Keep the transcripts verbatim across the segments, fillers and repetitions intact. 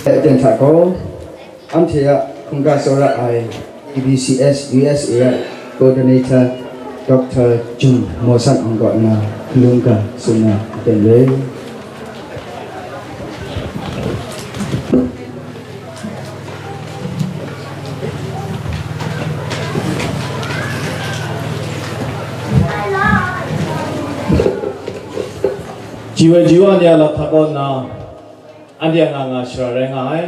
Aten hta gaw, anhte a hkungga tsawra ai E B C S U S A a Coordinator Doctor Jun Mawsan Awng kaw nna hkalung ga tsun na aten re. Ji wai ji wa ni a lap hta kaw nna, anhte a nga nga shara rai nga ai,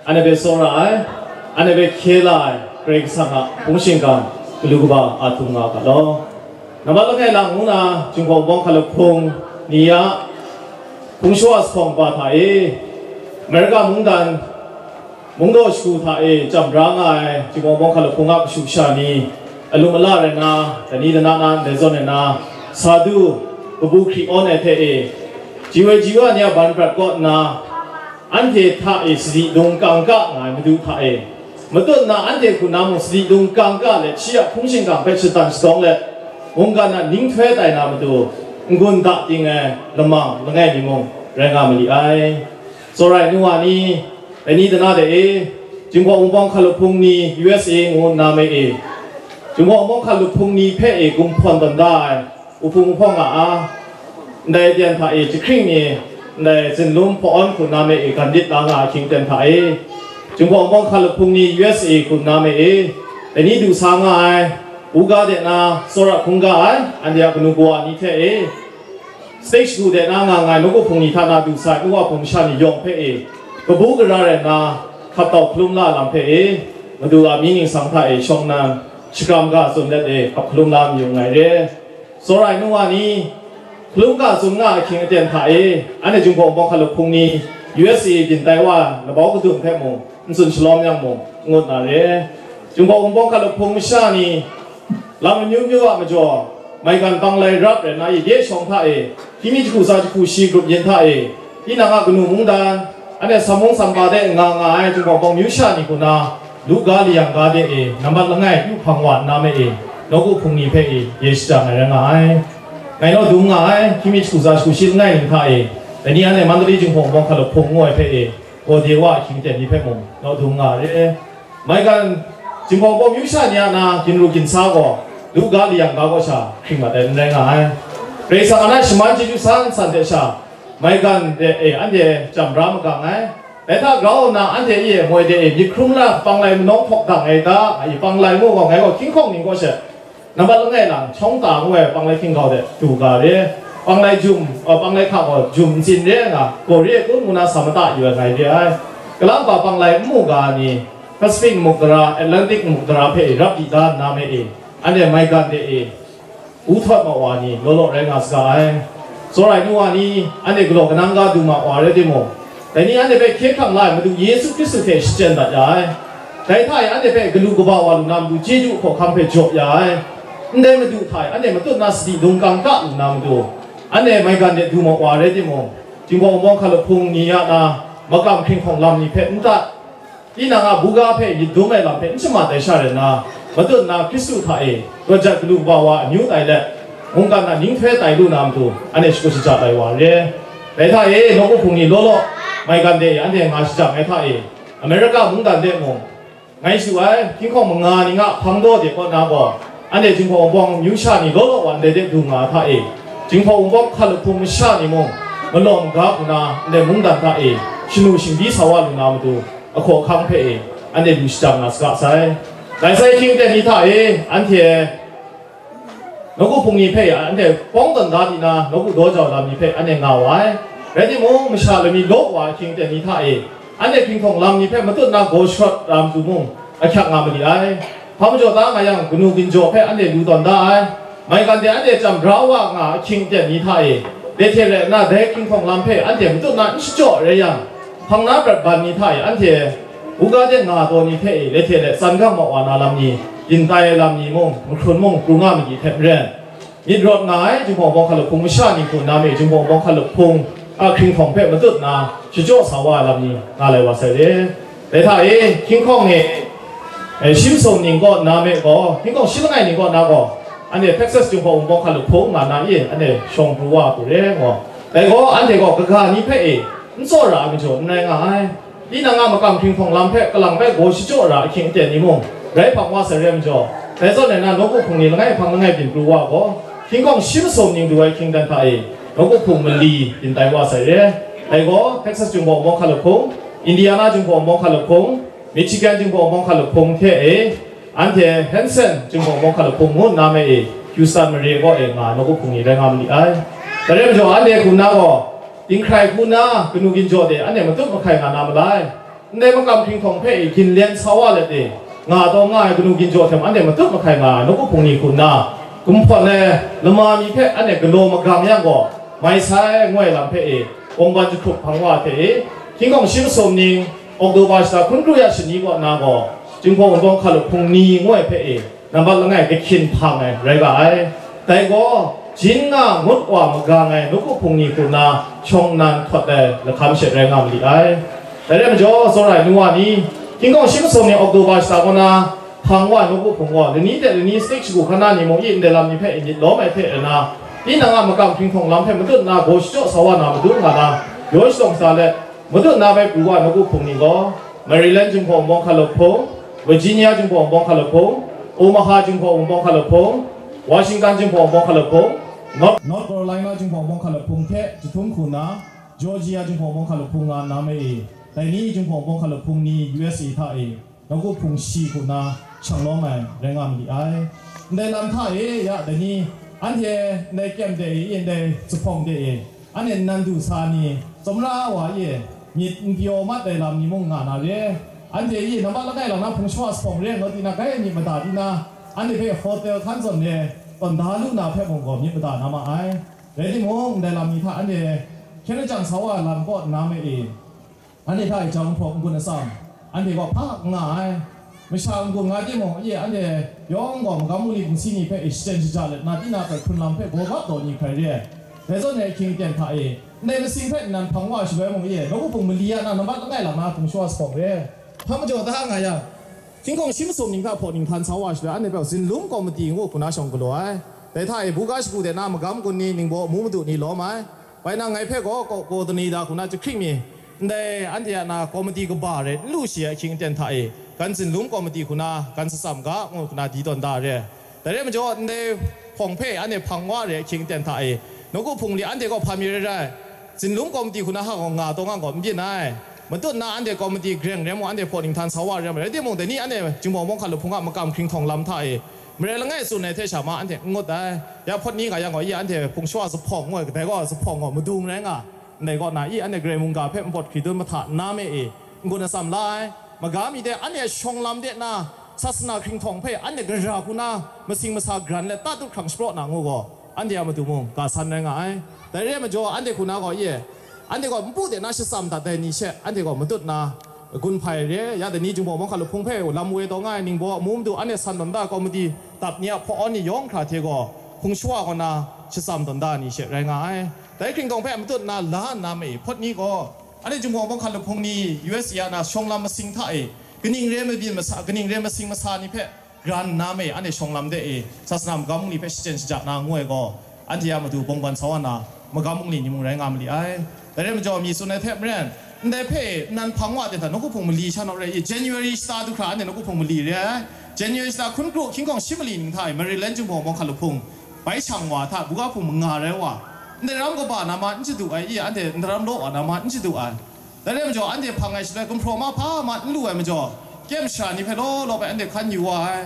anhte hpe tsawra ai, anhte hpe hkye la ai Karai Kasang a hpung shingkang galu kaba a htum nga ga law. Nambat langai lang ngu na, Jinghpaw Wunpawng Hkalup Hpung ni a hpung shawa sa hkawng kaba hta e, Amerika mungdan mungdaw shagu hta e chyam bra nga ai Jinghpaw Wunpawng Hkalup Hpung a kashu kasha ni, alum ala rai nna, dani dana na ndai zawn ai na, sa du, kabu hkri awn ai hte e, ji wai ji wa ni a ban prat kaw nna, anhte hta e sadi dung kangka nga ai Madu hta e, matut nna anhte hku na mung sadi dung kangka let shi a hpung shingkang hpe shatan shadawng let, mungkan a ninghtoi tai na matu, n-gun da ting ai lamang langai mi mung rai nga ma li ai. Tsawra ai nu wa ni, dai ni dana de e, Jinghpaw Wunpawng Hkalup Hpung ni U S A ngu nna me e, Jinghpaw Wunpawng Hkalup Hpung ni hpe e gumhpawn tawn da ai, Uhpung Uhpawng a a, ndai aten hta e jahkring ni, ndai zinlum hpaw-awn hku nna me e gandit la nga ahkying aten hta e, Jinghpaw Wunpawng Hkalup Hpung ni U S A hku nna me e, dai ni du sa nga ai, buga de na tsawra hkungga ai, anhte a kanu kawa ni hte e, stage du de na nga nga ai nawku hpung ni hta na du sa ai nu wa hpung masha ni yawng hpe e, kabu gara rai nna, hkap tau hkalum la lam hpe e, Madu a mying ningsang hta e shawng nnan, shakram ga tsun let e, hkap hkalum la mayu nngai re. Tsawra ai nu wa ni, hkalum ga tsun nga ahkying aten hta e, anhte Jinghpaw Wunpawng Hkalup Hpung ni U S A byin tai wa labau kadun hpe mung, n tsun shalawm yang mung, n ngut na re. Jinghpaw Wunpawng Hkalup Hpung masha ni, lam amyu myu a majaw, maigan panglai rap rai nna, i bye shawng hta e, hkying mi jahku tsa jahku shi grup yin hta e, tinang a kanu mungdan, anhte samung sampa de nga nga ai Jinghpaw Wunpawng myu sha ni hku na, lu ga layang ga de e, nambat langai pyu hpang wa nna me e, nawku hpung ni hpe e, ye shajang ai rai nga ai. Ngai naw dung nga ai, hkying mi jahku tsa jahku shi langai ning hta e, dai ni anhte Mandali Jinghpaw Wunpawng Hkalup Hpung ngu ai hpe e, Gaw de wa ahkying aten ni hpe mung naw dung nga re. Maigan, Jinghpaw Wunpawng myu sha ni a na ginru ginsa gaw, lu ga layang ga kaw sha hkring mat ai n rai nga ai. Karai Kasang a na shaman chyeju san san hte sha, maigan de e anhte jam bra magang ai. Dai hta grau nna anhte e moi de e myit hkrung la panglai manawng hpawk dang ai ta, nga i panglai mu gaw ngai gaw hkying hkawng ning kaw she, nambat langai lang, Chawng Ta ngu ai panglai hkying gau de du ga re. Panglai jum, uh, panglai hka gaw jum ntsin re ai nga, Korea kun ngu na sa mata yu ai ngai re ai. Kalang pa panglai n mu ga ni, Pacific muk dara, Atlantic muk dara hpe rap di da nna me e, anhte maigan de e, u htawt ma wa ni law law rai nga saga ai. Tsawra ai nu wa ni, anhte galaw kanang ga du ma wa rai timung, dai ni anhte hpe hkye hkrang la ai Madu Yesu Hkristu hte shachyen dat ya ai. Dai hta e anhte hpe galu kaba wa lu na matu chyeju hkawhkam hpe jaw ya ai. Ndai Madu hta e anhte matut na sadi dung kangka lu na matu, anhte maigan de du ma wa rai timung, Jinghpaw Wunpawng Hkalup Hpung ni ya na makam hkringhkawng lam ni hpe n tat, tinang a buga hpe myit dum ai lam hpe n shamat ai sha rai nna, matut na Hkristu hta e rawt jat galu kaba wa amyu tai let, mungkan a ninghtoi tai lu na matu, anhte shakut shaja tai wa re. Dai hta e, nawku hpung ni law law, maigan de e anhte nga shajang ai hta e, Amerika mungdan de mung, ngai su ai, hkying hkawng manga ning a hpang daw de kaw na gaw, anhte Jinghpaw Wunpawng myu sha ni law law wa ndai de du nga ai hta e, Jinghpaw Wunpawng hkalup hpung masha ni mung, malawm ga hku na ndai mungdan hta e, shanu shingdi sa wa lu na matu, ahkaw ahkang hpe e, anhte lu shajang nga saga sai. Dai sai hkying ten ni hta e, anhte nawku hpung ni hpe anhte pawng tawn da di na, nawku daw jau lam ni hpe anhte nga wa ai. Rai timung, masha lami law wa ai hkying ten ni hta e, anhte hpinghkawng lam ni hpe matut na gaw sharawt ra matu mung, ahkyak nga mali ai. Hpa majaw ta nga yang, kanu ginjaw hpe anhte lu tawn da ai. Maigan de anhte jam bra wa nga ahkying ten ni hta e, le hte rai nna dai hpinghkawng lam hpe anhte matut na n shajaw rai yang, hpang na prat ban ni hta e anhte buga de nga taw ni hpe e, le hte let tsan gang ma wa na lam ni, yin tai ai lam ni mung, mahkrun mung pru nga ma ni hte maren, myit rawt nga ai Jinghpaw Wunpawng hkalup hpung masha ni hku nna me Jinghpaw Wunpawng hkalup hpung a hkringhkawng hpe matut na, shajaw sa wa ai lam ni nga lai wa sai re. Dai hta e, hkying hkawng e, e, Shimsung ning kaw nna me gaw, hkying hkawng shi langai ning kaw nna gaw, anhte Texas Jinghpaw Wunpawng hkalup hpung nga na e, anhte shawng pru wa hku re, ngaw. Dai gaw, anhte gaw kaga ni hpe e, n tsawra ai majaw n rai nga ai. Tinang a makam hkringhtawng lam hpe kalang bai gaw shachyaw ra ahkying aten ni mung, rai hpang wa sai re majaw, dai zawn rai na, nawku hpung ni langai hpang langai byin pru wa gaw, hkying hkawng shi masum ning du ai hkyingdan hta e, nawku hpung mali byin tai wa sai re. Dai gaw, Texas Jinghpaw Wunpawng Hkalup Hpung, Indiana Jinghpaw Wunpawng Hkalup Hpung, Michigan Jinghpaw Wunpawng Hkalup Hpung hte e, anhte Hanson Jinghpaw Wunpawng Hkalup Hpung ngu nna me e, Houston mare kaw e nga nawku hpung ni rai nga ma li ai. Dai rai majaw, anhte hku na gaw, dinghkrai hku na kanu ginjaw de anhte matut mahkai nga na malai. Ndai makam hkringhtawng hpe e ginlen sa wa let e, nga taw nga ai kanu ginjaw hte mung anhte matut mahkai nga ai nawku hpung ni hku nna, gumhpawn ai lama mi hpe anhte galaw magang yang gaw, mai sai ngu ai lam hpe e, kawngban jahkrup hpang wa hte e, hkying hkawng shi masum ning, Oktoba shata hkun kru ya shani kaw na gaw, Jinghpaw Wunpawng Hkalup Hpung ni ngu ai hpe e, nambat langai kahkyin hpang ai rai ga ai. Dai gaw, jin nga ngut wa magang ai nawku hpung ni hku nna shawng nnan htawt ai lahkam she rai nga ma li ai. Dai rai majaw, tsawra ai nu wa ni, hkying hkawng shi masum ni Oktoba shata kaw na hpang wa ai nawku hpung gaw, lani hte lani state shagu hkan na ni mung e ndai lam ni hpe e myit lawm ai hte rai na, tinang a makam hkringhtawng lam hpe matut nna gaw shachyaw sa wa na madu nga na, yaw shadawng sa let, matut nna bai pru wa ai nawku hpung ni gaw, Maryland Jinghpaw Wunpawng Hkalup Hpung, Virginia Jinghpaw Wunpawng Hkalup Hpung, Omaha Jinghpaw Wunpawng Hkalup Hpung, Washington Jinghpaw Wunpawng Hkalup Hpung, North, North Carolina Jinghpaw Wunpawng Hkalup Hpung hte jahtum hku nna, Georgia Jinghpaw Wunpawng Hkalup Hpung nga nna me e, dai ni Jinghpaw Wunpawng Hkalup Hpung ni U S A hta e, nawku hpung shi hku nna shang lawm ai rai nga ma li ai. Ndai lam hta e ya dai ni, anhte ndai kyem de e, ndai zuphpawng de e, anhte nnan du sa ni, tsawmra wa e, myit n pyaw mat ai lam ni mung nga na re. Anhte e nambat langai lang na hpung shawa zuphpawng re ngut di na, gai myit mada di na, anhte hpe hotel hkan zawn re tawn da lu na hpe mung gaw myit mada na ma ai. Rai timung, ndai lam ni hta anhte hkyen lajang sa wa lam kaw nna me e, anhte hta e jang hpraw n-gun atsam, anhte gaw hpa n nga ai. Masha n-gun nga timung, e anhte yawng gaw magam bungli bungsi ni hpe e shachyen shaja let na, tinang hpe hkrun lam hpe gaw ga taw ni hkrai re ai. Dai zawn e ahkying aten hta e, ndai masing hpe nnan hpang wa shaloi mung e, nawku hpung mali ya na, nambat langai lang na hpung shawa zuphpawng re. Hpa majaw da nga yang, hkying hkawng shi masum ning hta hpaw ninghtan sa wa shaloi, anhte hpe Zinlum Komiti ngu hku na shawng galaw ai. Dai hta e buga shagu de na magam gun ni, ningbaw amu madu ni lawm ai. Bai nang ngai hpe gaw ko-, coordinator hku na jahkring mi, ndai anhte a na komiti kaba rai n lu shi ai ahkying aten hta e, gan Zinlum Komiti hku na gan shatsam ga, ngu hku na di tawn da re. Dai rai majaw, ndai hpawng hpe anhte hpang wa re ahkying aten hta e, nawku hpung li anhte gaw hpa mi rai rai, Zinlum Komiti hku na ha gaw nga taw nga gaw n byin ai. Matut nna anhte komiti greng re mung, anhte hpaw ninghtan sa wa re mung, rai timung, dai ni anhte Jinghpaw Wunpawng Hkalup Hpung a makam hkringhtawng lam hta e, marai langai tsun ai hte sha ma anhte n ngut ai. Ya hpawt ni nga yang gaw, i anhte hpung shawa zuphpawng ngu ai, kadai gaw zuphpawng gaw madung rai nga, ndai kaw na i anhte Karai mungga hpe npawt hkridun mahta nna me e, n-gun atsam la ai. Maga mi de anhte shawng lam de na, sasana hkringhtawng hpe anhte gara hku na masing masa garan let tatut hkrang shapraw na ngu gaw, anhte a matu mung ga san rai nga ai. Dai re ai majaw, anhte hku na gaw, i e, anhte gaw npu de na shatsam dat ai ni she, anhte gaw matut na, gun hpai re, ya dai ni Jinghpaw Wunpawng Hkalup Hpung hpe lam woi taw nga ai ningbaw amu madu, anhte san tawn da ai komiti dap ni a hpaw-awn ni yawng hkra hte gaw, hpung shawa kaw na shatsam tawn da ai ni she rai nga ai. Dai hkringhtawng hpe matut nna la nna ma e, hpawt ni gaw, anhte Jinghpaw Wunpawng Hkalup Hpung ni U S A a na shawng lam masing hta e, kaning re mabyin masa, kaning re masing masa ni hpe, gran nna me, anhte shawng lam de e, sasana magam bungli hpe shachyen shaja na ngu ai gaw, anhte a matu bawng ban sa wa na, magam bungli ni mung rai nga ma li ai. Dai rai majaw, mi tsun ai hte maren, ndai hpe nnan hpang wa de hta, nawku hpung mali sha naw re i, January shata du hkra anhte nawku hpung mali re ai. January shata hkun kru hkying hkawng shi mali ning hta e, Maryland Jinghpaw Wunpawng Hkalup Hpung bai shang wa hta, buga hpung manga rai wa, ndaram kaba na ma n shadu ai i, anhte ndaram law wa na ma n shadu ai. Dai rai majaw, anhte hpang ai shaloi, gumhpraw ma hpa ma n lu ai majaw, kyem shara ni hpe law law bai anhte hkan yu wa ai.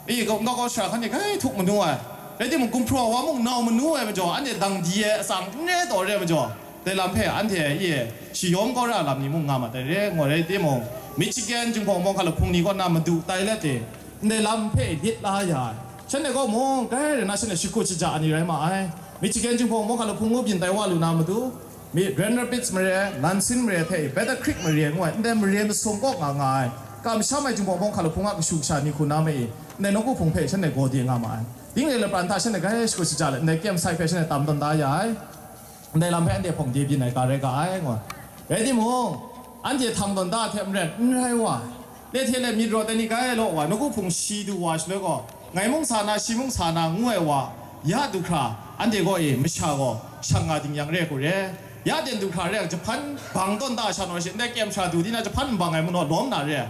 E, ga-, ga-, gau shara hkan e grai htuk manu ai. Rai timung, gumhpraw wa mung nau manu ai majaw, anhte dang di ai atsam n re taw re ai majaw, dai lam hpe anhte e shi yawm kau ra lam ni mung nga ma dai re, ngu rai timung, Michigan Jinghpaw Wunpawng Hkalup Hpung ni kaw na madu tai let e, ndai lam hpe lit la ya ai. Shanhte gaw mung, grai rai na shanhte shakut shaja ai ni rai ma ai. Michigan Jinghpaw Wunpawng Hkalup Hpung ngu byin tai wa lu na matu, mi Grand Rapids mare, Lansing mare hte Battle Creek mare ngu ai, ndai mare masum kaw nga nga ai, kamsham ai Jinghpaw Wunpawng Hkalup Hpung a kashu kasha ni hku na ma e, ndai nawku hpung hpe shanhte gaw de nga ma ai. Ding re lapran hta shanhte grai shakut shaja let, ndai campsite hpe shanhte tam tawn da ya ai. Ndai lam hpe anhte hpawng de byin ai ga rai ga ai, ngu ai. Rai timung, anhte htang tawn da hte maren n rai wa ai. Le hte le myit rawt ai ni grai law wa, nawku hpung shi du wa shaloi gaw, ngai mung sa na, shi mung sa na, ngu ai wa, ya du hkra, anhte gaw e, masha gaw, shang nga ding yang re hku re. Ya den du hkra re yang, jahpan bang tawn ta sha naw shi, ndai kyem sha du di na jahpan n bang ai mu naw lawm na re.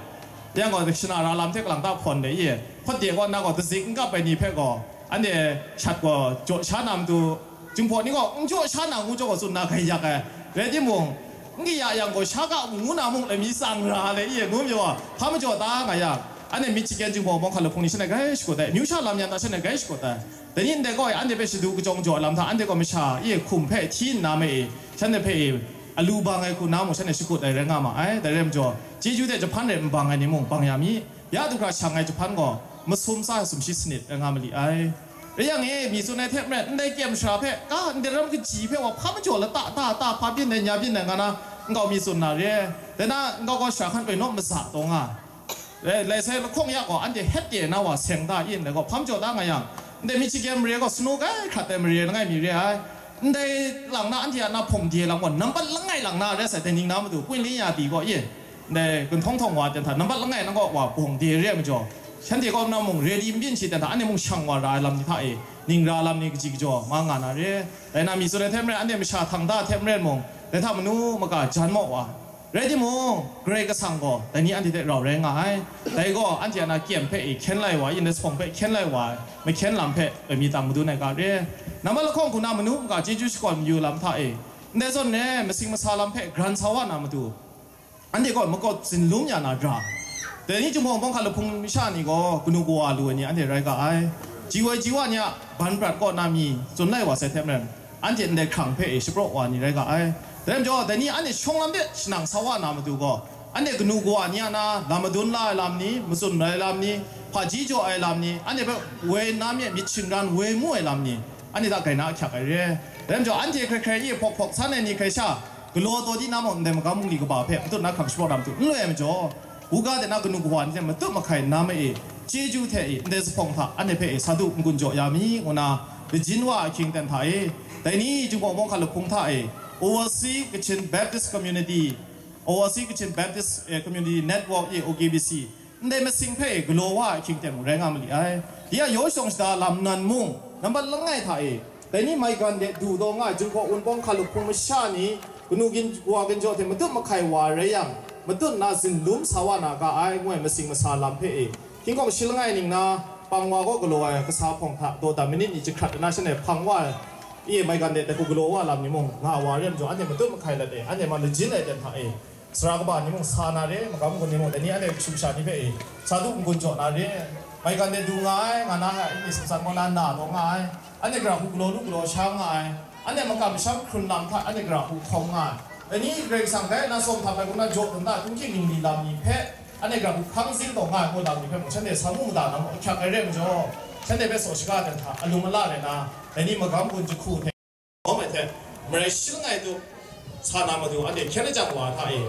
Yang gaw, shana ra lam hte kalang ta hpawn de i, hpawt de gaw, na gaw dazik n kap ai ni hpe gaw, anhte shat gaw jaw sha na matu, Jinghpaw ni gaw n jaw sha na ngu jaw gaw tsun na grai yak ai. Rai timung, n kaya yang gaw, sha ga ngu na mung lami tsang ra le i, ngu majaw, hpa majaw ta nga yang, anhte Michigan Jinghpaw Bawng hkra lahpung ni shanhte grai shakut ai, amyu sha lam yan ta shanhte grai shakut ai. Dai ni ndai gaw, anhte hpe shadu kajawng jaw ai lam hta, anhte gaw masha e hkum hpe hti nna ma e, shanhte hpe e alu bang ai hku na mung, shanhte shakut ai rai nga ma ai. Dai rai majaw, chyeju hte jahpan rai n bang ai ni mung bang ya mi. Ya du hkra shang ai jahpan gaw, masum tsa sumshi sanit rai nga ma li ai. Rai yang e, mi tsun ai hte maren, ndai kyem sara hpe, ka, ndai ram kaji hpe wa hpa majaw lata ta ta hpa byin ai, nya byin ai nga na, nkau mi tsun na re. Dai na, nkau gaw sara hkan oi naw maza taw nga. Lai, lai sai lahkawng ya gaw, anhte het de na wa seng ta in, dai gaw, hpa majaw ta nga yang, ndai Michigan mare gaw, sanu grai hkrat ai mare langai mi re ai. Ndai lang na anhte a na hpawng de lang gaw, nampat langai lang na rai sai, dai ning na matu, Pawlin ya di gaw, ye, ndai gun htawng htawng wa ten hta, nampat langai na gaw wa hpawng de re ai majaw, shanhte kaw na mung, ready n byin shi ten hta, anhte mung shang wa ra ai lam ni hta e, ning ra lam ni kaji kajaw, ma nga na re. Dai na mi tsun ai hte maren, anhte masha htang da hte maren mung, dai hta manu maka jan maw wa. Rai timung, Karai Kasang gaw dai ni anhte hte rau rai nga ai. Dai gaw anhte a na kyem hpe e hkyen lai wa, yin ai sahpawng hpe hkyen lai wa ai, mahkyen lam hpe loi mi tang madun ai ga re. Nambat lahkawng hku na manu n ga chyeju shakawn mayu lam hta e, ndai zawn e masing masa lam hpe gran sa wa na matu, anhte gaw makawt zinlum ya na ra. Dai ni Jinghpaw Bawng hkra lahpung masha ni gaw kanu kawa lu ai ni anhte rai ga ai. Ji woi ji wa ni a ban prat kaw na mi tsun lai wa sai hte maren, anhte ndai hkrang hpe e shapraw wa ni rai ga ai. Dai majaw, dai ni anhte shawng lam de shanang sa wa na matu gaw, anhte kanu kawa ni a na lam madun la ai lam ni, matsun ai lam ni, hpaji jaw ai lam ni, anhte hpe woi na mi myit shingran woi mu ai lam ni, anhte hta grai na ahkyak ai re. Dai majaw, anhte hkrai hkrai e hpawk hpawk san ai ni hkrai sha, galaw taw di na mung, ndai magam bungli kaba hpe matut na hkrang shapraw na matu n loi ai majaw, Buga de na kanu kawa ni hte matut mahkai na ma e, chyeju hte e, ndai zuphpawng hta anhte hpe e sa du n-gun jaw ya mi, ngu na, Lajin wa ahkying ten hta e, dai ni Jinghpaw Bawng hkra lahpung hta e, Overseas Kachin Baptist Community, Overseas Kachin Baptist, eh, Community Network e, O K B C, ndai masing hpe e galaw wa ahkying ten mung rai nga ma li ai. Ya yaw shawng shada lam nan mung, nambat langai hta e, dai ni maigan de du taw nga ai Jinghpaw Wunpawng hkra lahpung masha ni, kanu gin, wa ginjaw hte matut mahkai wa rai yang, matut na zinlum sa wa na ga ai, ngu ai masing masa lam hpe e, hkying hkawng shi langai ning na, pang wa gaw galaw ai kasa hpawng hta dawdan manit ni jahkrat na shanhte hpang wa ai, e maigan de dai hku galaw wa lam ni mung, nga wa re majaw, anhte matut mahkai lat e, anhte ma lajin ai ten hta e, sara kaba ni mung sa na re, magam gun ni mung, dai ni anhte kashu kasha ni hpe e, sa du n-gun jaw na re, maigan de du nga ai, nga na, nga ai, myit sumsat kaw na, na taw nga ai, anhte gara hku galaw lu galaw sha nga ai, anhte makam masham hkrun lam hta anhte gara hku hkawm nga ai, dai ni Karai Kasang dai na sawm htam ai hku na jaw dum na, htunghking ningli lam ni hpe, anhte gara hku hkang zing taw nga ai hku lam ni hpe mung, shanhte sa mu mada na mung ahkyak ai re majaw, shanhte hpe saw shaga dan hta alung ala rai na, dai ni magam gun jahku hte, lawm ai hte, marai shi langai tup sa na matu anhte hkyen lajang wa hta e,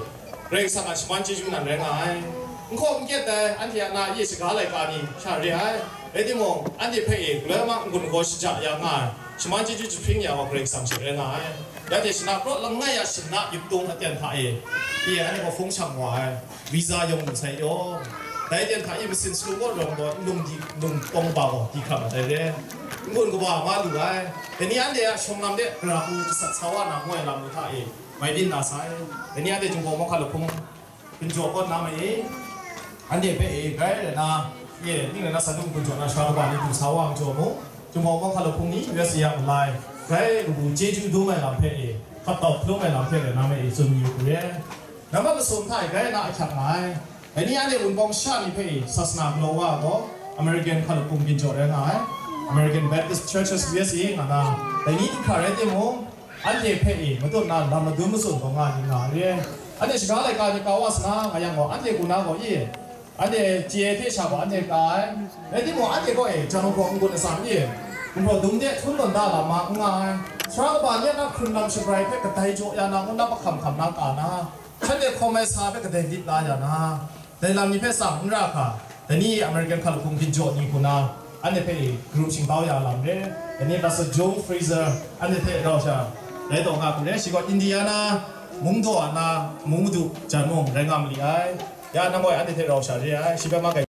Karai Kasang a shaman chyeju nan rai nga ai. N hkaw n kyet ai anhte a na ye shaga laika ni sha re ai. Rai timung, anhte hpe e galoi ma n-gun gaw shaja ya nga ai, shaman chyeju jahpring ya wa Karai Kasang she rai nga ai. Ya hte shana praw langai a shana yuptung aten hta e, e anhte gaw hpung shang wa ai. Visa yawng lu sai yaw. Dai ten hta e masin salu gaw rawng gaw, nlung di, nlung tawng ba gaw di hkra mat ai re. N-gun kaba ma lu ai. Dai ni anhte a shawng lam de gara hku jasat sa wa na ngu ai lam ni hta e, mai byin na sai. Dai ni anhte Jinghpaw Bawng hkra lahpung ginjaw kaw na ma e, anhte hpe e, grai rai na, ye, ning rai na sa du n-gun jaw na sara kaba ni du sa wa ai majaw mung, Jinghpaw Bawng hkra lahpung ni U S A a malai, grai kabu chyeju dum ai lam hpe e, hkap tau hkalum ai lam hpe rai na ma e, tsun yu hku re. Nambat masum hta e grai na ahkyak nga ai. Dai ni anhte Wunpawng sha ni hpe e sasana galaw wa ai gaw, American hkra lahpung ginjaw rai nga ai, American Baptist Churches U S A nga na, dai ni du hkra rai timung, anhte hpe e matut na lam madun matsun taw nga ai ni nga ai re. Anhte shaga laika ni kau wa sa na nga yang gaw, anhte hku na gaw e, anhte chye hte sha gaw anhte ka ai. Rai timung, anhte gaw e, jan hkawng n-gun atsam e, gumhpraw dum de hkun tawn da lam ma n nga ai. Sara kaba ni a na hkrun lam shabrai hpe kadai jaw ya na ngu na, mahkam hkam na ka na, shanhte hkawm ai sa hpe kadai lit la ya na, dai lam ni hpe tsang n ra hkra, dai ni American hkra lahpung ginjaw ni hku na, anhte hpe e group shingtau ya lam re. Dai ni Pastor Joe Fraser, anhte hte rau sha rai taw nga hku re, shi gaw Indiana mung daw a na mung madu jan mung rai nga ma li ai. Ya, nang gaw anhte hte rau sha re ai, shi hpe ma kai.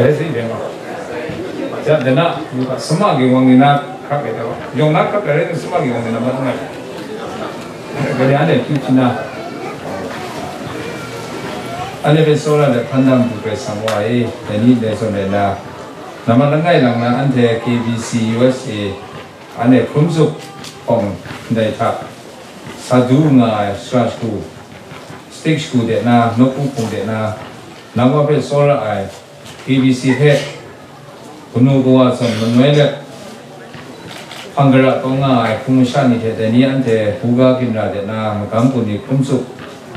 Rai sai dai ma. Ja, dana, yu ka, sama ge wang ni na krak ai da. Yong na krak ai rai, sama ge wang ni na ma ngai. Ga ya de, tu china. Ane be sora de pandang bu pe sang wa e, dai ni de so de na. Nama langai lang na ante K B C U S A, ane hkrum zup hkawng ndai hta, sa du nga ai sara shagu, stik shagu de na, nawku hpung de na, nang wa hpe tsawra ai, K B C hpe kanu kawa zawn manoi let, hpang gara taw nga ai hpung masha ni hte dai ni anhte buga ginra de na magam gun ni hkrum tsup,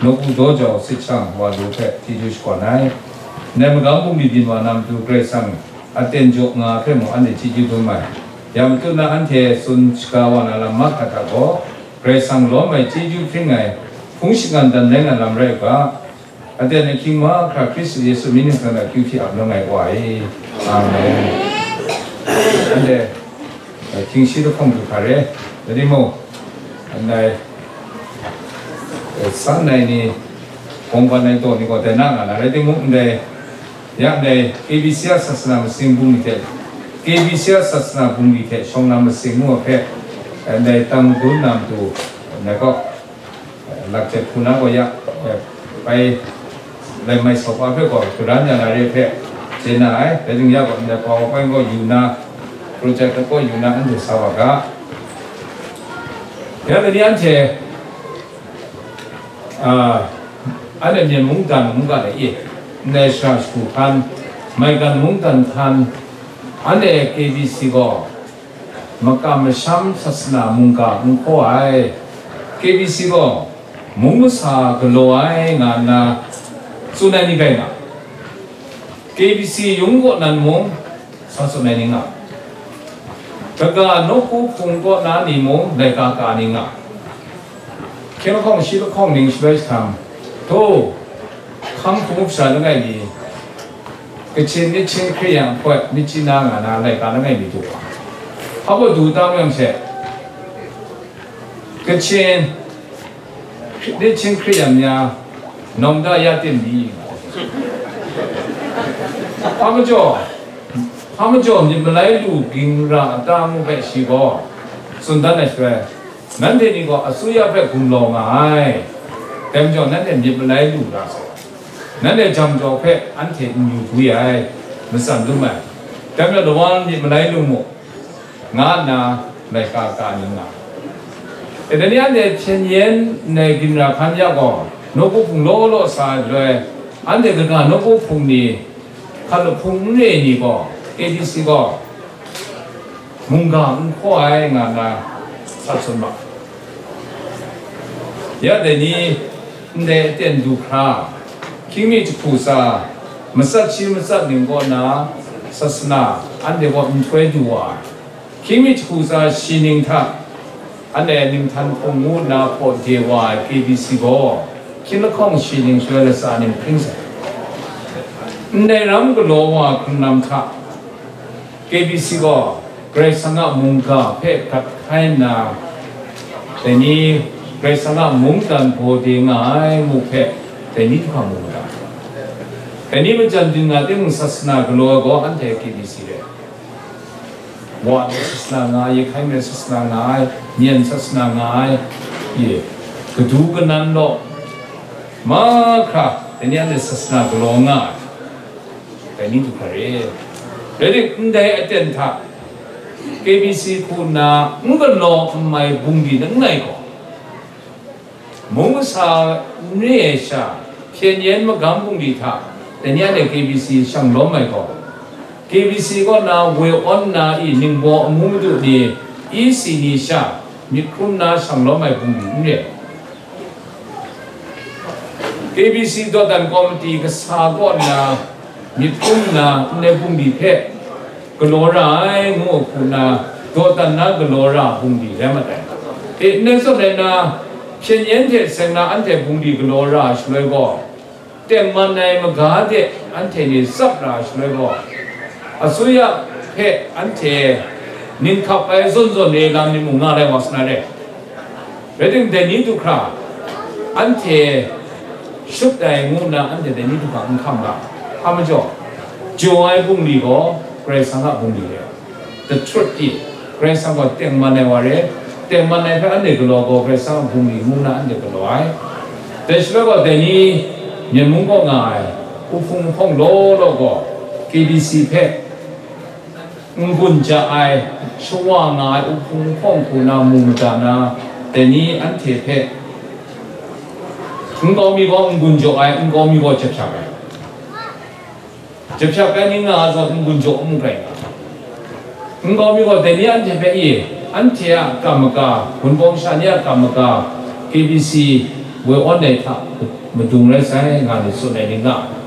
nawku daw jau sit shang wa lu hpe chyeju shakawn ai. Ndai magam bungli byin wa na matu Karai Kasang aten jaw nga hpe mung anhte chyeju dum ai. Ya matut na anhte tsun shaga wa na lam mahkra hta gaw, Karai Kasang lawm ai chyeju hpring ai hpung shinggan dan rai nga lam rai u ga, Aten ahkying mahkra Hkristu Yesu mying ningsang hta akyu hpyi ap lang ai Wa e. Amen. Anhte, eh, hkying shi lahkawng du hkra re, rai timung, ndai, eh, san ai ni, kawngban ai daw ni gaw dai na nga na, rai timung, ndai, ya ndai, K B C a sasana masing bungli hte, K B C a sasana bungli hte shawng na masing ngu ai hpe, eh, ndai tang madun na matu, ndai gaw, Lakjat hku na gaw ya, eh, bai, bai mai sau pa hpe gaw, Karan ya na re hpe, chye na ai, dai ning ya gaw, ndai pa wa bai gaw yu na, project gaw yu na, anhte sa wa ga. Ya, dai ni anhte, ah, anhte Myen mungdan mungga de e, ndai sara shagu hkan, maigan mungdan hkan, anhte K B C gaw, makam masham sasana mungga n hkaw ai, K B C gaw mung masa galaw ai nga nna tsun ai ni bai nga, K B C yung kaw nan mung sa tsun ai ni nga, kaga nawku hpung kaw na ni mung laika ka ni nga, Hkying lahkawng shi lahkawng ning shaloi jahtam, htaw, hkang hpung up sha langai mi, Kachin myit hpyi hkrit yang hpawt myit chyi na nga na laika langai mi du wa. Hpa baw du tam yang she, Kachin myit hpyi hkrit yang ya, nawng da ya tim ni? Hpa majaw, hpa majaw myit malai lu ging ra a ta ngu hpe shi gaw tsun dan ai shaloi, Nanhte ni gaw asuya hpe gumlau nga ai, dai majaw nanhte myit malai lu ra sai, nanhte jam jau hpe anhte n yu gwi ai, matsan dum ai, dai majaw lawan myit malai lu mu, nga nna laika ka ni nga ai. E, dai ni anhte hpyen yen ndai ginra hkan ya gaw, nawku hpung law law sa ai shaloi, anhte kaga nawku hpung ni, hkan lahpung n re ni gaw, K B C gaw, mungga n hkaw ai nga na sa tsun ma. Ya dai ni ndai aten du hkra, hkying mi jahku tsa, matsat shi matsat ning kaw na sasana anhte kaw nhtoi du wa ai, hkying mi jahku tsa shi ning hta, anhte ninghtan hpung ngu nna hpaw de wa ai K B C gaw, hkying lahkawng shi ning shaloi latsa ning hpring sai. Ndai ram galaw wa hkrung lam hta, K B C gaw Karai Kasang a mungga hpe gat hkai nna, dai ni Karai Kasang a mungdan gaw de nga ai ngu hpe, dai ni du hkra mu ga. Dai ni majan byin nga timung, sasana galaw ai gaw anhte K B C re. Wa ni sasana nga ai, Yehkai ni sasana nga ai, Myen sasana nga ai, ye, kadu kanan law, mahkra, dai ni anhte sasana galaw nga ai. Dai ni du hkra re. Rai tim, ndai aten hta, K B C hku nna n galaw n mai bungli langai gaw, mung masa n re ai sha, hpyen yen magam bungli hta, dai ni anhte K B C shang lawm ai gaw, K B C kaw na woi awn na i ningbaw amu madu ni, E C ni sha, myit hkrum na shang lawm ai bungli n re. K B C dawdan komiti kasa kaw nna myit hkrum nna ndai bungli hpe galaw ra ai ngu hku nna dawdan na galaw ra bungli rai mat ai. E, ndai zawn rai nna, hpyen yen hte seng na anhte bungli galaw ra shaloi gaw, tengman ai maga de anhte ni tsap ra shaloi gaw, asuya hpe anhte ninghkap ai zawn zawn re lam ni mung nga lai wa sa na re. Rai timung, dai ni du hkra, anhte shut ai ngu nna anhte dai ni du hkra n hkam ga, hpa majaw, Jaw ai bungli gaw Karai Kasang a bungli re ai. Dahtut di, Karai Kasang gaw tengman ai wa re, tengman ai hpe anhte galaw gaw, Karai Kasang a bungli ngu na anhte galaw ai. Dai shaloi gaw, dai ni Myen mung kaw nga ai, uhpung hpawng law law gaw, K B C hpe n-gun ja ai, shawa nga ai uhpung hpawng hku na mu mada na, dai ni anhte hpe nkau mi gaw n-gun jaw ai, nkau mi gaw jahpyak ai. Jahpyak ai ni nga ai zawn n-gun jaw n-gun rai nga. Nkau mi gaw dai ni anhte hpe i, anhte a kam maga, Wunpawng sha ni a kam maga, K B C woi awn ai hta madung rai sai, nga ni tsun ai ni nga ai.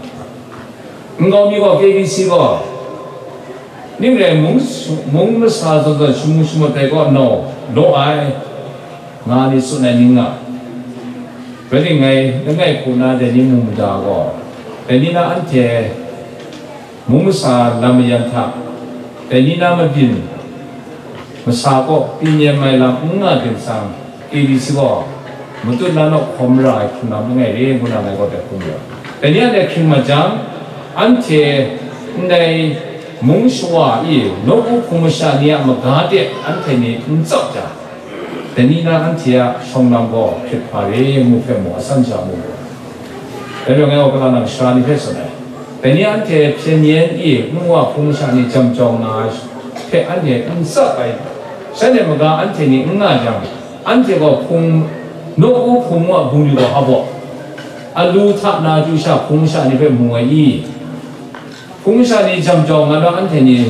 Nkau mi gaw K B C gaw, ning rai mung, mung masa zawn zawn shamu shamat ai kaw nau law ai, nga ni tsun ai ni nga ai. Rai ngai, langai hku na dai ni mu mada gaw, dai ni na anhte mung masa lam mayan hta, dai ni na mabyin masa kaw pyi nem ai lam n nga ting sang, K B C gaw matut na nawk hkawm ra ai hkrung lam langai re ngu na ngai gaw dai hkrum yu ai. Dai ni anhte hkring mat jang, anhte ndai mung shawa i nawku hpung masha ni a maga de anhte ni n tsap jang, dai ni na anhte a shawng lam gaw hkrit hpa re ngu hpe mu, asan sha mu. Dai rai ngai gaw, kala nang sara ni hpe tsun ai. Dai ni anhte hpyen yen i nwa hpung masha ni jam jawng na ai hpe anhte n tsap ai, shanhte maga anhte ni n nga jang, anhte gaw hpung, nawku hpung ngu a bungli gaw hpa baw, alu hta na chyu sha hpung masha ni hpe mu ai i? Hpung masha ni jam jawng na lam anhte ni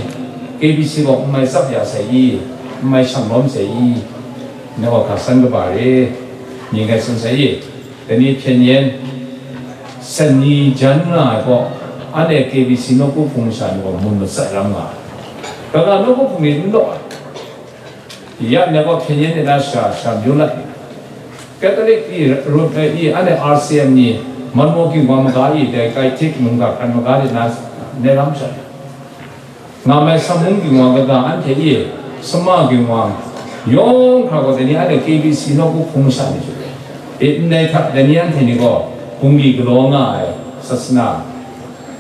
K B C gaw n mai tsap ya sai i? N mai shang lawm sai i? Ngai gaw hka san kaba re, mying ngai tsun sai i? Dai ni hpyen yen, sen ni jan nga ai gaw, anhte K B C nawku hpung masha ni gaw mun matsat ram nga ai. Kaga nawku hpung ni n law ai. Ya, ngai gaw hpyen yen ni na sha, sha myu lat ni. Catholic i, Rom, eh, i, anhte R C M ni, Manmaw Ginwang maga i, dai Kaitik mungga hkran maga de na, ne lam sha. Nga mai Samung Ginwang kaga anhte e, Sama Ginwang yawng hkra gaw, dai ni anhte K B C nawku hpung masha ni hte e, ndai hta dai ni anhte ni gaw bungli galaw nga ai sasana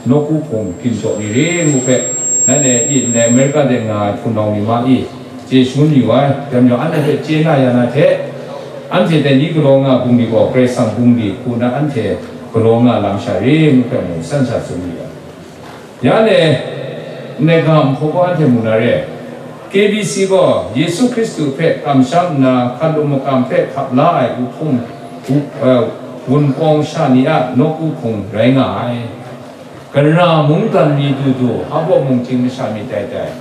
nawku hpung ginjaw ni re ngu hpe, nanhte e, ndai Amerika de nga ai hpunau ni ma e, chye shangun yu ai. Dai majaw, anhte hpe chye na ya na hte, anhte dai ni galaw nga bungli gaw Karai Kasang bungli hku na anhte galaw nga lam sha re ngu hpe mung san sha tsun yu ai. Ya le, ndai ga nhpaw gaw anhte mu na re. K B C gaw Yesu Hkristu hpe kamsham nna, hkalup makam hpe hkap la ai uhpung, uh, Wunpawng sha ni a nawku hpung rai nga ai. Gara mungdan mi du du, hpa baw mungchying masha myit tai tai.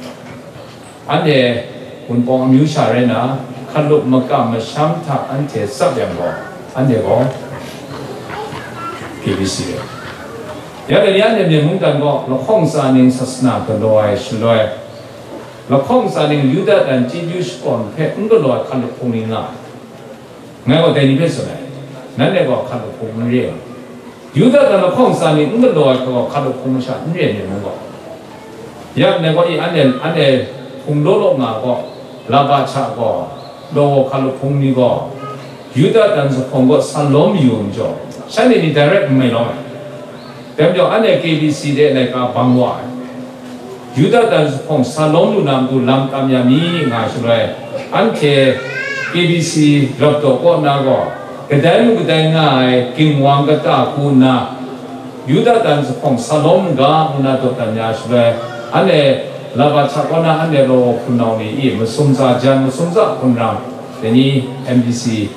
Anhte Wunpawng amyu sha rai nna, hkalup makam masham hta anhte tsap yang gaw, anhte gaw K B C rai. Ya dai ni anhte Myen mungdan gaw lahkawng tsa ning sasana galaw ai shaloi, lahkawng tsa ning Yuda dan chyeju shakawn hpe n galaw ai hkalup hpung ni nga ai. Ngai gaw dai ni hpe tsun ai, nanhte gaw hkalup hpung n re ai. Yuda dan lahkawng tsa ni n galaw ai hpe gaw hkalup hpung masha n re ai myit mung gaw. Ya, ngai gaw i anhte, anhte hpung law law nga gaw, Laba hta gaw, law hkalup hpung ni gaw, Yuda dan zuphpawng gaw sa lawm yu ai majaw, shanhte ni direct n mai lawm ai. Dai majaw, anhte K B C de laika bang wa ai. Yuda dan zuphpawng sa lawm lu na matu lam tam ya mi nga shaloi, anhte K B C rapdaw kaw na gaw, kadai mung kadai nga ai ginwang kata hku nna, Yuda dan zuphpawng sa lawm n ga ngu na dawdan ya shaloi, anhte Laba hta kaw na anhte law hpunau ni i masum tsa jan, masum tsa hpunrang, dai ni M D C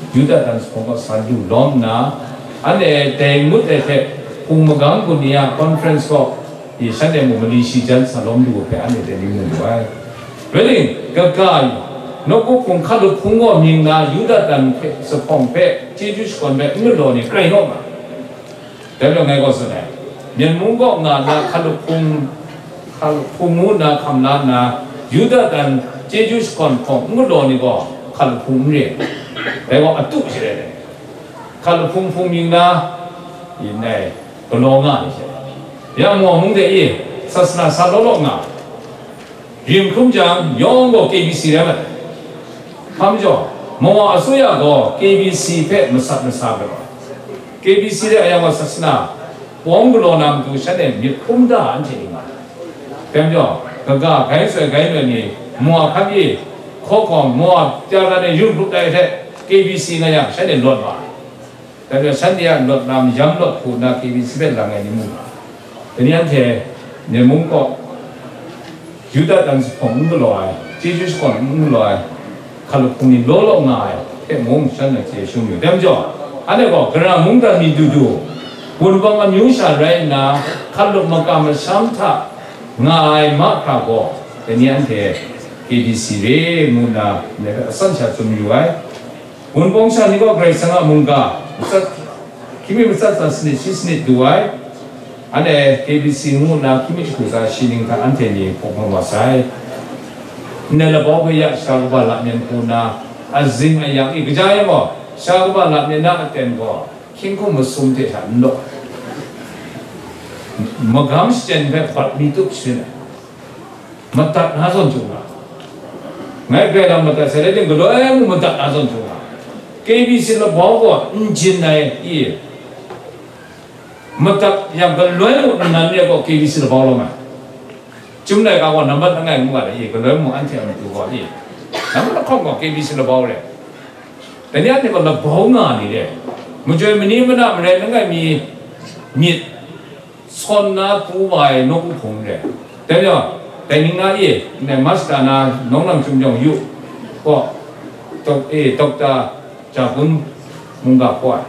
Yuda dan zuphpawng kaw sa lu lawm nna, anhte dai ngut ai hte hpung magang gun ni a conference kaw, i shanhte mung mali shi jan sa lawm lu hpe anhte dai ni mu lu ai. Rai nme, kaga, nawku hpung hkalup hpung gaw mying na Yuda dan hpe, zuphpawng hpe, chyeju shakawn hpe n galaw ni krai naw nga. Dai majaw ngai gaw tsun ai, Myen mung kaw nga na hkalup hpung, hkalup hpung ngu nna hkam la nna, Yuda dan chyeju shakawn hpawng n galaw ni gaw hkalup hpung n re ai. Dai gaw atu sharai ai. Hkalup hpung hpung mying na, yin ai, galaw nga ai hte, ya Mawa mung de e, sasana sa law law nga, rim hkrum jang, yawng gaw K B C rai mat ai. Hpa majaw, Mawa asuya gaw K B C hpe masat masa galaw ai. K B C de a yang gaw sasana, Pawng galaw na matu shanhte myit hkrum da anhte ni nga ai. Dai majaw, kaga gai soi gai loi ni, Moa hkan e, hkawhkawm, Moa tara ni yu hkrup dai hte, K B C nga yang, shanhte lawt ma ai. Dai majaw, shanhte a lawt lam, yam lawt hku nna K B C hpe lang ai ni mu nga ai. Dai ni anhte, Myen mung kaw, Yuda dan zuphpawng n galaw ai, chyeju shakawn n galaw ai, hkalup hpung ni law law nga ai hte mung, shan na chye shung yu. Dai majaw, anhte gaw, Karai mungdan mi du du, Wunpawng amyu sha rai nna, hkalup makam masham hta nga ai mahkra gaw, dai ni anhte K B C re ngu nna, ndai hpe asan sha tsun yu ai. Wunpawng sha ni gaw Karai Kasang a mungga matsat, hkying mi matsat tsa sanit shi sanit du ai. Anhte K B C ngu nna hkying mi jahku tsa shi ning hta anhte ni hpawk mat wa sai. Ndai labau hpe ya sha kaba lam yan hku nna, azing ayang i kaja yang gaw, sha kaba lam yan na aten gaw, hkying hkum masum hte hta n law. Magam shachyen hpe bat mi tup sharin ai. Madat na zawn htung nga. Ngai grai lam madat sai, rai tim, galoi mung madat na zawn htung nga. K B C labau gaw n jin ai i, madat yang galoi mung nnan re gaw K B C labau lawm ai. Chyum laika gaw nambat langai ngu ga ai i, galoi mung anhte a matu gaw i, nambat lahkawng gaw K B C labau re. Dai ni anhte gaw labau nga ni re. Majoi mani mana marai langai mi myit sawn na pru wa ai nawku hpung re. Dai majaw, dai ning na e, ndai Masta na nawng nang chyum jawng yu, gaw, dok-, e, Dokta Jagun mungga hpaw ai.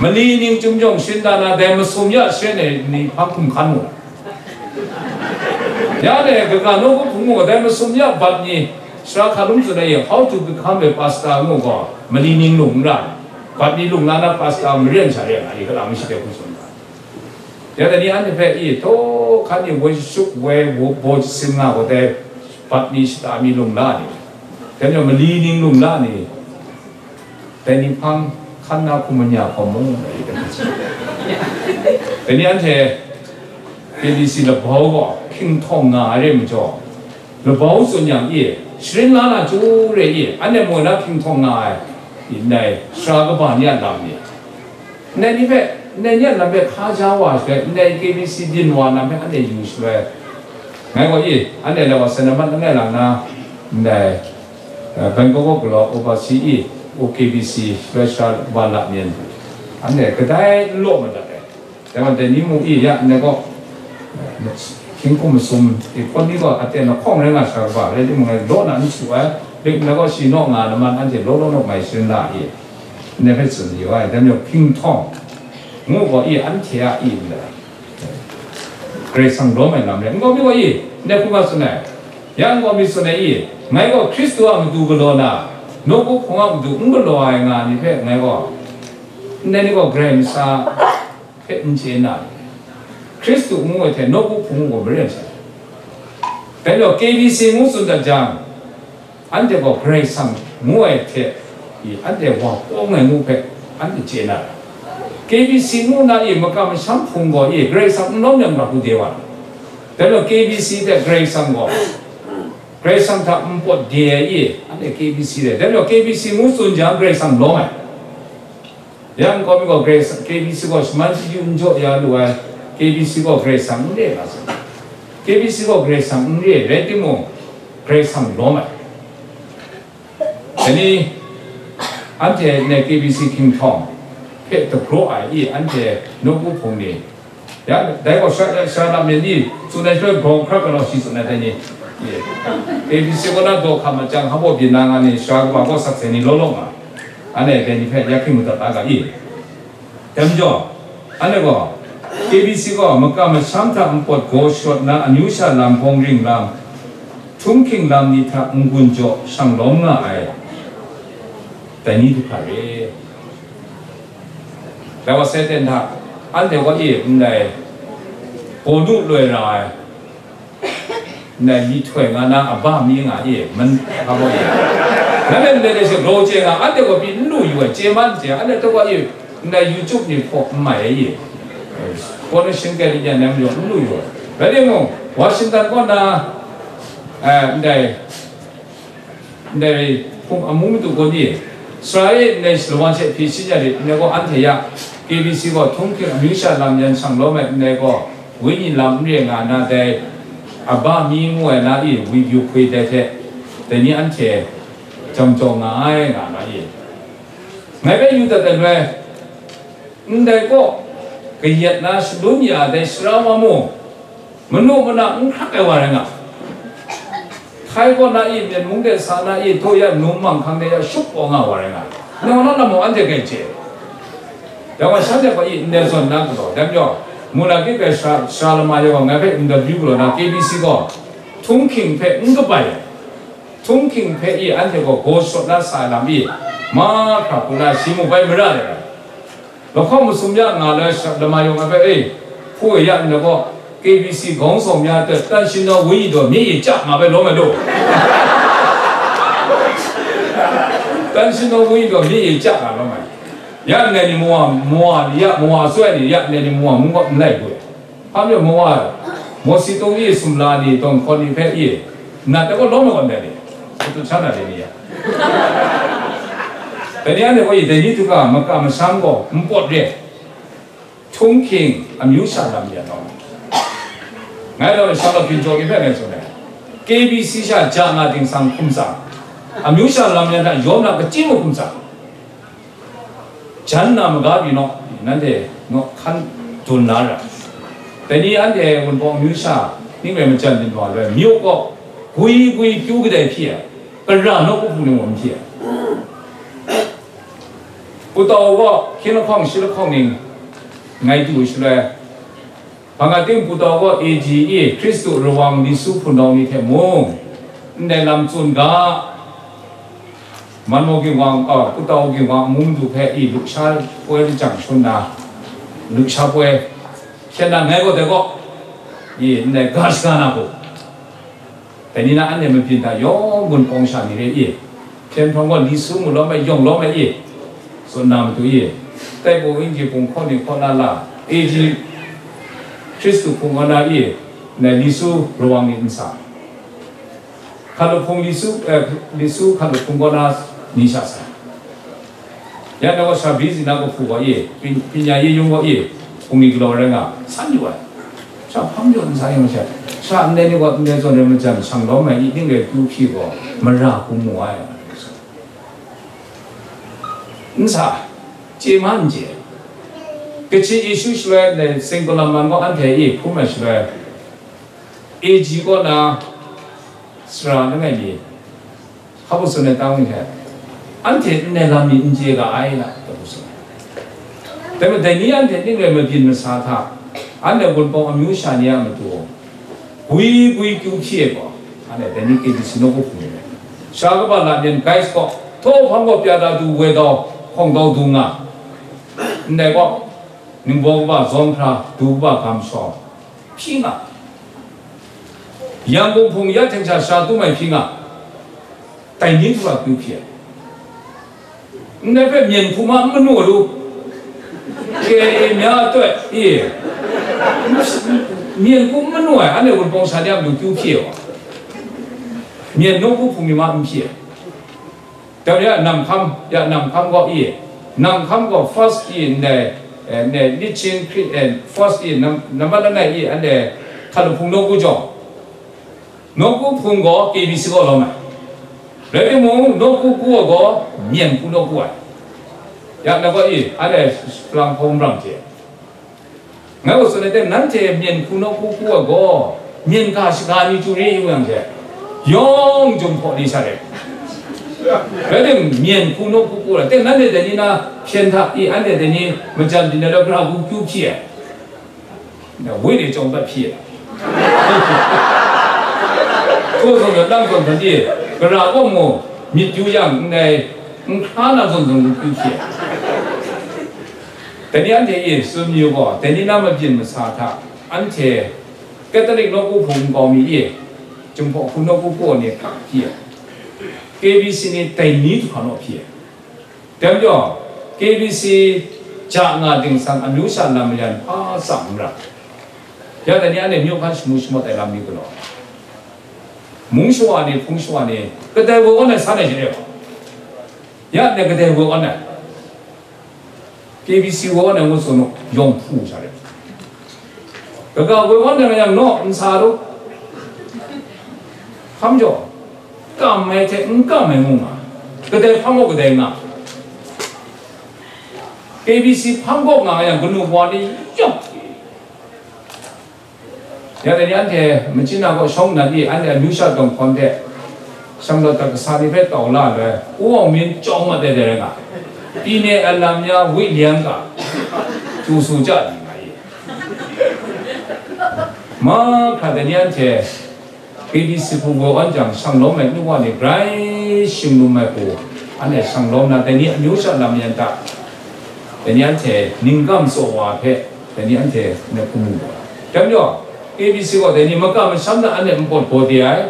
Mali ning chyum jawng shin da na, dai masum ya she ai ni hpang hkum hkan mu. Ya dai kaga nawku hpung gaw, dai masum ya bat ni, sara hkalum tsun ai, How to Become a Pastor ngu gaw, mali ning lung n ra, bat ni lung na na pastor maren sha re nga, i kalang mi shi de hku tsun ai. Ya dai ni anhte hpe i, htaw hkan ni woi shut woi wo-, baw jasim nga gaw dai, bat mi shata mi lung la ni, dai majaw mali ning lung la ni, dai ni hpang hkan na hkum anya hkawm mu, dai ni anhte K B C labau gaw hping htawng nga ai re majaw, labau tsun yang i, sharin la na chyu re i, anhte mung na hping htawng nga ai, i, ndai sara kaba ni a lam ni, ndai ni hpe, ndai ni a lam hpe hkaja wa shaloi, ndai K B C byin wa lam hpe anhte yu shaloi, ngai gaw i, anhte lai wa sai na mat langai lang na, ndai, eh, Bangkok galaw Oversea i, O K B C shaloi sara wa lam yin, anhte kadai n law madat ai. Dai gaw, dai ni mung i ya, ndai gaw, hkying hkum masum, i hpawt ni gaw aten lahkawng rai nga sha kaba, rai timung, ngai law na n su ai, lik ndai gaw shi naw nga na man, anhte law law naw mai sharin la i, ndai hpe tsun yu ai, dai majaw hping htawng ngu gaw i, anhte a i ndai, Karai Kasang lawm ai lam rai, n gaw mi gaw i, ndai hku nga tsun ai, ya n gaw mi tsun ai i, ngai gaw Hkristu a matu galaw na, nawku hpung a matu n galaw ai nga ni hpe ngai gaw, ndai ni gaw Karai Masa hpe n chye na, Hkristu ngu ai hte nawku hpung gaw maren sai. Dai majaw K B C ngu tsun dat jang, anhte gaw Karai Kasang ngu ai hte i, anhte wa kawng ai ngu hpe anhte chye na, K B C ngu na i makam masham hpung gaw i, Karai Kasang n lawm yang ga hku de wa. Dai majaw K B C hte Karai Kasang gaw, Karai Kasang hta npawt de ai i, anhte K B C re. Dai majaw K B C ngu tsun jang, Karai Kasang lawm ai. Ya n gaw mi gaw Karai Kasang, K B C gaw shaman shaju n jaw ya lu ai, K B C gaw Karai Kasang n re nga sai. K B C gaw Karai Kasang n re, rai timung, Karai Kasang lawm ai. Dai ni, anhte ndai K B C hkying htawng hpe dagraw ai i, anhte nawku hpung ni, ya, dai gaw sha, sha lam yan ni tsun ai shaloi, grau hkra galaw shi tsun ai dai ni, K B C kaw na daw hkam machyang, hpa baw byin na nga ni, sara kaba gaw sakse ni law law nga, anhte dai ni hpe ya hkying madat la ga i. Dai majaw, anhte gaw, K B C gaw makam masham hta npawt gaw shawt na, amyu sha lam bawng ring lam, htunghking lam ni hta n-gun jaw shang lawm nga ai, dai ni du hkra re. Dai wa, Satan hta, anhte gaw e ndai, Pawlu loi ra ai, ndai myihtoi nga na a ba mi nga e, man, hpa baw e. Nanhte ndai de she grau chye nga, anhte gaw pyi n lu yu ai, chye man chye, anhte hta gaw e, ndai YouTube ni hpaw n mai ai e. Connection kai di yan nang majaw n lu yu ai. Rai timung, Washington kaw na, eh, ndai, ndai hpung amu madu gaw ni, Sara e ndai shalawan hte hpyi shi ya rit, ndai gaw anhte ya, K B C gaw htunghking amyu sha lam yan shang lawm ai ndai gaw, wenyi lam n re nga na dai, Aba mi ngu ai na i wibyu hkwi dai hte, dai ni anhte jang jaw nga ai nga na i. Ngai hpe yu dat ai loi, ndai kaw kayat na shalun ya dai sara wa mu, manu mana n hkrak ai wa rai nga. Hkai kaw na i, Myen mung de sa na i, daw ya num manghkang de ya shup kaw nga wa rai nga. Nang na lam mung anhte grai chye. Dai wa shanhte gaw i ndai zawn na galaw, dai majaw, Munagit bai sara, sara lama yawng gaw ngai hpe interview galaw na, K B C gaw htunghking hpe n kabai ai. Htunghking hpe i anhte gaw gaw shawt na sa ai lam i, mahkra hku na shi mu bai mara ai. Lahkawng masum ya nga loi sha lama yawng ai hpe, e, hpu e ya nna gaw, K B C ခေါင်းဆောင်များအတွက် သန့်ရှင်းသောဝိညာဉ်တော် မျက်ရည်ကျမှာပဲ လုပ်မယ်လို့။ သန့်ရှင်းသောဝိညာဉ်တော် မျက်ရည်ကျမှာ လုပ်မယ်။ ရန်နယ်မြေမှာ မွာ ရ မွာစွဲနေ ရနယ်မြေမှာ မူကမလိုက်ဘူး။ ဘာဖြစ်လို့ မွာ မော်စီတုံးကြီး စူလာနေ တောင်ခေါ်နေဖဲ အေး နတ်တကောလုံးလုံးနဲ့နေ သူချမ်းသာနေနေရ။ တနည်းအားဖြင့် ဟိုဒီနေ့သူက မကမဆန်းကို မပွတ်တဲ့ ထုံးခင် အမျိုးရှာလာမြင်တော့ ငါတို့ ရှောက်တော့ ပြင်ကျော်ကြီးဖက်နဲ့ဆိုတယ်။ K B C ရှာ ဂျာငါတင်ဆောင် ခုံးစား အမျိုးရှာလာမြင်တာ ရောမလာ ကကျင်းကို ခုံးစား ကျမ်းနာမကားပြီနော်။ နန်းတယ်နော် ခန်းတွန်လာတာ။ တနည်းအားဖြင့် ဝန်ပေါ်မျိုးရှာ နှိမ့်မယ်မကြံတင်ပါပဲ။ မြို့ကော ကွီကွီကျူးကတဲ့ဖြစ်ရ။ ကရနော်ကိုပူနေမှာမဖြစ်ရ။ ပူတော်က ခင်းလခေါင် ရှိလခေါင်နေ ငိုင်းတူရှိလဲ။ ဘာငါတင်ပူတော်က A G E ခရစ်တုရဝံ လီဆူဖုန်တော်နေထဲမို့ နဲ့လမ်းစွန်က မန်မောဂင်ဝံ အ ပူတော်ဂင်ဝံ မုန်းသူဖဲ 이 လှုပ်ရှားပွဲတစ်ကြောင့် ဆွမ်းနာ လှုပ်ရှားပွဲ ရှင်းနာ ငဲကိုတဲ့ကော 이 နဲ့ ဂါရှ်ဂါနာကို တနည်းအားဖြင့် မပြင်တာ ရော ဝန်ပေါင်းရှာနေတဲ့အရေး ဖြန်ထောင်က လီဆူမှု လောမဲ့ ယုံလောမဲ့ ရေး စွမ်းနာမတူရေး တိုက်ပုံအင်္ကျီပုံ ခေါ်နေ ခေါ်လာလာ အေးကြီး ခရစ်တုဖုန်ကနာရေး နဲ့ လီဆူရဝံနေ မစား ခလုဖုန် လီဆူ အဲ လီဆူ ခလုဖုန်ကနာ နေရှာစား ရန်တော်က ရှာပြီးစီနာကို ဖူပါရေး ပ ပညာရေးရုံးကရေး ပုံမီကလော်ရဲငါ ဆန်းယူပါ ရှာဖမ်းယူနေစားရုံရှာ ရှာအနေနဲ့က အနေစောနေမကြမ်း ဆံတော်မယ် အင်းငယ်တူဖြစ်ပေါ် မရဘူးမွားရ နစား ကြေမန်းကြေ ကချင်ယေရှုရှလွဲနဲ့ စင်ကလမန်က အန်ထဲ အေး ဖုံးမယ်ရှလွဲ အေးကြီးကနာ စရာ နငယ်ကြီး ဟောက်ဆိုနဲ့ တောင်းနေတယ်။ အန်ထဲ နဲ့ လာမီ အင်ကြေက အိုင်လာ တဘူးဆို။ ဒါပေမဲ့ ဒီနေ့ အန်ထဲ နေ့လယ် မပြင်းမစား ထား။ အန်ထဲ ဝန်ပေါင်း အမျိုးရှာနေရ မတူဘူး။ ကွီကွီကျူးဖြစ်ပေါ့။ အန်ထဲ ဒီနေ့ K B C နှုတ်ကို ဖူးနေတယ်။ ရှားကပ္ပလာပြန် guys ပေါ့။ ထိုးဖောင်းကို ပြတာ သူဝယ်တော့ ခုံတော့ သူငါ။ နဲ့ပေါ့။ နင်ဘောကပ္ပ ဇွန်ခရာ ဒူကပ္ပ ကမ်ရှောင်။ ဖြီးငါ။ ရန်ကုန်ဖုန်ရထင်ရှား ရှာသူမိုင်ဖြီးငါ။ တိုင်နင်းသူက သူဖြစ်။ နဖက် မြင်ကူမမနုလို့ ကဲများအတွက် အေး မြင်ကူမနု အဲ့ဒါကို ပုံစံရ ဘယ်လို သူဖြစ်ရော။ မြင်နှုတ်ကို ဖုန်မြမ မဖြစ်။ တမယ နမ်ခမ် ယ နမ်ခမ် ဂေါ် အီ နမ်ခမ် ဂေါ် first အီ နဲ နဲ နှစ်ချင်း ခရစ် အဲ first အီ နမ် နံပါတ် နှစ် အီ အဲ့ဒါ ခလုဖုန် နှုတ်ကိုကြောင့် နှုတ်ကိုဖုန် ဂေါ် K B C ဂေါ် လောမယ်။ ဒါပေမဲ့ နှုတ်ကိုကိုယ် ဂေါ် မြင်ကူနှုတ်ကို ရ နဂေါ် အီ အဲ့ဒါ ဖလန်ဖုန် ရမ်ကျဲ ငါ့ကိုဆိုနေတဲ့ နန်းထဲ မြင်ခုနှုတ်ကိုကိုယ့်အကော မြင်ကာ ရှကာ မီကျူရေး ရုံးရံကျဲ ရုံးကျုံဖော်နေစားတယ်။ ဒါပေမဲ့ မြင်ခုနှုတ်ကိုကိုယ် တဲ့ နန်းထဲ တနည်းနာ ဖြန်ထပ် အေး အဲ့ဒါ တနည်း မကြမ်းတင်တဲ့ တော့ ကရာကူ ကျူးဖြစ်ရ။ ဝိတ်တွေ ကြောင်ပတ်ဖြစ်ရ။ ကိုယ်ဆိုတော့ တမ်းဆိုတော့ ဒီ ကရာကောမို့ မြစ်ကျူးရ နဲ့ ခါနာ ဆိုတော့ ကျူးဖြစ်ရ။ တနည်းအားဖြင့် ယေရှုမျိုးက တနည်းနာမပြစ်မစားထ အန်ထဲ ကက်သလစ် နှုတ်ကိုဖုန်ကောင်းမီး ယေရှုဖော်ခုနှုတ်ကိုကိုယ်နဲ့ ခပ်ကြည့်ရ။ KBC နဲ့ တိုင်နည်းတစ်ခါတော့ဖြစ်ရ။ တမ်းကြောင့် KBC ဂျာငါတင်ဆန်း အမျိုးရှာလမ်းမရန် ဖားစံရ။ ရတဲ့နည်းအားနဲ့ မြို့ဖန်းရှမူရှမောတိုင်လာမျိုးကတော့ မုန်းရှဝါနေ ဖုန်းရှဝါနေ ကတဲဝေကောနဲ့ စားနေကြတယ်။ ရတဲ့ကတဲဝေကောနဲ့ K B C woi wan ai ngu tsun u, yawng hpu sha re. Kaga woi wan ai yang naw, n sa lu. Hkam jaw, kam ai hte n kam ai ngu nga, kadai hpang gaw kadai nga. K B C hpang gaw nga yang kanu wa ni yawng. Ya dai ni anhte machyin na gaw shawng nnan i, anhte amyu sha tawn hkawn hte, shanglawt hta kasa ni hpe tau la ai, U Wang Min chyawm mat ai dai rai nga, ပြည်နယ်အလံများဝေးလံက ကြိုဆိုကြသည် nga i. Mahkra dai ni anhte K B C hpung gaw an jang, shang lawm ai nu wa ni grai shinglum ai hku, anhte shang lawm na, dai ni amyu sha lam yan ta, dai ni anhte ningkam tsaw wa hpe, dai ni anhte n-, hku mu ai. Dai majaw, K B C gaw dai ni makam masham na anhte npawt gaw de ai,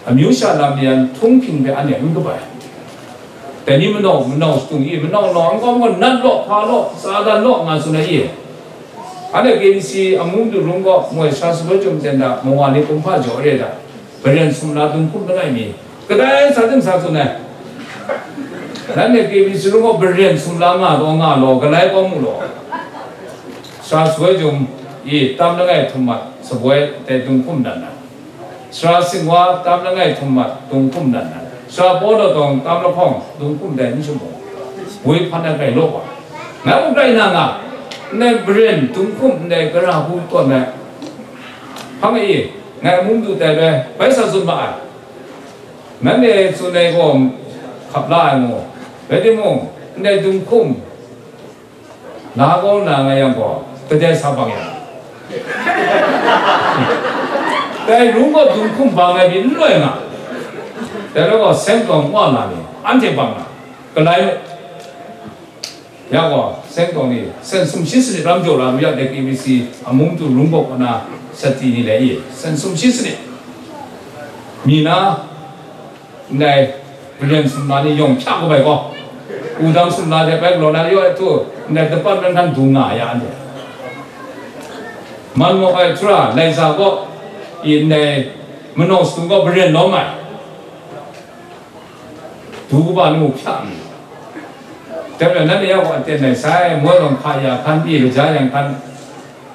amyu sha lam yan htunghking hpe anhte n kabai. Dai ni manau, manau shadung i, manau nau n kawm gaw, nat law, hpa law, tsa dan law, nga tsun ai i. Anhte K B C amu madu rung gaw, moi sha sabai chyum ten da, mawa ni kumhpa jaw re da, baren sumla dung hkum langai mi, kadai sa tim sa tsun ai. Nanhte K B C rung gaw baren sumla nga taw nga law, galai kawng mu law. Sha sabai chyum i, tam langai htum mat, sabai tai dung hkum dan ai. Sara singwa tam langai htum mat, dung hkum dan ai. Sara Pawlaw tawng tam lahkawng, dung hkum dai n shamung, woi hpan ai rai law wa. Ngai mung rai na nga, ndai baren dung hkum ndai gara hku tawn ai. Hpang e, ngai amu madu tai bai, bai sa tsun ma ai. Nanhte tsun ai gaw hkap la ai mu. Rai timung, ndai dung hkum, la kau na nga yang gaw, kadai sa bang yang? Dai rung gaw dung hkum bang ai pyi n loi nga. Dai rai gaw, seng tawng wa na ni, anhte bang na, kalai mu. Ya gaw, seng tawng ni, sen sumshi sanit ram jaw la lu ya, dai K B C amu madu rung gaw kaw na sati ni lai i, sen sumshi sanit. Mi na, ndai, baren sumla ni yawng hpyak kau bai gaw, wudang sumla hte bai galaw na yaw ai htu, ndai dapat ran hkan dung nga ya anhte. Man mawk ai htura, laisa gaw, i ndai, manau shadung gaw baren lawm ai. Du kaba nu hpyak mi. Dai majaw, nanhte ya gaw aten ai sai, moi gaw hka ya hkan, i kaja yang hkan,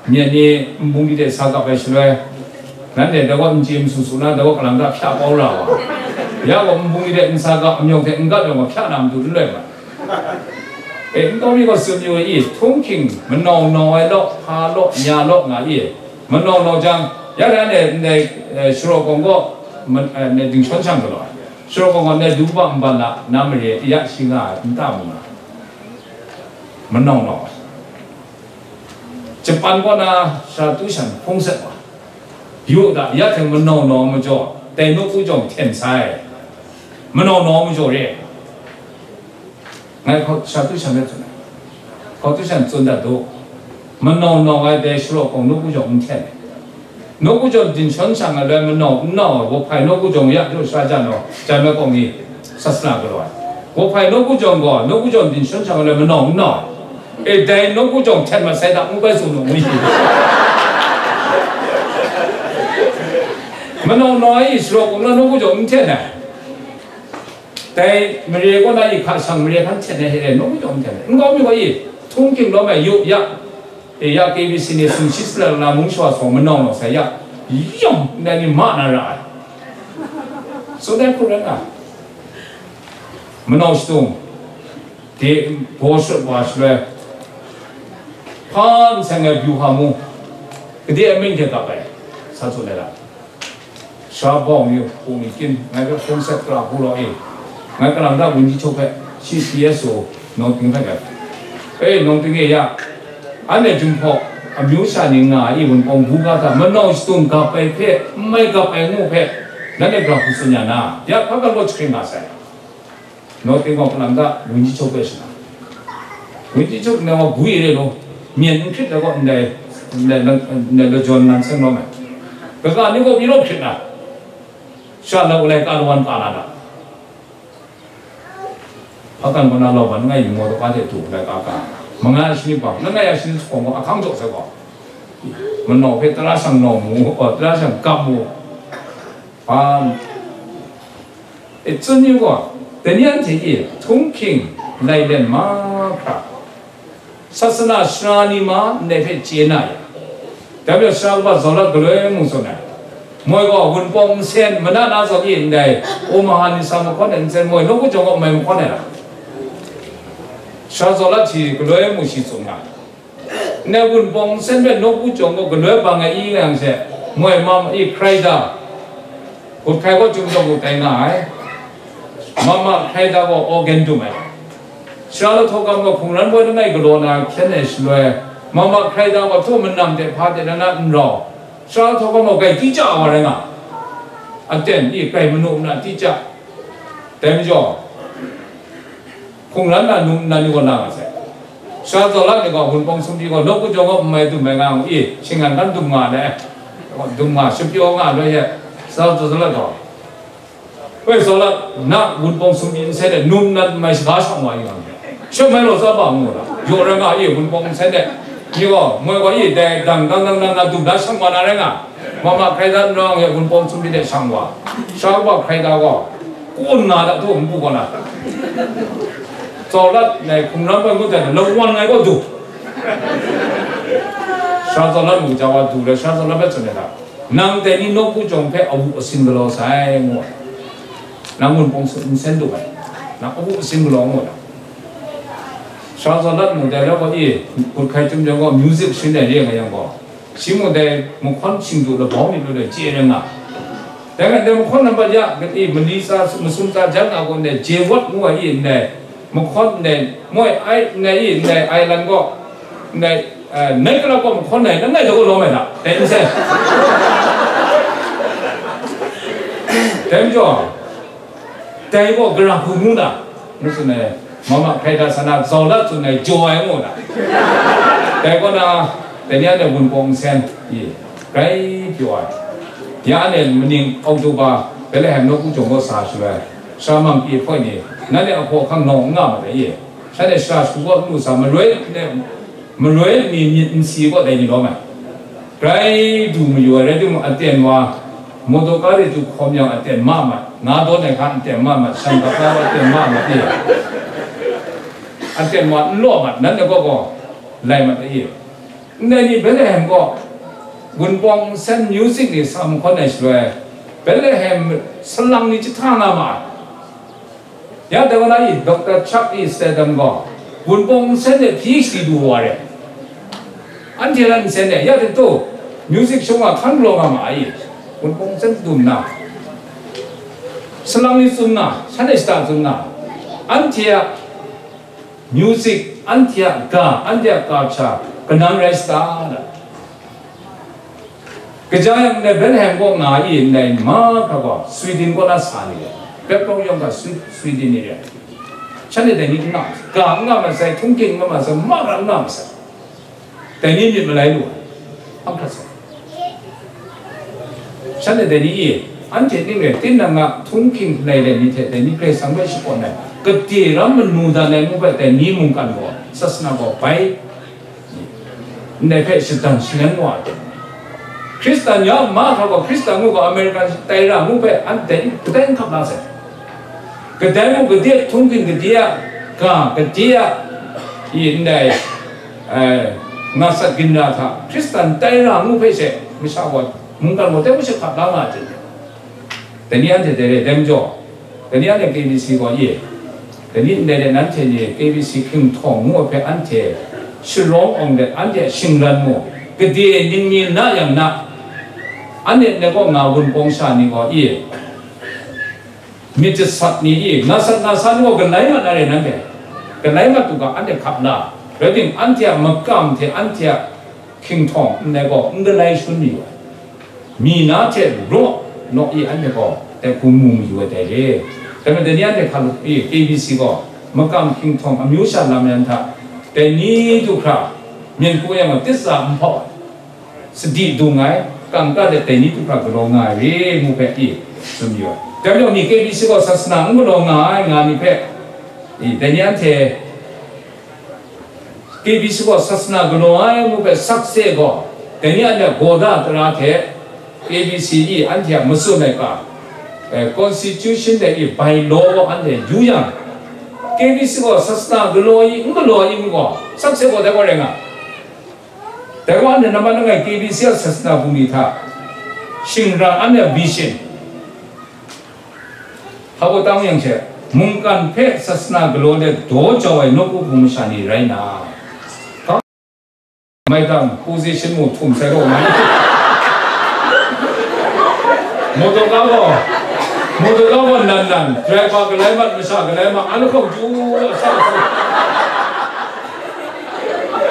Myen ni nbung ni de sa kap ai shaloi, nanhte dai gaw n chye n su su na, dai gaw kalang da hpya kau ra wa. Ya gaw nbung ni de n sa kap, amyawng hte n kap yang gaw hpya na matu n loi ma. E, nkau mi gaw tsun yu ai i, htunghking, manau nau ai law, hpa law, nya law nga i, manau nau jang, ya rai ndai, ndai, eh, Sharaw Kawng gaw, man-, eh, ndai dingshawng shang galaw ai. Sharaw Kawng gaw ndai du kaba nban la, na mare, ya shi nga ai, nta mu nga ai. Manau nau ai. Japan kaw na sara tu shan hpung sat wa. Yu da, ya hte manau nau majaw, dai nawku jawng hten sai. Manau nau majaw re. Ngai hkau sara tu shan hpe tsun ai. Hkau tu shan tsun dat du. Manau nau ai dai Sharaw Kawng nawku jawng n hten ai. Nawku jawng dinshawn shang ai loi manau n nau ai, Wohpai nawku jawng ya jaw sha jan ai, jan ai kawng ni, sasana galaw ai. Wohpai nawku jawng gaw, nawku jawng dinshawn shang ai loi manau n nau ai. E, dai nawku jawng hten mat sai da, ngu bai tsun nu, ngu shi. Manau nau ai, Sharaw Kawng na nawku jawng n hten ai. Dai mare kaw na i hka shang mare hkan hten ai, he rai nawku jawng n hten ai. Nkau mi gaw i, htunghking lawm ai, yu ya. E ya, K B C ni sumshi sala na mung shawa sawng manau nau sai ya, yawng ndai ni ma na ra ai. So dai hku rai nga, manau shadung de baw shut wa shaloi, hpa n seng ai byu hpa mu, kade amying hte gap ai, sa tsun ai lam. Sha bawng yu, hpung myit kyin, ngai hpe hpung sat kra hku law e, ngai kalang ta wunji hkyaw hpe, shi P S O, nawng ting hpe gai. E, nawng ting e ya, anhte Jinghpaw amyu sha ni nga ai i, Wunpawng buga hta manau shadung gap ai hpe, n mai gap ai ngu hpe, nanhte gara hku tsun ya na, ya hpa kan gaw jahkring nga sai. Nawng ting gaw kalang ta, wunji hkyaw hpe shana. Wunji hkyaw nang gaw gwi re law, myen n hkrit ai gaw ndai, ndai, ndai lajawn nan seng lawm ai. Kaga ni gaw pyi law hkrit na, sha lau lai ka lawan ka na da. Hpa kan gaw na lau ban, ngai yu maw, dawka hte du, lai ka ka. Manga shani bang, langai ya shani hkawng gaw, ahkang jaw sai gaw. Manau hpe tara shang nau mu, o, tara shang gap mu. Hpa, e, tsun yu gaw, dai ni anhte e, htunghking, Lai len mahkra, sasana sara ni ma ndai hpe chye na ya. Dai majaw sara kaba Zawlat galoi mu tsun ai, moi gaw Wunpawng nsen mana na zawn e ndai, Omaha ni sa mahkawn ai nsen moi, nawku jawng kaw mai mahkawn ai lam. Sara Zawlat shi galoi mu shi tsun nga ai. Ndai Wunpawng nsen hpe nawku jawng kaw galoi bang ai i nga yang she, moi ma ma i hkrai da, hkut hkai kaw chyum jawng u tai nga ai. Ma ma hkrai da gaw organ dum ai. Sara lahtaw gam gaw hkungran boi langai galaw na hpyen ai shaloi, ma ma hkrai da gaw htaw manam de hpa de na na n rau, sara lahtaw gam gaw grai tica wa rai nga, aten i grai manu mara tica. Dai majaw, hkungran na num nnan ni gaw na nga sai. Sara Zawlat ni gaw Wunpawng Sumbi gaw nawku jawng kaw n mai dum ai nga ngu i, shinggan kan dum nga le, dum nga, shapyaw nga loi he, Sara Zawlat gaw, woi Zawlat, na Wunpawng Sumbi nsen de num nnan n mai shaga shang wa i nga ngu, she mai law tsa ba ngu la, yaw rai nga i, Wunpawng nsen de, ni gaw, moi gaw i, dai dang dang dang dang na dum da shang wa na rai nga, ma ma hkrai da n rawng e, Wunpawng Sumbi de shang wa, sara kaba hkrai da gaw, kun nga da tu npu kaw na, Zawlat nai hkungran bai ngut ai lawan ngai kaw du. Sara Zawlat mu ja wa du le, Sara Zawlat bai tsun ai da, nang dai ni nawku jawng hpe awu asin galaw sai, ngu ai. Nang Wunpawng nsen du ai, nang awu asin galaw, ngu ai. Sara Zawlat mu dai la gaw i, hkut hkai chyum jawng gaw music shin ai re nga yang gaw, shi mung dai mahkawn shingdu labau ni lu le chye rai nga. Dai nga dai mahkawn nambat ya, gati mali tsa, masum tsa jan nga gaw ndai Jewat ngu ai i ndai, mahkawn ndai, moi ai, ndai i ndai, ai lan gaw, ndai, eh, nai kala gaw mahkawn ai, langai da gaw lawm ai da, dai nsen. Dai majaw, dai gaw gara hku ngu na, ngu tsun ai, ma ma hkrai da sa na, Zawlat tsun ai, jaw ai ngu na. Dai kaw na, dai ni anhte Wunpawng nsen, i, grai pyaw ai. Ya anhte maning Oktoba, Betlehem nawku jawng kaw sa shaloi, sara mang pyi hpoi ni, nanhte a hpaw hkang nawng n nga ma dai i? Shanhte sara shagu kaw n lu sa, maroi, maroi mi myit n si kaw dai ni lawm ai. Grai du mayu ai rai timung, aten wa, motor kar e du hkawm yang aten ma mat, nga dawn ai hkan aten ma mat, shan gap la aten ma mat e, aten wa n law mat, nanhte kaw gaw lai mat e. Ndai ni Betlehem kaw Wunpawng nsen music ni sa mahkawn ai shaloi, Betlehem salang ni jahta nga ma ai. Ya dai wa na i, Doctor Chuck E. Statham gaw Wunpawng nsen de P H D du wa re. Anhte ran nsen de, ya dai tu, music shung wa hkan galaw nga ma ai, Wunpawng nsen dum na, salang ni tsun na, shanhte shata tsun na, anhte a music, anhte a ga, anhte a culture, kanang rai shata na. Kaja yang ndai Betlehem kaw nga i ndai mahkra gaw, Sweden kaw na sa ni rai, background yawng ga Swe-, Sweden ni rai. Shanhte dai ni n nga masai, ga n nga masai, htunghking n nga masai, mahkra n nga masai. Dai ni myit malai lu ai, ahkra sai. Shanhte dai ni i, anhte ning rai, tinang a htunghking lai lai ni hte dai ni Karai Kasang hpe shakawn ai, gade ram manu dan ai ngu hpe dai ni mungkan gaw, sasana gaw bai, ndai hpe shadan shayan wa ai. Hkristan ya mahkra gaw, Hkristan ngu gaw, American tai ra ngu hpe, anhte kadai n hkap la sai. Kadai mung, gade htunghking, gade a ga, gade a i ndai, eh, nga sat ginra hta, Hkristan tai ra ngu hpe she, masha gaw, mungkan gaw, dai hpe she hkap la nga ai. Dai ni anhte dai re, dai majaw, dai ni anhte K B C gaw ye, dai ni ndai de nanhte ni K B C hkinghtawn ngu ai hpe anhte sharawng awng let, anhte a shingran mung, gade ningmi na yang na, anhte ndai kaw nga Wunpawng sha ni gaw ye, myit jasat ni i, nga sat nga sa ni gaw galai mat na re nanhte, galai mat u ga, anhte hkap la, rai timung, anhte a makam hte anhte a hkinghtawn ndai gaw n galai shangun mayu ai. Mi na hte raw naw i anhte gaw dai hku mu mayu ai dai re. Dai majaw, dai ni anhte hkalup i K B C gaw makam hkinghtawn amyu sha lam yan hta, dai ni du hkra myen hku yang gaw, titsa n hpau ai, sadi dung ai, kangka let dai ni du hkra galaw nga ai re ngu hpe i tsun mayu ai. Dai majaw, mi K B C gaw sasana n galaw nga ai nga ni hpe, i, dai ni anhte K B C gaw sasana galaw ai ngu hpe sakse gaw, dai ni anhte a gawda tara hte K B C i anhte a matsun ai ga, eh, constitution de i bylaw gaw anhte yu yang, K B C gaw sasana galaw i, n galaw i n gaw, sakse gaw dai gaw rai nga. Dai gaw anhte nambat langai K B C a sasana bungli hta, shingran anhte a vision, hpa gaw tang yang she, mungkan hpe sasana galaw let daw jau ai nawku hpung masha ni rai na, maidang position mu htum sai gaw ngai. Motor ka gaw, motor ka gaw nan nan, driver galai mat, masha galai mat, an lahkawng ju, a sa su.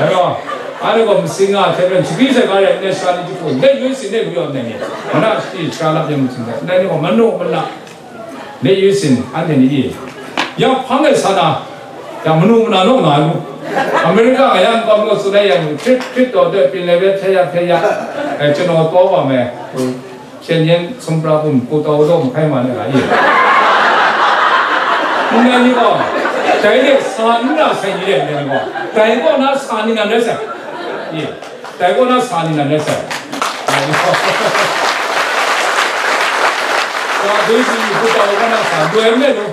Ano, ano gaw masing nga hte maren, shagri shaga rai nna, sha ni jahku, ndai yoi sin, ndai gwi awt nai ni, mana shati sha lap yang masing nga, ndai ni gaw manu mana, ndai yoi sin, anhte ni i, ya hpang ai sa na, ya manu mana naw nga ai mu. America nga yang, kawm gaw tsun ai yang, Hkrit, Hkrit daw doi, pyin lai bai hpya ya, hpya ya, eh, chanaw taw wa me. Hpyen yen sumra bum pu taw daw mahkai ma ni a i? Ndai ni gaw, dai de sa n ra sai ni de, ndai ni gaw. Dai kaw na sa ni nan rai sai. I, dai kaw na sa ni nan rai sai. Sa doi si pu taw kaw na sa, doi n rai lu.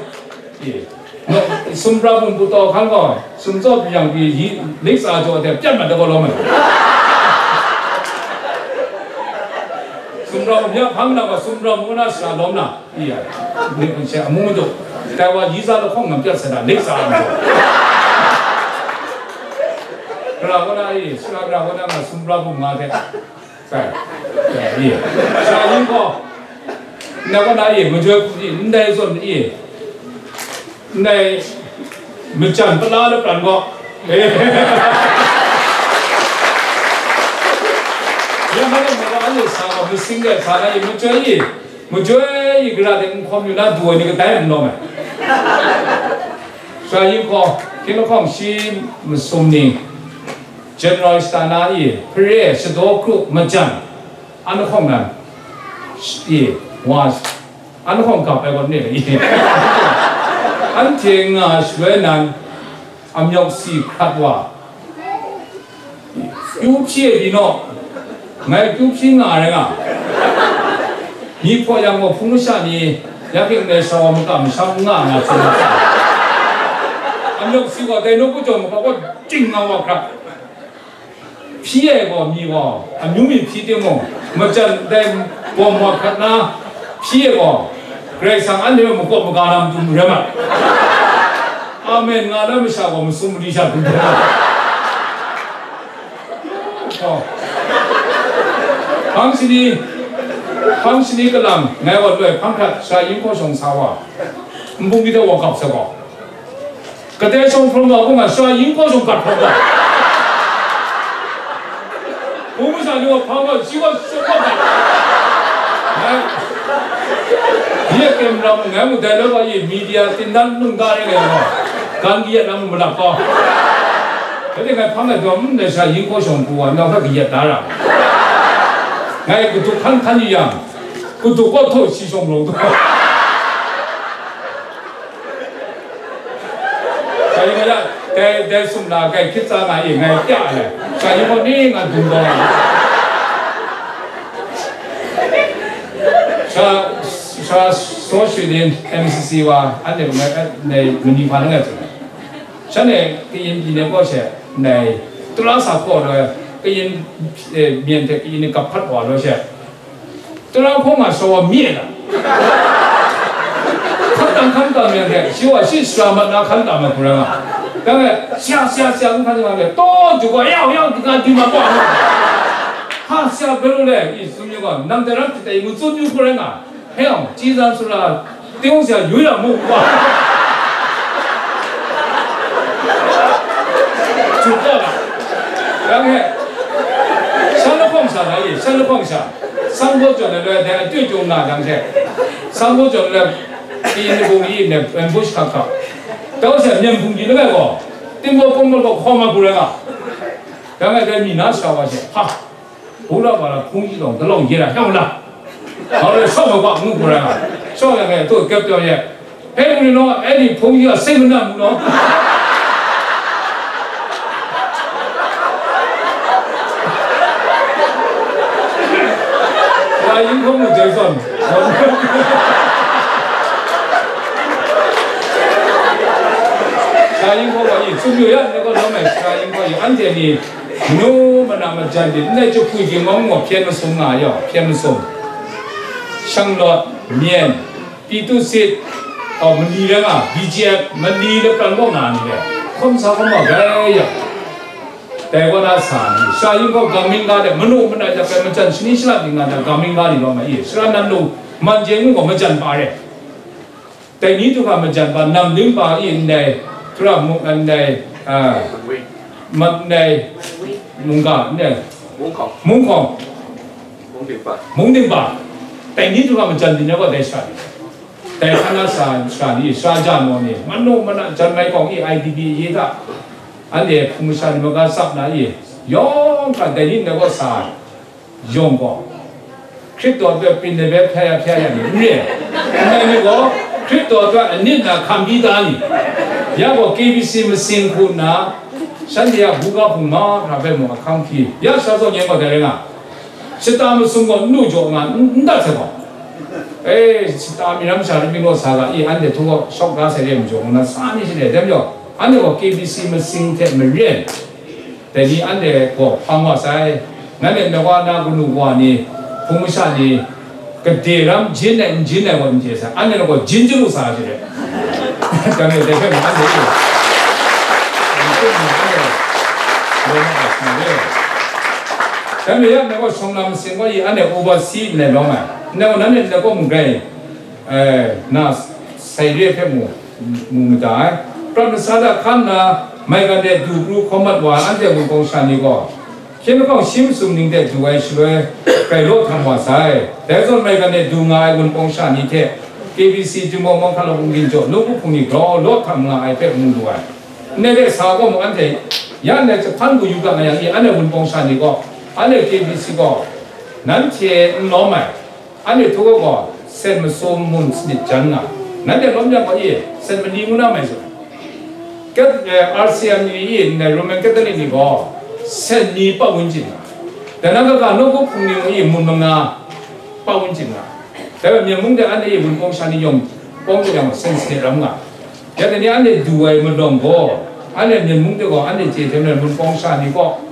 I, no, sumra bum pu taw hkan gaw, sumtsaw pyi yang pyi, yi, lik tsa jaw de, pyan mat da gaw lawm ai. Sumra bum ya hpang na gaw, sumra bum na sha lawm na, i ya, lik n she amu du, dai wa yi za lahkawng ngam pyat sa na, lik tsa lam jaw. Gara gaw na i, sara gara gaw na nga sumra bum nga de. Sai, sai, i. Sha yin gaw, na gaw na i, majoi hku ni, ndai zawn i, ndai majan pala lapran gaw. Eh. Ya ma gaw, ma gaw, anhte sa gaw, masing de sa na i, majoi i, majoi i, gara de n hkawm yu na, du ai ni kadai n lawm ai. Sha yin gaw, hkying lahkawng shi masum ni, General shata na i, hpare, shadaw kru, majan, an hkawng nan, i, wa, an hkawng gap ai gaw ni, i, anhte nga shaloi nan, amyawk si hkrat wa, kyu hpyi ai pyi naw, ngai kyu hpyi nga ai rai nga, myi hpaw yang gaw hpung masha ni, ya hkying dai sha wa maka masham n nga nga hpyi nga hpyi, amyawk si gaw dai nawku jawng makau gaw, ching nga wa hkrat. Hpyi ai gaw, mi gaw, amyu mi hpyi timung, majan dai bawm wa hkrat na hpyi ai gaw, Karai Kasang anhte hpe makawp maga na matu marai mat. Amen nga na masha gaw, masum mali sha dum hpe. Oh. Hpang shani, hpang shani kalang, ngai wa loi hpang hkrat, sha yin hkaw shawng sa wa, nbung mi hta wa gap sa gaw. Kadai shawng hprawng wa hkung a, sha yin hkaw shawng gat hprawng wa. Hpung masha ni wa hpang wa, shi wa shawng wa gat. Ngai, ye kem ram, ngai mu dai loi wa ye media tindan nungga re ngai wa. Gan kayat na mu malap gaw. Kade ngai hpang ai dawm, ndai sha yin hkaw shawng hku wa, nau hpe kayat da ra. Ngai kaduk hkan hkan yu yang, kaduk kaw htaw shi shawng lawng taw. Sha yin gaw ya, dai, dai sumla kai hkrit tsa nga e, ngai pya ai. Sha yin gaw ni nga dung gaw nga. Sha, sha so shui lin M C C wa, anhte ngai, ngai mani hpa ngai tsun. Shanhte kayin pyi nem gaw she, ngai, tara sa hkaw loi, kayin, eh, myen hte kayin ni kap hpat wa loi she. Tara hkawng a shawa mi ai lam. Hkan tam hkan tam yang hte, shi wa shi shara mat na hkan tam ai hku rai nga. Dang e, sya, sya, sya, ngu hkan nga le, taw, juk wa, yau, yau, nga di ma taw. Ha, sya, bero le, i tsun yu ga, nang dai ram hte dai, ngu tsun yu hku rai nga. He yang, ci zan sura, 弟兄姐妹有眼目吧？ Juk taw la. Yang he, shan lahkawng sha na ye, shan lahkawng sha. Sang gaw jawn ai loi, dai a tut chyum nga jang she. Sang gaw jawn ai loi, pyi ni bung yi ne, ambush hkap hkap. Dau she, myen bung yi langai gaw, tingbaw pawng gaw hkawm ai hku rai nga. Yang e, dai mi na sha wa she, ha. Hpung ra wa la hpung yi lawng, dalawng ye ra, hkyak ma la? Hkau le, shawng ma wa ngu hku rai nga. Shawng yang e, tu kep taw ye. Hpe mu ni naw, e ni hpung yi a seng mana mu naw? Wa yin hpung mu jai zawn. Sara yin hkaw wa i, tsun yu ya, ndai gaw lawm ai sara yin hkaw i, anhte ni, manu mana majan di, ndai jahpwi ging mawng gaw hpyen masum nga ai yaw, hpyen masum. Shanglawt, Myen, Pitu Sit, o, mali rai nga, B G F, mali lapran gaw nga ni le, hkawm sa hkawm wa gai ya. Dai gaw na sa ni, sara yin hkaw gaming ga de, manu mana jahpwi majan shani shala ting nga de, gaming ga ni lawm ai i, sara nan lu, man je ngu gaw majan pa re. Dai ni du hkra majan pa, nam ling pa i ndai, hkra mung ndai, a, mat ndai, mungga ndai, Mungkawng. Mungkawng, Mungding pa. Mungding pa. Dai ni du hkra majan di na gaw dai sha ni. Dai hkan na sa, sha ni, sha ja naw ni, manu mana jan mai kawng i I D P ye hta. Anhte hpung masha ni maga tsap na i, yawng hkra dai ni ndai gaw sa ai. Yawng gaw, Hkristu hpe prin ai hpe hpya ya hpya ya ni n re ai. Ndai ni gaw, Hkristu hpe anit na hkam byi da ni, ya gaw K B C masing hku nna, shanhte a buga hpung mahkra hpe mung ahkang hpyi, ya sha zawn yen gaw dai rai nga, shata masum gaw n lu jaw nga, n, n dat sai gaw. E, shata mi ram sha rai mi gaw sa ga i, anhte htu gaw shawk da sai re majaw ngu na sa ni shi le, dai majaw, anhte gaw K B C masing hte maren, Dai ni anhte gaw hpang wa sai, nanhte na wa na kanu wa ni, hpung masha ni, gade ram jin ai n jin ai gaw n chye sai, anhte gaw jin chyalu sa ai re. Dai ni dai hpe mung anhte e, dai ni ya, na gaw shawng lam masing gaw i anhte oversee n lai lawm ai, na gaw nanhte na gaw mung gai, eh, na sai re hpe mu, mu mada ai. Prat masat a hkan na, maigan de du pru hkawm mat wa ai anhte wunpawng sha ni gaw, hkyen lahkawng shi masum ning de du ai shaloi, grai law htam wa sai. Dai zawn maigan de du nga ai wunpawng sha ni hte, K B C Jinghpaw Mawhkalaw Kungyin jaw nawku hpung ni grau law htam nga ai hpe mu lu ai. Ndai de sa gaw mung anhte, ya ndai jahpan gayu ga nga yang i, anhte wunpawng sha ni gaw, anhte K B C gaw, nanhte n lawm ai. Anhte htu gaw gaw, sen masum mun sanit jan nga, nanhte lawm yang gaw e, sen mali ngu na mai zawn. Kat-, eh, R C M ni i, ndai Roman Catholic ni gaw, sen ni pa wunjin nga. Dai na kaga, nawku hpung ni mung i, mun manga pa wunjin nga. Dai bai, Myen mung de anhte i wunpawng sha ni yawng pawng de yang, sen sanit ram nga. Ya dai ni anhte du ai malawng gaw, anhte Myen mung de gaw, anhte chye hte maren wunpawng sha ni gaw,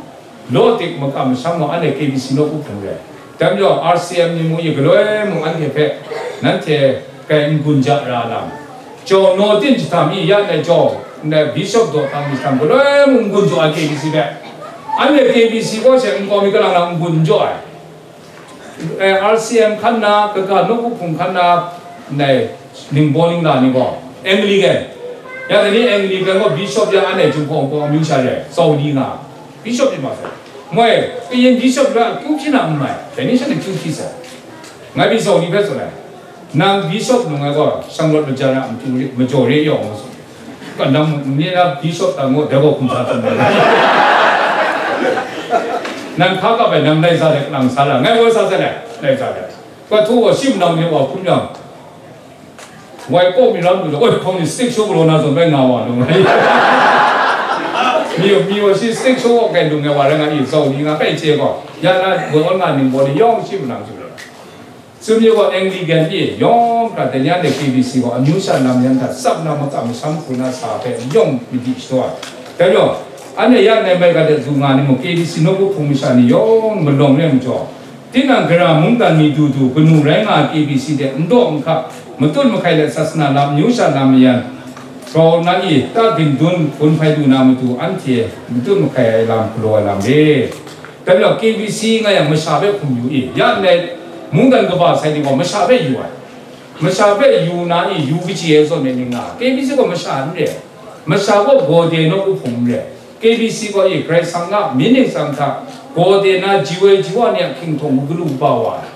law dik makam masham gaw anhte K B C nawku hpung re. Dai majaw R C M ni mung i galoi mung anhte hpe, nanhte grai n-gun ja ra lam. Jaw naw tin jahtam i ya ndai jaw, ndai bishop daw tang ni htam galoi mung n-gun jaw ai K B C hpe. Anhte K B C gaw she nkau mi kalang lang n-gun n jaw ai. Eh, R C M hkan na, kaga nawku hpung hkan na, ndai, ningbaw ningla ni gaw, Anglican. Ya dai ni Anglican gaw bishop ya anhte Jinghpaw Wunpawng amyu sha re, Zauli nga, bishop myit ma sai. Moi, kayin bishop la akyu hpyi na n mai, dai ni sha na kyu hpyi sai. Ngai pyi Zauli hpe tsun ai, nang bishop nung ai gaw, shanglawt majan a matu re, majaw re yawng ngu tsun. Ka nang ni na bishop tang ngu, dai gaw hkum sa tsun ai. Nang hka kap ai, nang lai sa de, nang sa la, ngai gaw sa sai lai, lai sa de. Ka htu gaw, shi manang ni wa hkum yang, wai kaw mi ram lu, oi, hkawng ni stick show galaw na zawn bai nga wa lu ngai. Mi, mi wa shi stick show gaw kai lung ai wa rai nga i, Zauli nga kai chye gaw, ya na, goi awn nga ningbaw ni yawng shi manang su lu. Tsun mi gaw Anglican pyi yawng hkra, dai ni anhte K B C gaw amyu sha lam yan hta tsap na makam masham hku na sa hpe yawng madi shadaw ai. Dai majaw, anhte ya ndai maigan de du nga ni mung, K B C nawku hpung masha ni yawng malawng re ai majaw, tinang gara mungdan mi du du kanu rai nga ai K B C de n daw n hkap, matut mahkai let sasana lam, amyu sha lam mayan, grau na i ta bindun gun hpai lu na matu, anhte matut mahkai ai lam galaw ai lam re. Dai majaw K B C nga yang masha hpe hkum yu i, ya ndai mungdan kaba sai ni gaw masha hpe yu ai. Masha hpe yu na i, yu kachyi ai zawn e ning nga, K B C gaw masha n re. Masha gaw gawde nawku hpung n re. K B C gaw i, Karai Kasang a myit ningsang hta gawde na ji woi ji wa ni a hkinghtawn galu kaba wa ai.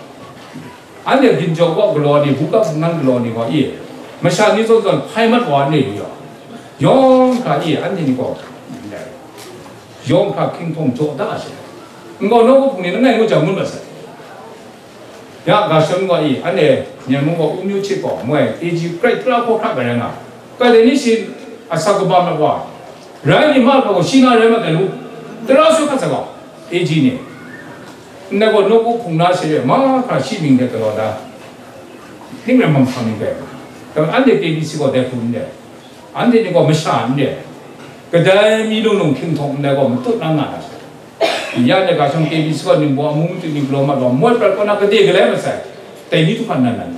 Anhte ginjaw kaw galaw ni, buga hpungnan galaw ni gaw i, masha ni zawn zawn hpai mat wa n re yu yaw. Yawng hkra i, anhte ni gaw, yawng hkra hkinghtawn jaw da ai she. Nkau nawku hpung ni langai ngu jang ngun mat sai. Ya, ga sham gaw i, anhte Myen mung gaw, Umyu Chit gaw, moi, A G grai tara hkaw hkra rai nga. Kai dai ni shi asak kabam na wa, rai ni ma gaw, shi na rai mat ai lu, tara sut hkat sai gaw, A G ni. Ndai gaw nawku hpung na she re, mahkra shi mying de galaw da. Ning rai mam hpang ni dai. Anhte K B C gaw dai hku n re. Anhte ni gaw masha n re. Kadai mi lung lung hkying htawn ndai gaw matut na nga na sai. Ya ndai ga shawng K B C gaw ningbaw amu matu ni galaw mat gaw moi prat kaw na gade galai masai. Dai ni htu hkan nan nan.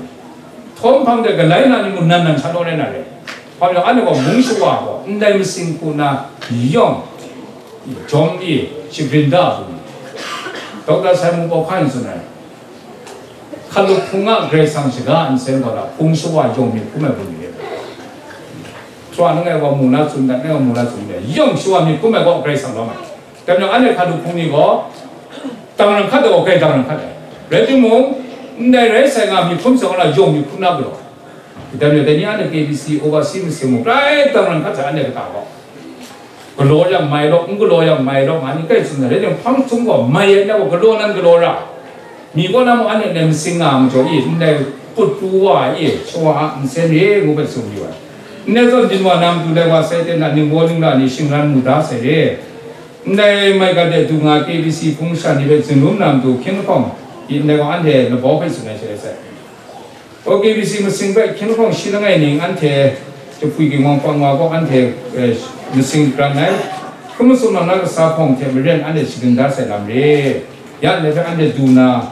Htawm hpang de galai na ni mung nan nan sha naw rai na re. Hpa majaw, anhte gaw mung shawa gaw ndai masing hku na yawng jawm e, shagrin da a hku ni. Doctor Simon Paul Khan tsun ai, hkalup hpung a Karai Kasang shaga nsen gaw na hpung shawa yawng myit hkrum ai hku ni re. Swa langai wa mu na tsun dat, ngai wa mu na tsun dat, yawng shawa myit hkrum ai gaw Karai Kasang lawm ai. Dai majaw, anhte hkalup hpung ni gaw, dang ram hkat ai gaw Karai dang ram hkat ai. Rai timung, ndai rai sai nga myit hkrum sai gaw na yawng myit hkrum na galaw. Dai majaw, dai ni anhte K B C, overseas masing mung, grai dang ram hkat sai anhte kata gaw. Galaw yang mai law, n galaw yang mai law, nga ni kai tsun ai, rai timung, hpang htum gaw mai ai, ngai gaw galaw nan galaw ra. Mi kaw na mung anhte nem sing nga majaw i, ndai put pru wa i, shawa a nsen re ngu hpe tsun yu ai. Ndai zawn byin wa na matu lai wa sai ten na ningbaw ningla ni shingran mu da sai re. Ndai maigan de du nga K B C hpung sha ni hpe zinglum na matu hkying lahkawng i, ndai gaw anhte labau hpe tsun ai shaloi sai. O K B C masing hpe hkying lahkawng shi langai ning anhte jahpwi ginwang pang wa gaw anhte, eh, masing pran ai. Hkrum masum lam na kasa hpawng hte maren anhte shagrin da sai lam re. Ya ndai hpe anhte du na,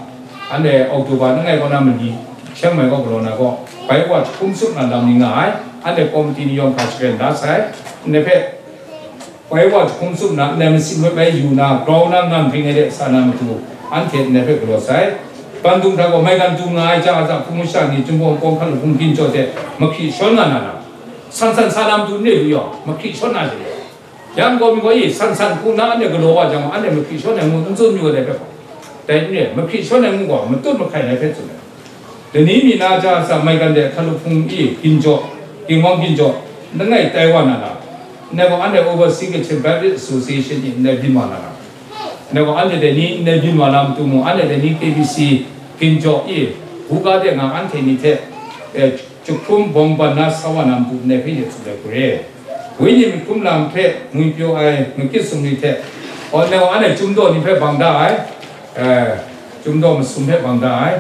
anhte October langai kaw na mali, Chiang Mai kaw galaw na gaw, bai wa jahkum tsup na lam ni nga ai, anhte komiti ni yawng hkra sharen da sai, ndai hpe bai wa jahkum tsup na, ndai masing hpe bai yu na, grau na, ngam hpring ai de sa na matu, anhte ndai hpe galaw sai. Bandung hta gaw maigan du nga ai, ja a ja hpung masha ni, Jinghpaw Wunpawng hkalup hpung ginjaw hte mahkri shawn nga na lam, san san sa na matu n re lu yaw, mahkri shawn na jang. Yang gaw mi gaw i, san san hku na anhte galaw wa jang, anhte mahkri shawn ai ngu n tsun yu ai dai hpe gaw, dai n re, mahkri shawn ai ngu gaw, matut mahkai ai hpe tsun ai. Dai ni mi na ja sa maigan de hkalup hpung i ginjaw, ginwang ginjaw, langai tai wa na lam, ndai gaw anhte Overseas Kachin Baptist Association i ndai byin wa na lam, ndai gaw anhte dai ni ndai byin wa na matu mung, anhte dai ni K B C ginjaw i buga de nga anhte ni hte, eh, jahkrum bawng ban na sa wa na matu ndai hpe ye tsun ai hku re. Wenyi myit hkrum lam hpe ngwipyaw ai ngwikit sumri hte, aw, nau anhte chyum daw ni hpe bang da ai, eh, chyum daw masum hpe bang da ai,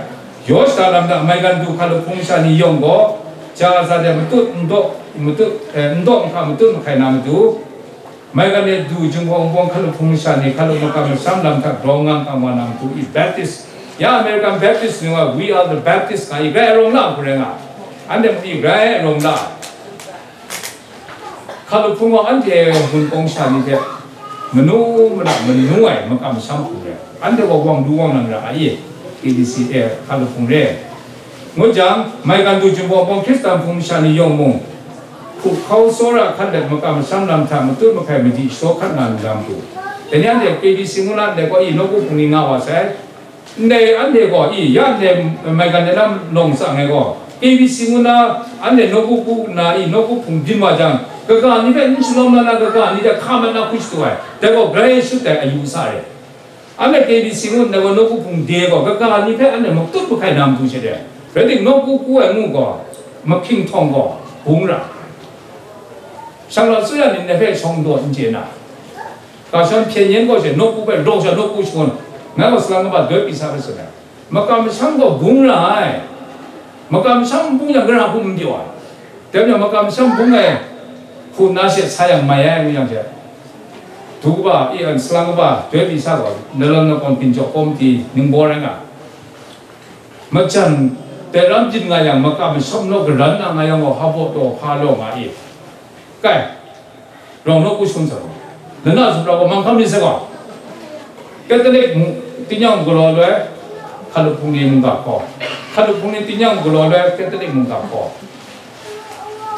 yaw shada lam hta maigan du hkalup hpung masha ni yawng gaw, ja a ja de matut n daw, matut, eh, n daw nhka matut mahkai na matu, maigan de du Jinghpaw Wunpawng hkalup hpung masha ni hkalup makam masham lam hta grau ngang kam wa na matu i Baptist, ya American Baptist ni wa, "We are the Baptist," nga i, grai rawng la hku rai nga, anhte mung i grai rawng la. Hkalup hpung gaw anhte Wunpawng sha ni hte manu mara manu ai makam masham hku re, anhte gaw wang du wang nang ra ai, K B C e hkalup hpung re. Ngut jang, maigan du Jinghpaw Wunpawng Hkristan hpung masha ni yawng mung, hkup hkau tsawra hkan let makam masham lam hta matut mahkai madi shaw hkat na lam hku. Dai ni anhte K B C ngu na ndai gaw i nawku hpung ni nga wa sai. Ndai anhte gaw i, ya ndai maigan de lam lawng tsang ai gaw, K B C ngu na, anhte nawku hku nna i, nawku hpung byin wa jang, kaga ni hpe n shalawm la na, kaga ni hte hka mat na hku shadu ai, dai gaw grai shut ai ayu sa re. Anhte K B C ngu ndai gaw nawku hpung de gaw, kaga ni hpe anhte matut mahkai na matu she de, rai timung, nawku hku ai ngu gaw, mahkying htawng gaw, bung ra. Shanglawt suya ni ndai hpe shawng daw n chye na, Ga shawng hpyen yen gaw she nawku hpe rawng sha nawku shangun, ngai gaw salang kaba doi pyi sa hpe tsun ai. Makam masham gaw bung ra ai. Makam masham n bung yang, gara hkum n pyaw ai. Dai majaw makam masham bung ai hku na she sa yang mai ai, ngu yang she. Du kaba, i, salang kaba doi pyi sa gaw, Nalang Nakawn Ginjaw Komiti ningbaw rai nga. Majan, dai ram byin nga yang, makam masham naw garan na nga yang gaw, hpa baw taw hpa law nga i. Kai, rawng nawku shangun sa gaw, lana zumra gaw manghkam myit sai gaw, Catholic mu-, tingnyang galaw loi, hkalup hpung ni mungga hkaw, hkalup hpung ni tingnyang galaw loi, Catholic mungga hkaw.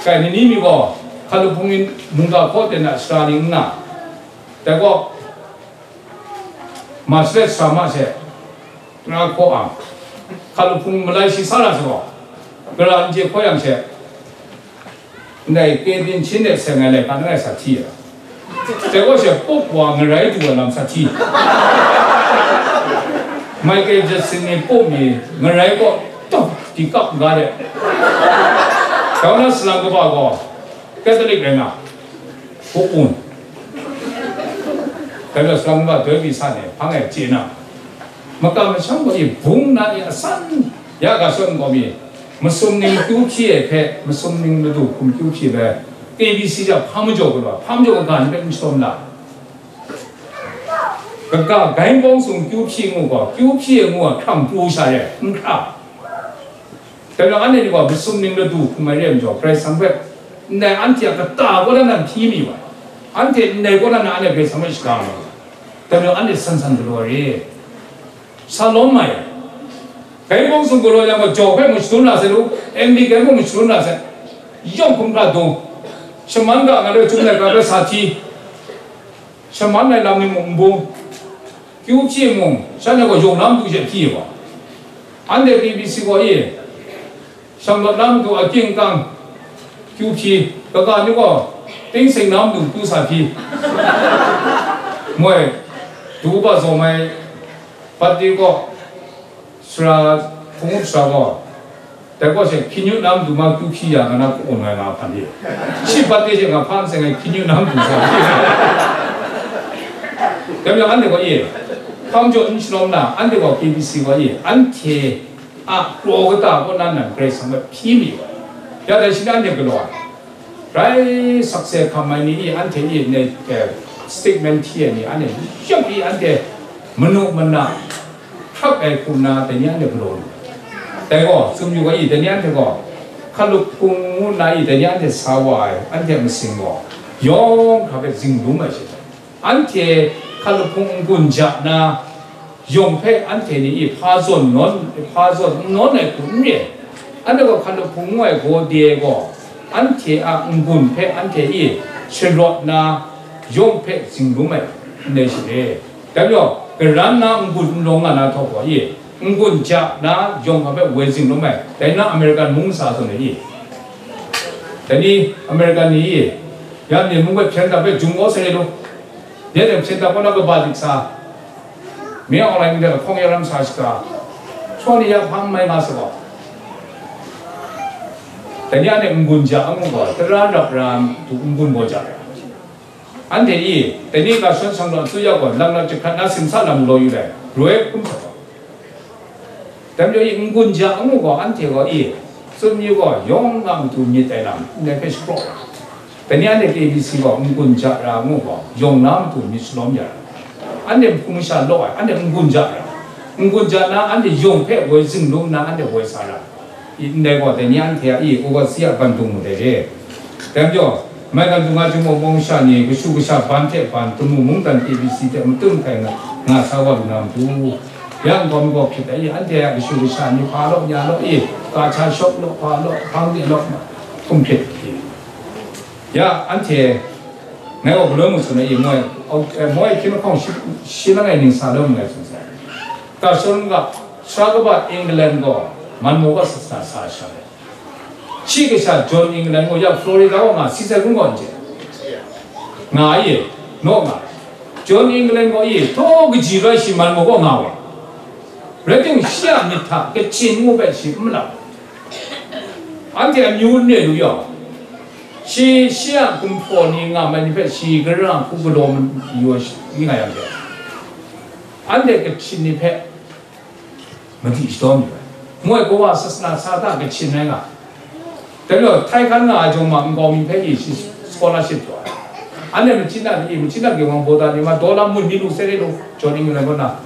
Kai ni ni mi gaw, hkalup hpung ni mungga hkaw ten na shara ni n nga. Dai gaw, March let sa ma she, nga hkaw ang, hkalup hpung malai shi sa na sa gaw, gara n je hkaw yang she, ndai K B C hte seng ai laika langai sa hti ai. Dai gaw she, Pope wa ngarai du ai lam sa hti. Michael Jackson ni Pope ni ngarai gaw tawk di kap n ga de. Dau na salang kaba gaw Catholic rai nga. Hpung un. Dai gaw salang kaba doi pyi sa ni, hpang e chye na. Makam masham gaw i bung na i asan, ya ga shawng gaw mi, masum ning kyu hpyi ai hpe, masum ning madu hkum kyu hpyi ai, K A B C hta hpa majaw galaw, hpa majaw kaga ni hpe n shadawn la. Kaga Gai Bawng Sung kyu hpyi ngu gaw, kyu hpyi ngu a hkrang pru sha re, n hkra. Dai majaw anhte ni gaw masum ning ladu hkum ai re ai majaw, Karai Kasang hpe ndai anhte a kata kaw na nan hpyi mi wa, anhte ndai kaw na nan anhte Karai Kasang hpe shaga ma wa. Dai majaw anhte san san galaw re. Sa lawm mai. Gai Bawng Sung galaw yang gaw, jau hpe mung shadun ra sai lu, M B K hpe mung shadun ra sai. Yawng hkum hkra dung. Shaman ga nga le, Chyum laika hpe sa hti. Shaman ai lam ni mung n bung. Kyu hpyi mung, shanhte gaw yawng na matu she hpyi wa. Anhte K B C gaw e, shanglawt na matu a king kang, kyu hpyi, kaga ni gaw, ting seng na matu kyu sa hpyi. Moi, du ba zawng ai, bat di gaw, sara, hpung sara gaw, dai gaw she, hpyi nyu na matu ma kyu hpyi ya nga na, kaw nga nga hpan di. Shi bat di she nga hpan seng ai, hpyi nyu na matu sa hpyi. Dai majaw anhte gaw e, hpa majaw n shalawm na, anhte gaw K B C gaw e, anhte a kraw kata kaw na nan Karai Kasang hpe hpyi mi wa. Ya dai shi na anhte galaw ai. Rai sakse hkam ai ni e, anhte e, ne, eh, statement hti ai ni, anhte yawng pyi anhte manu mana hkrap ai hku nna, dai ni anhte galaw lu. Dai gaw, tsun yu ga e, dai ni anhte gaw, hkalup hpung ngu nna e, dai ni anhte sa wa ai, anhte a masing gaw, yawng hkra hpe zing lum ai she. Anhte hkalup hpung n-gun ja na, yawng hpe anhte ni e hpa zawn nawn, hpa zawn n nawn ai hku n re. Anhte gaw hkalup hpung ngu ai gaw de ai gaw, anhte a n-gun hpe anhte e sharawt na, yawng hpe zing lum ai n rai she re. Dai majaw, karan na n-gun n rawng nga na htawk gaw e, n-gun ja na yawng hpe woi zing lum ai, dai na American mung sa zawn ai e. Dai ni American ni e, ya Myen mung hpe hpyen dap hpe jum kau sai lu. Dai hte hpyen dap kaw na kaba dik sa, Myen Aung Hlaing hte lahkawng ya ram sa shaga, shaw ni ya hpa n mai nga sa gaw, dai ni anhte n-gun ja a ngu gaw, tara rap ra tu n-gun gaw ja ai. Anhte e, dai ni ga shawn shang gaw, atu ya gaw, lam lam jahkrat na simsa lam galaw yu ai, roi hkum sa gaw. Dai majaw e, n-gun ja a ngu gaw, anhte gaw e, tsun yu gaw, yawng a matu myit ai lam, ndai hpe shapraw ai. Dai ni anhte K B C gaw n-gun ja ra ngu gaw, yawng na matu myit shalawm ya ra. Anhte hpung masha law ai, anhte n-gun ja ra. N-gun ja na, anhte yawng hpe woi zing lum na, anhte woi sa ra. I, ndai gaw, dai ni anhte a i, overseas a ban dung mu dai re. Dai majaw, maigan dung a jung mawng mawng sha ni, kashu kasha ban hte ban, Tamu mungdan K B C hte matun hkai nga, nga sa wa lu na matu. Yang gaw, mi gaw hpit ai, anhte a kashu kasha ni hpa law, nya law, i, ka hta shawk law, hpa law, hpang de law, hkum hpit, i. Ya, anhte, ngai gaw galoi mung tsun ai, i, moi, au, eh, moi hkying lahkawng shi, shi langai ning sa loi mu ai tsun sai. Ka shawng ga, sara kaba England gaw, man maw gaw sasana sa ai sha rai. Shi kasha John England gaw ya Florida wa nga, si sai hkrum gaw n chye. Nga ai e, naw nga. John England gaw e, htaw kaji rai shi man maw gaw nga wa. Rai timung, shi a myit hta kachin ngu hpe shi n malau. Anhte amyu n re lu yang, shi, shi a gumhpraw ni nga ai ni hpe shi gara hku galaw mayu ai shi, nga yang hte, anhte kachin ni hpe madi shadawn yu ai. Moi kawa sasana sa ta kachin rai nga. Dai majaw, htai hkan nga ai jawng ma nkau mi hpe i shi scholarship jaw ai. Anhte machyin a ni, machyin a ginwang baw da ni ma, dollar mun ni lu sai re lu, John England kaw na.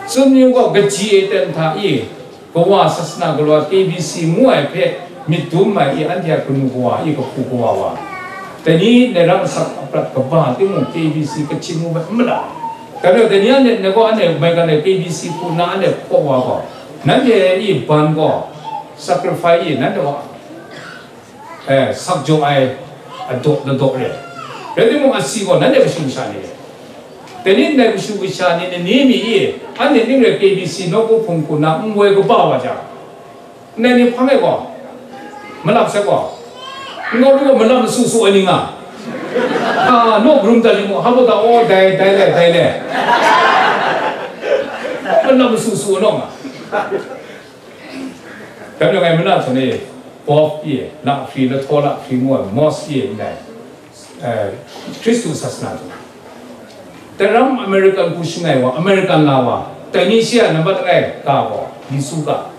Tsun yu gaw, kaji e ten hta i, kawa sasana galaw K B C ngu ai hpe myit dum ai i, anhte a kanu kawa i, kahpu kawa wa. Dai ni ndai ram asak aprat kaba timung, K B C kachin ngu hpe n malau. Dai majaw, dai ni anhte, ngai gaw anhte maigan e K B C hku nna anhte hpaw wa gaw, nanhte i ban gaw, sacrifice i, nanhte gaw, eh, sak jaw ai, adaw ladaw re. Rai timung, asi gaw nanhte kashu kasha ni re. Dai ni ndai kashu kasha ni, ni mi i, anhte ning rai K B C nawku hpung hku nna n woi kaba wa jang, ndai ni hpang e gaw, malap sai gaw, n gaw lu gaw malap masu su ai ni nga. Hpa naw karum dat li mu, hpa baw ta, aw, dai, dai le, dai le. Malap masu su naw nga. Dai majaw ngai mana htawn e, Pope e, lahpri, lahtaw lahpri ngu ai, Mosque e ndai, eh, Hkristu sasana hta. Dai ram American hku shangai wa, American la wa, dai ni shi a nambat langai ga gaw, Yesu ga,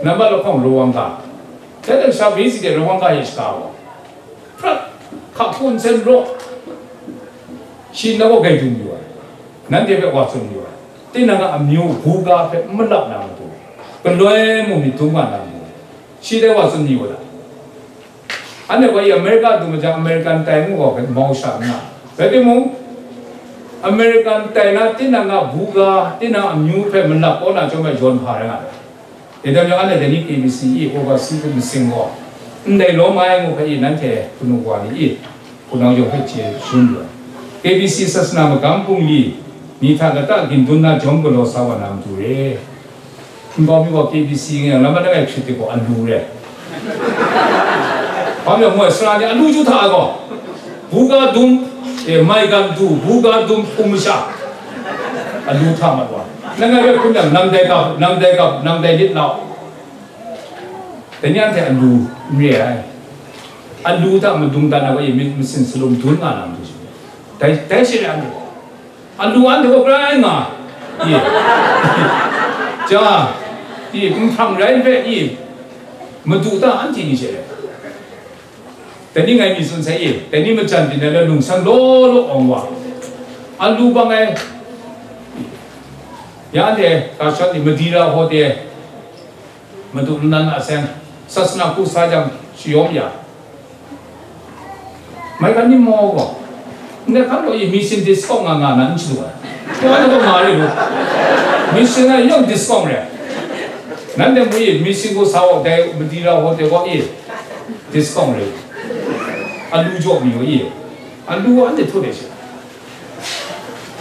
nambat lahkawng Rwanga. Dai hta sha Brazil de Rwanga e shaga wa. Hkak hpun sen raw, shi na gaw gai dum yu ai, nanhte hpe wa tsun yu ai, tinang a amyu buga hpe n malap na matu, galoi mung myit dum nga na matu, shi dai wa tsun yu ai. Anhte gaw i America dum majaw, American tai ngu gaw mau sha nna, rai timung, American tai na tinang a buga, tinang amyu hpe malap kau na chyawm ai yawn hpa rai nga ai. Dai majaw, anhte dai ni K B C i overseas hpe masing gaw, ndai lawm ai ngu hpe i nanhte hpunau wa ni i, hpunau yawng hpe chye shangun lu ai. K B C sasana magam bungli ni hta lata gindun na jawm galaw sa wa na matu re. Nkau mi gaw K B C ngai yang, lam madat ai hpyit de gaw alu re. Hpa mi gaw, moi sara ni alu ju hta ai gaw, buga dum, e, maigan du, buga dum hpung masha, alu hta mat wa. Nang ngai hpe hkrum yang, nang dai ga, nang dai ga, nang dai lit lau. Dai ni anhte alu n re ai. Alu hta madung dan ai wa, i myit masin salum dun nga na matu shi. Dai, dai shi re anhte gaw. Alu anhte gaw grai nga, i, ja, i, nhprang rai hpe, i, madu ta anhte ni she, dai ni ngai mi tsun sai, i, dai ni majan byin ai la lungsang law law awng wa, alu bang ai, ya anhte ga shawt ni Madira Hotel, Madu nnan a seng, sasana hku sa jang shayawm ya. Mai kan ni maw gaw, ndai hkan gaw i mission discount nga nga na n chadu ai. Kaw ai gaw nga re lu. Mission a yawng discount re. Nanhte mu i mission gaw sa gaw dai Madira Hotel gaw i discount re. Alu jaw mi gaw i. Alu anhte htu de shi.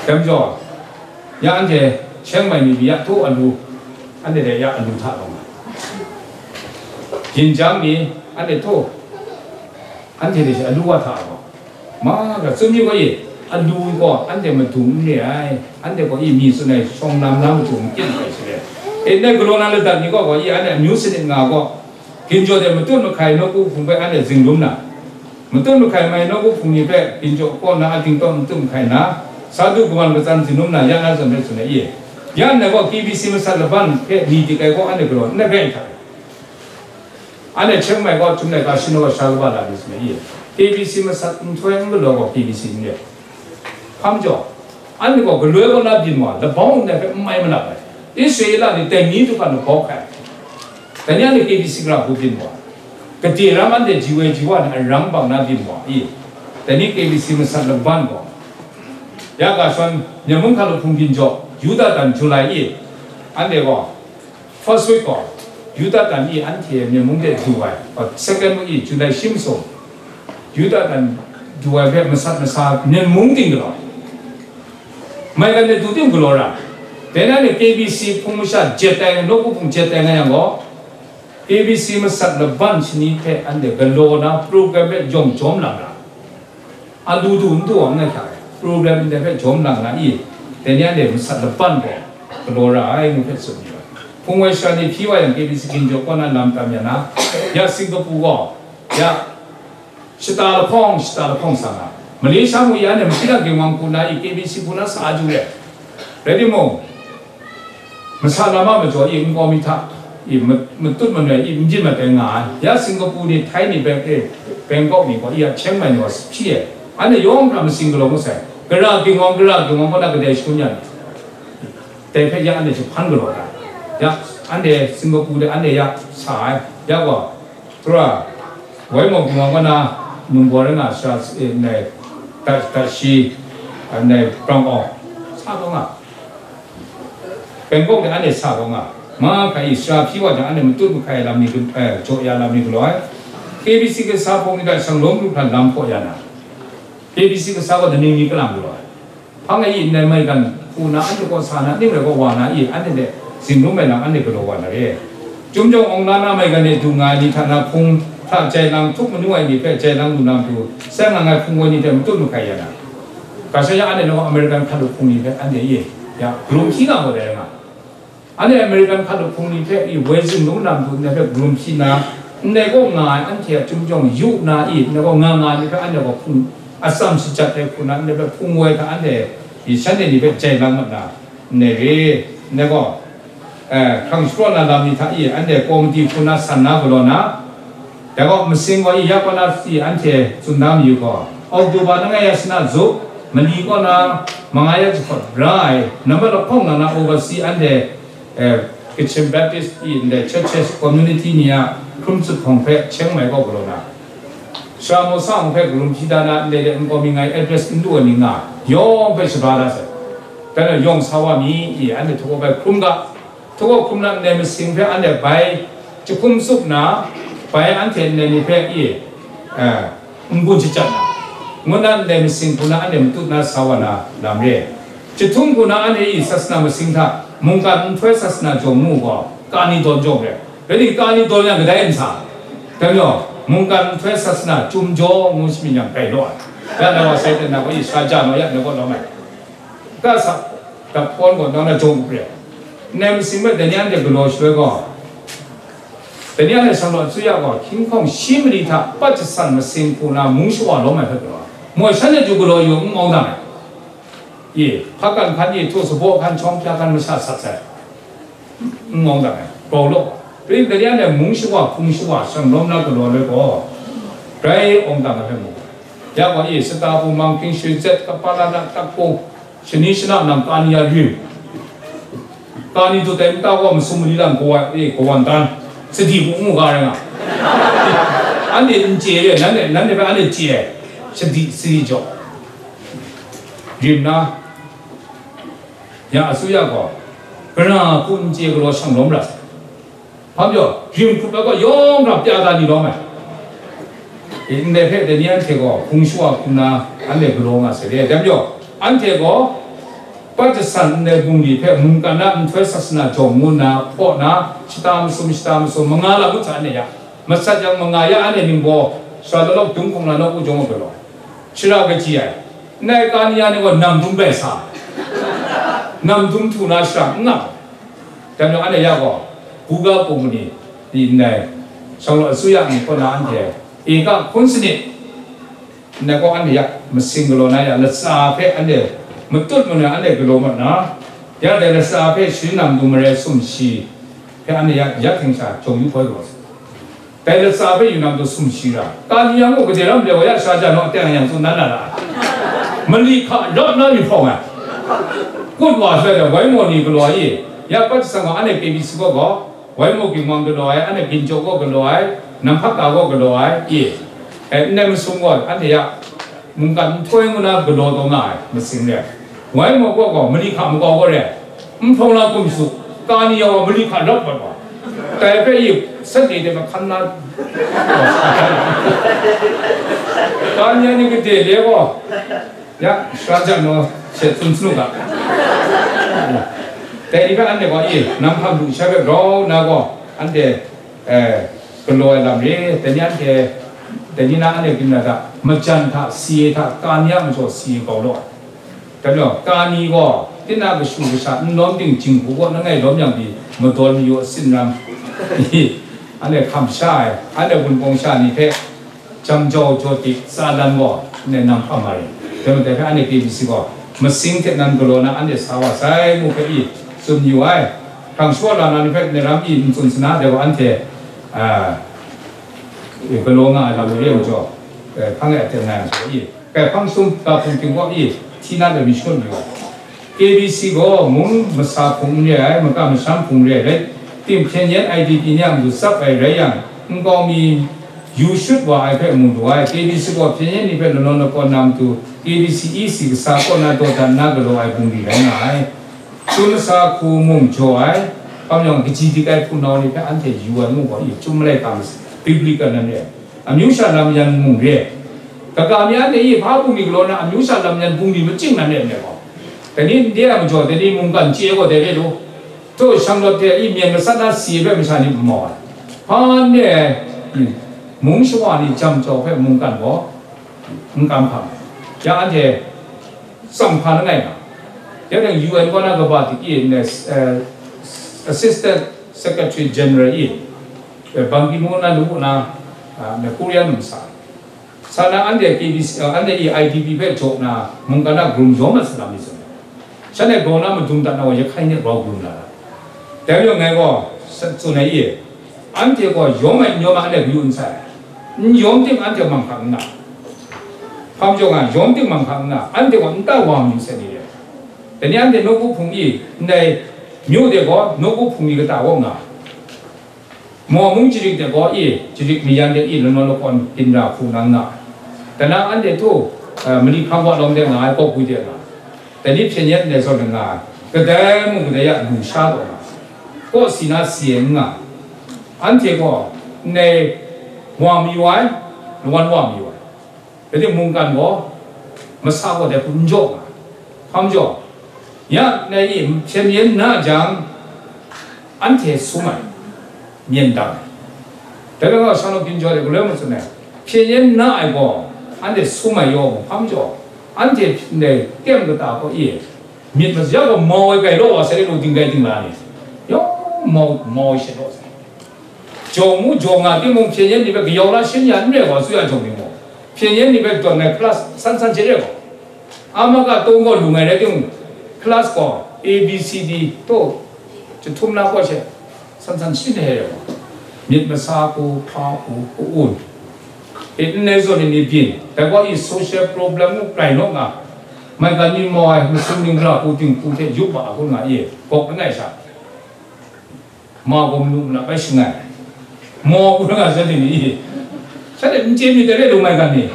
Dai majaw, ya anhte Chiang Mai ni pyi ya htu alu, anhte dai ya alu hta taw nga. Ginjang ni anhte htu, anhte dai shi alu wa hta taw. Ma ga, tsun mi gaw i, alu gaw anhte madu n re ai, anhte gaw i mi tsun ai shawng lam lam madu n kyin ai shi le. E, ndai galaw na ladat ni gaw, gaw i anhte amyu sanit nga gaw, Ginjaw de matut mahkai nawku hpung hpe anhte zinglum na, matut mahkai mai nawku hpung ni hpe ginjaw kaw na a dingtawng matut mahkai na, sa du kawan katsan zinglum na, ya na zawn rai tsun ai i. Ya nna gaw K B C masat laban hpe ni dik ai gaw anhte galaw n rai hta. Anhte Chiang Mai gaw htum lai ga shin gaw sha kaba la ni tsun ai i. K B C masat nhtoi n galaw gaw K B C n re. Hpa majaw, anhte gaw galoi kaw na byin wa, labau ndai hpe n mai malap ai. Israela ni dai ni du hkan labau hkai. Dai ni anhte K B C gara hku byin wa, gade ram anhte ji woi ji wa ni aram bang na byin wa i. Dai ni K B C masat laban gaw, ya ga shon, Myen mung hkalup hpung byin jaw, Yuda dan July i, anhte gaw, first week gaw, Yuda dan i anhte Myen mung de du ai, second week i July shi masum, Yuda dan du ai hpe masat masa Myen mung ting galaw, maigan de du ting galaw ra, dai na ni K B C hpung masha jet ai, nawku hpung jet ai nga yang gaw, K B C masat laban shani hpe anhte galaw na program hpe yawng jawm lang ra. Alu du n du awng na hta e, program ndai hpe jawm lang na i, dai ni anhte masat laban gaw galaw ra ai ngu hpe tsun yu ai. Hpung woi sara ni hpyi wa yang, K B C ginjaw kaw na lam tam ya na, ya Singapore gaw, ya shata lahkawng, shata lahkawng sa nga, Malaysia mung ya anhte mahkri na ginwang hku na i, K B C hku na sa a ju re. Rai timung, Masa lam a majaw i nkau mi hta i ma-, matut manoi i n byin mat ai nga ai. Ya Singapore ni, Thai ni, Bang-, eh, Bangkok ni gaw, i a Chiang Mai ni gaw hpyi ai. Anhte yawng hkra masing galaw ngut sai. Gara ginwang, gara ginwang kaw na kadai shangun ya ni? Dai hpe ya anhte jahpan galaw ai. Ya, anhte Singapore de anhte ya sa ai. Ya gaw, Tura, woi mawk ginwang kaw na, num gaw rai nga, sara, eh, ndai, ta, ta shi, ah, ndai, prang awng, sa taw nga. Bangkok de anhte sa taw nga. Ma hkra i, sara hpyi wa jang, anhte matut mahkai ai lam ni, eh, jaw ya lam ni galaw ai. K B C kasa hpung ni hta shanglawm lu hkra lam hpaw ya na, K B C kasa gaw daning ni kalang galaw ai. Hpang e i ndai maigan hku na, anhte kaw sa na, ning rai kaw wa na i, anhte hte zinglum ai lam anhte galaw wa na re. Chyum jawng awng la na maigan e du nga ai ni hta na hpung hta jai lang htup manu ai ni hpe jai lang lu na matu, sai nga ngai hpung woi ni hte matut mahkai ya na, ga sha ya anhte nawku American hkalup hpung ni hpe anhte e ya, grum hpyi nga gaw dai nga. Anhte American hkalup hpung ni hpe i woi zinglung na matu ndai hpe grum hpyi na, ndai kaw nga ai anhte a chyum jawng yu na i, ndai kaw nga nga ni hpe anhte gaw hpung atsam shajat ai hku na, ndai hpe hpung woi hta anhte i shanhte ni hpe jai lang mat na, ndai re, ndai gaw, eh, hkrang shapraw na lam ni hta i, anhte komiti hku na san na galaw na, Dai gaw masing gaw i ya kaw na si anhte tsun da mayu gaw, October langai ya shana zup, mali kaw na manga ya jahkawt ra ai, nambat lahkawng na na oversea anhte, eh, Kachin Baptist i ndai churches community ni a hkrum tsup hpawng hpe Chiang Mai kaw galaw na, Shara Mawsa hpawng hpe karum hpyi da na ndai de nkau mi ngai address n lu ai ni nga, yawng hpe shabra da sai. Dan yawng sa wa mi i anhte htukaw bai hkrum ga, htukaw hkrum na ndai masing hpe anhte bai jahkum tsup na, bai anhte ndai ni hpe i, eh, n-gun shachyat na, ngu na ndai masing hku na anhte matut na sa wa na lam re. Jahtum hku na anhte i sasana masing hta mungkan nhtoi sasana jawng mu gaw, kani dawn jawng re. Rai ni, kani dawn yang kadai n sa? Dai majaw, mungkan nhtoi sasana chyum jaw ngu shamying yang gai law ai. Ya na wa sai ten na gaw i sara ja naw ya na gaw lawm ai. Ka sa, dap kawn gaw nang na jawng up re. Nai masing hpe dai ni anhte galaw shaloi gaw, dai ni anhte shang law asuya gaw, hkying hkawng shi mali hta pat jasan masing hku na mung shawa lawm ai hpe galaw ai. Moi shan e ju galaw yu n awng dang ai. I, hpa kan hkan, i htu sabaw hkan, shawng hpya hkan masha sat sai. N awng dang ai, grau law. Pring dai ni anhte mung shawa, hpung shawa, shang lawm na galaw ai gaw, grai awng dang ai hpe mu. Ya gaw, i, sata bu mang hpring shoi zet, kapa la na tak kung, shani shana nang kani ya rim. Kani tu tai nta gaw masum mali lam kaw ai, e, kawan tan, sadi bu ngu ga rai nga. Anhte n chye re, nanhte, nanhte hpe anhte chye ai, sadi, sadi jaw. Rim na, ya asuya gaw, gara hku n chye galaw shang lawm ra sai. Hpa majaw, rim hkrup ai gaw yawng hkra pya da ni lawm ai. Ndai hpe dai ni anhte gaw hpung shawa hku na anhte galaw nga sai re. Dai majaw, anhte gaw pat jasan ndai bungli hpe mungkan a nhtoi sasana jawng ngu nna hpaw na, shata masum, shata masum, manga lam ngut hta anhte ya. Matsat yang manga ya anhte ningbaw, sara lalawk dung hkawng na nawku jawng a galaw. Shara kaji ai. Ndai kani ya ni gaw nam dum bai sa. Nam dum htu na shara n nga. Dai majaw anhte ya gaw, buga kup mani, di ndai, shang law asuya ni kaw na anhte, eka hkun sanit, ndai gaw anhte ya, masing galaw na ya, latsa hpe anhte matut manu anhte galaw mat na, ya dai latsa hpe sharin nam dum mare sumshi hpe anhte ya, ya hting sha jawng yu hpoi galaw sai. Dai latsa hpe yu nang tu sumshi ra. Kani yang gaw gade ram le wa ya sha ja naw teng yang tsun dan na ra. Mali hka rap na myit hpawng ai. Kut wa sai le, wai maw ni galaw ai, ya pat sang gaw anhte K B C kaw gaw, wai maw ginwang galaw ai, anhte ginjaw gaw galaw ai, namhpak ga gaw galaw ai, i. E, ndai masum gaw, anhte ya, mungkan nhtoi ngu na galaw taw nga ai, masing re. Wai maw gaw gaw, mali hka makau gaw re. Nhprawng la kum su, kani yawng a mali hka rap wat wa. Dai hpe i, Sunday de mahkan na, kani ya ni gade le gaw, ya, sara jan naw, she tsun sanu ga. Dai ni hpe anhte gaw i, nam hkam lu sha hpe grau na gaw, anhte, eh, galaw ai lam re, dai ni anhte, dai ni na anhte ginra hta, majan hta, si e hta, kani ya majaw si e grau law. Dai majaw, kani gaw, tinang kashu kasha, n lawm ting, jinghku kaw langai lawm yang pyi, madawn mayu a sinram, anhte hkam sha ai, anhte wunpawng sha ni hpe, jam jau jaw tik tsa dan gaw, anhte nang hpa ma ring. Dai matai hpe anhte K B C gaw, masing hte nan galaw na anhte sa wa sai, ngu hpe i tsun yu ai. Hkrang shawa la na ni hpe, ni ram i n tsun sana, dai gaw anhte, a, galaw nga ai lam ni re majaw, eh, hpang e aten nga ai majaw i. Kai hpang sum ga hpung ting gaw i, hti na lam mi shangun yu ai. K B C gaw mung masa hpung n re ai, maka masham hpung re ai rai tim, hpyen yen I D P ni a matu tsap ai rai yang, nkau mi yu shut wa ai hpe mu lu ai. K B C gaw hpyen yen ni hpe lanawn lakawn na matu, K B C E C kasa kaw na dawdan na galaw ai bungli rai nga ai. Chyum masa hku mung jaw ai, hpa majaw kaji dik ai hpunau ni hpe anhte yu ai ngu gaw, i chyum malai ka masa, biblical nan re ai. Amyu sha lam yan mung re. Kaga mi anhte i hpa bungli galaw na, amyu sha lam yan bungli machying nan re ai gaw. Dai ni ndai a majaw, dai ni mungkan chye gaw dai re lu. Htaw shang lawt hte i myen masat na si ai hpe masha ni n mau ai. Hpa n re ai, mung shawa ni jam jau hpe mungkan gaw n kam hkam ai. Ya anhte tsang hpa langai nga. Ya dang U N kaw na kaba dik i, eh, Assistant Secretary General i, eh, Ban Ki-moon na lu na, ah, na Korea num sa. Sa na anhte K B C, ah, anhte i I D P hpe jaw na mungkan a grum yawm ai salam mi tsun ai. Shanhte grau na madung dat na wa, Yahkai ni grau grum na ra. Dai majaw ngai gaw, sa, tsun ai i, anhte gaw yawm ai n yawm ai anhte kayu n sai. N yawm ting anhte manghkang n nga, hpa majaw nga, yawm ting manghkang n nga, anhte gaw nta wa mayu sai ni re. Dai ni anhte nawku hpung i, ndai myu de gaw nawku hpung i kata kaw nga, maw mung jarik de gaw i, jarik mayan de i, lanaw lakawn ginra hku nang nga, dai na anhte htu, eh, mali hkang wa lawng de nga ai, kawk gwi de nga, dai ni hpyen yen ndai zawn nga, kadai mung kadai ya lu sha taw nga, kaw si na si e n nga, anhte gaw ndai wa mayu ai, lawan wa mayu ai. Rai timung, mungkan gaw masa gaw dai hku n jaw nga, hpa majaw, ya ndai e hpyen yen na jang, anhte sum ai, myen dang ai. Dai rai nga, shanglawt ginjaw de galoi matsun ai, hpyen yen na ai gaw, anhte sum ai yaw, hpa majaw, anhte ndai tem kata gaw e, myit masa gaw mau ai, grai law wa sai, lu dingdai dingla ni, yawng mau, mau ai sha law sai. Jaw mu jaw nga timung, hpyen yen ni hpe kayau la shin ya n re gaw, asuya jawng ni gaw, hpyen yen ni hpe dawn ai class san san hte re gaw, a ma ga taw gaw lung ai rai timung, class gaw A B C D taw jahtum na kaw she san san shin hte re gaw, myit masa hku, hpa hku, ka-un, e, n ai zawn ni ni byin, dai gaw i social problem mung prai naw nga, maigan ni mau ai masum ning ra hku, dinghku hte yup ma a kun nga i, gawk langai sha, ma gaw manu malap bai shangai, maw, pu nga sha ting ni, shanhte n chye myit dai re, lu mai gan ni,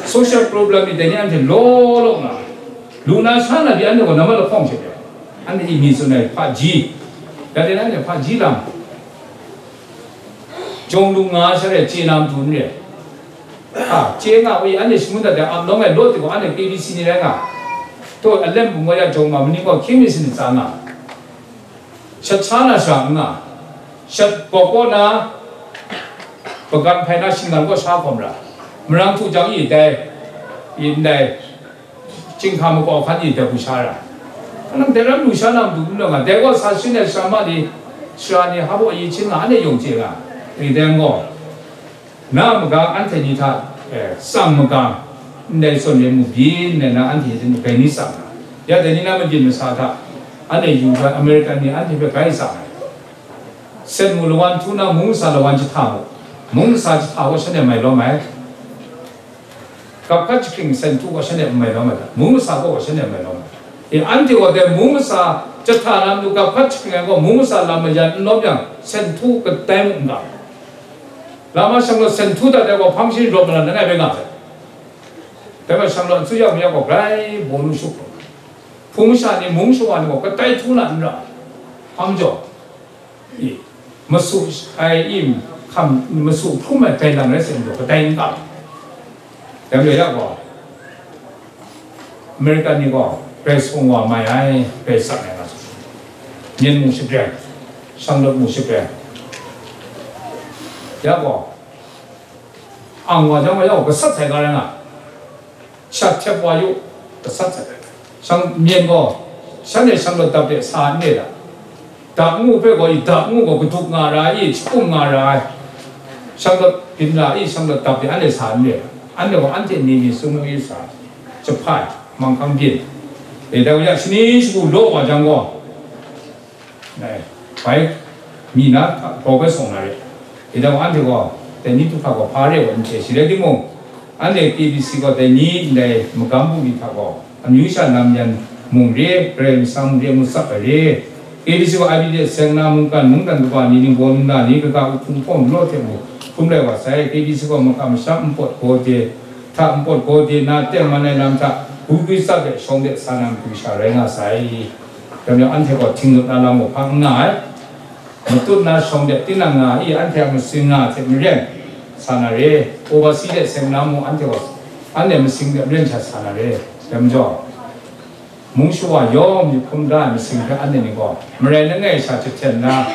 social problem ni dai ni anhte law law nga, lu na sha na pyi, anhte gaw nambat lahkawng hte, anhte i mi tsun ai hpaji, ya de na anhte hpaji lam, jawng lu nga sha re, chye na matu n re. A, chye nga wi, anhte shangun dat ai ap lawng ai law ti gaw, anhte K B C ni rai nga. Taw, alem bung gaw ya jawng ma, mani gaw hkying mi sin tsa nga. Shat sha na sha n nga. Shat bawk kaw na, pagan hpai na shinggan kaw sha hkawm ra. Marang htu jang i dai, i ndai, chyinghka makau hkan i dai hku sha ra. Kanang dai ram lu sha na matu n rawng nga, dai gaw sa shin ai sara ma ni, sara ni hpa baw yi hpyin nga, anhte yawng chye nga, ring dai gaw, na magang anhte ni hta, eh, tsang magang, ndai zawn re mu byin nna, anhte hte bai ni tsang nga, ya dai ni na mabyin masa hta, anhte yu hkra American ni anhte hpe bai tsang ai. Sen mu lawan htu na, mung masa lawan jahta mu, mung masa jahta gaw shanhte mai lawm ai. Gap hkat jahkring sen htu gaw shanhte n mai lawm ai ta? Mung masa gaw shanhte n mai lawm ai. E, anhte gaw dai mung masa jahta na matu gap hkat jahkring ai gaw, mung masa lam mayan n lawm yang, sen htu kadai mung n ga ai. Lama shanglawt sen htu dat ai gaw, hpang shani rawt malan langai bai nga sai. Dai gaw shanglawt n tsun ya, ya gaw grai baw lu shup lu. Hpung masha ni, mung shawa ni gaw kadai htu na n ra ai. Hpa majaw, i, masu ai i hkam, masu hkrum ai gailang rai sai majaw, kadai n kam. Dai majaw ya gaw, American ni gaw, Karai Kasang wa mai ai, Karai tsang ai nga tsun. Myen mung shapren, shanglawt mung shapren. Ya gaw, ang wa jang gaw, ya gaw, gasat sai ga rai nga. Shat hkyep wa yu, gasat sat ai. Shang, myen gaw, shanhte shanglawt dap de sa n re ai. Dap ngu hpe gaw, i dap ngu gaw, gaduk nga ra ai, i, shakum nga ra ai. Shanglawt byin ra ai, i, shanglawt dap de anhte sa n re ai. Anhte gaw, anhte ni ni sung nu i sa, jahpai, manghkang byin. E, dai wa ya, shani shagu law wa jang gaw, Ai, bai mi na, grau bai sawng na re. Dai gaw anhte gaw, dai ni du hkra gaw hpa re ai gaw n chye shi rai timung, anhte K B C gaw dai ni ndai magam bungli hta gaw, amyu sha lam yan mung re, Karai Kasang mung re, ngu tsap ai re. K B C gaw I B D S seng na mungkan, mungdan kaba ni, ningbaw ningla ni, kaga, uhpung hpawng, law hte mung hkrum lai wa sai. K B C gaw makam masham npawt gaw de, hta npawt gaw de na, tengman ai lam hta, gwi gwi tsap de, shawng de sa na matu sha rai nga sai. Dai majaw anhte gaw htinglut na lam gaw hpa n nga ai. Matut na shawng de tinang nga i, anhte a masing nga hte maren sa na re. Oversea de seng na mung anhte gaw, anhte masing de maren hta sa na re. Dai majaw, mung shawa yawng myit hkrum da ai masing hpe anhte ni gaw, marai langai sha jahten na,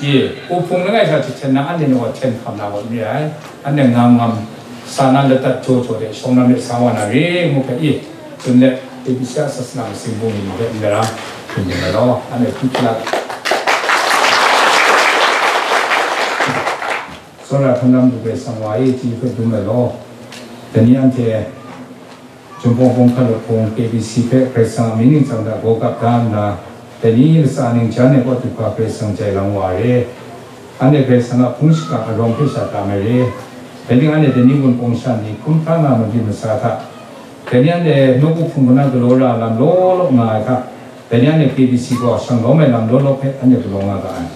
i, uhpung langai sha jahten na, anhte ni gaw hten hkam na gaw n re ai. Anhte ngam ngam sa na, ladat jaw jaw de shawng na myit sa wa na re, ngu hpe i, tsun let, A B C a sasana masing bungli ni hpe ndai ram hpring yu ai law, anhte hpyi hpyi la. Tsawra hkan lam du Karai Kasang wa e, chyeju hpe dum ai law, dai ni anhte Jinghpaw Hpung Hkan Lawt Hpung K B C hpe Karai Kasang a mying ning chyang hta gaw gap da nna, dai ni latsa ning jan ai kaw du hkra Karai Kasang jai lang wa ai re. Anhte Karai Kasang a hpung shingkang arawng hpe sha tam ai re. Dai ning anhte dai ni gun kawng sha ni hkrum hkra nga mabyin masa hta, dai ni anhte nawku hpung hkuna galaw ra lam law law nga ai hta, dai ni anhte K B C gaw shang lawm ai lam law law hpe anhte galaw nga ga ai.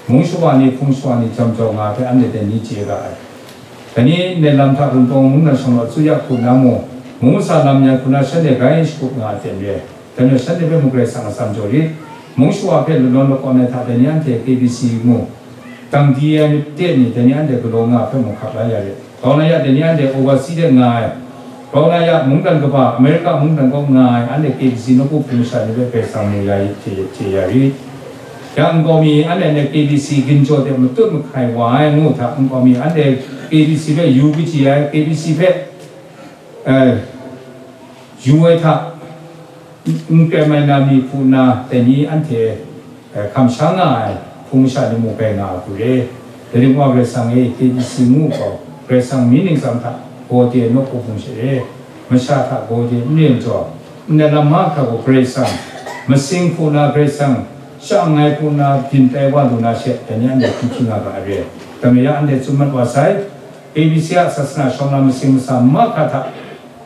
Mung shawa ni, hpung shawa ni jam jau nga ai hpe anhte dai ni chye ga ai. Dai ni ndai lam hta Wunpawng mungdan shawng law Tsuya hku na mu, mung masa lam yan hku na shanhte grai shagup nga ai ten re. Dai majaw shanhte hpe mung Karai Kasang a atsam jaw rit, mung shawa hpe lanawn lakawn ai hta dai ni anhte K B C mu, dang di ai myit de ni dai ni anhte galaw nga ai hpe mung hkap la ya rit. Grau na ya dai ni anhte overseas de nga ai, grau na ya mungdan kaba, America mungdan kaw nga ai, anhte K B C nawku hpung masha ni hpe Karai Kasang mu ya rit, hte, hte ya rit. Ya nkau mi anhte, anhte K B C ginjaw de matut mahkai wa ai ngu hta, nkau mi anhte K B C hpe yu kaji ai, K B C hpe, eh, yu ai hta, n-, n-, n-, krai mai na mi hku nna, dai ni anhte, eh, hkam sha nga ai hpung masha ni mung bai nga ai hku re. Dai ring wa Karai Kasang e, K B C ngu gaw, Karai Kasang mi ningsang hta gaw de nawku hpung she re, masha hta gaw de n ren jaw, ndai lam mahkra gaw Karai Kasang, masing hku na Karai Kasang, sha nngai hku na byin tai wa lu na she, dai ni anhte hpyi hpyi nga ga ai re. Dai majaw anhte tsun mat wa sai, K B C a sasana shawng lam masing masa mahkra hta,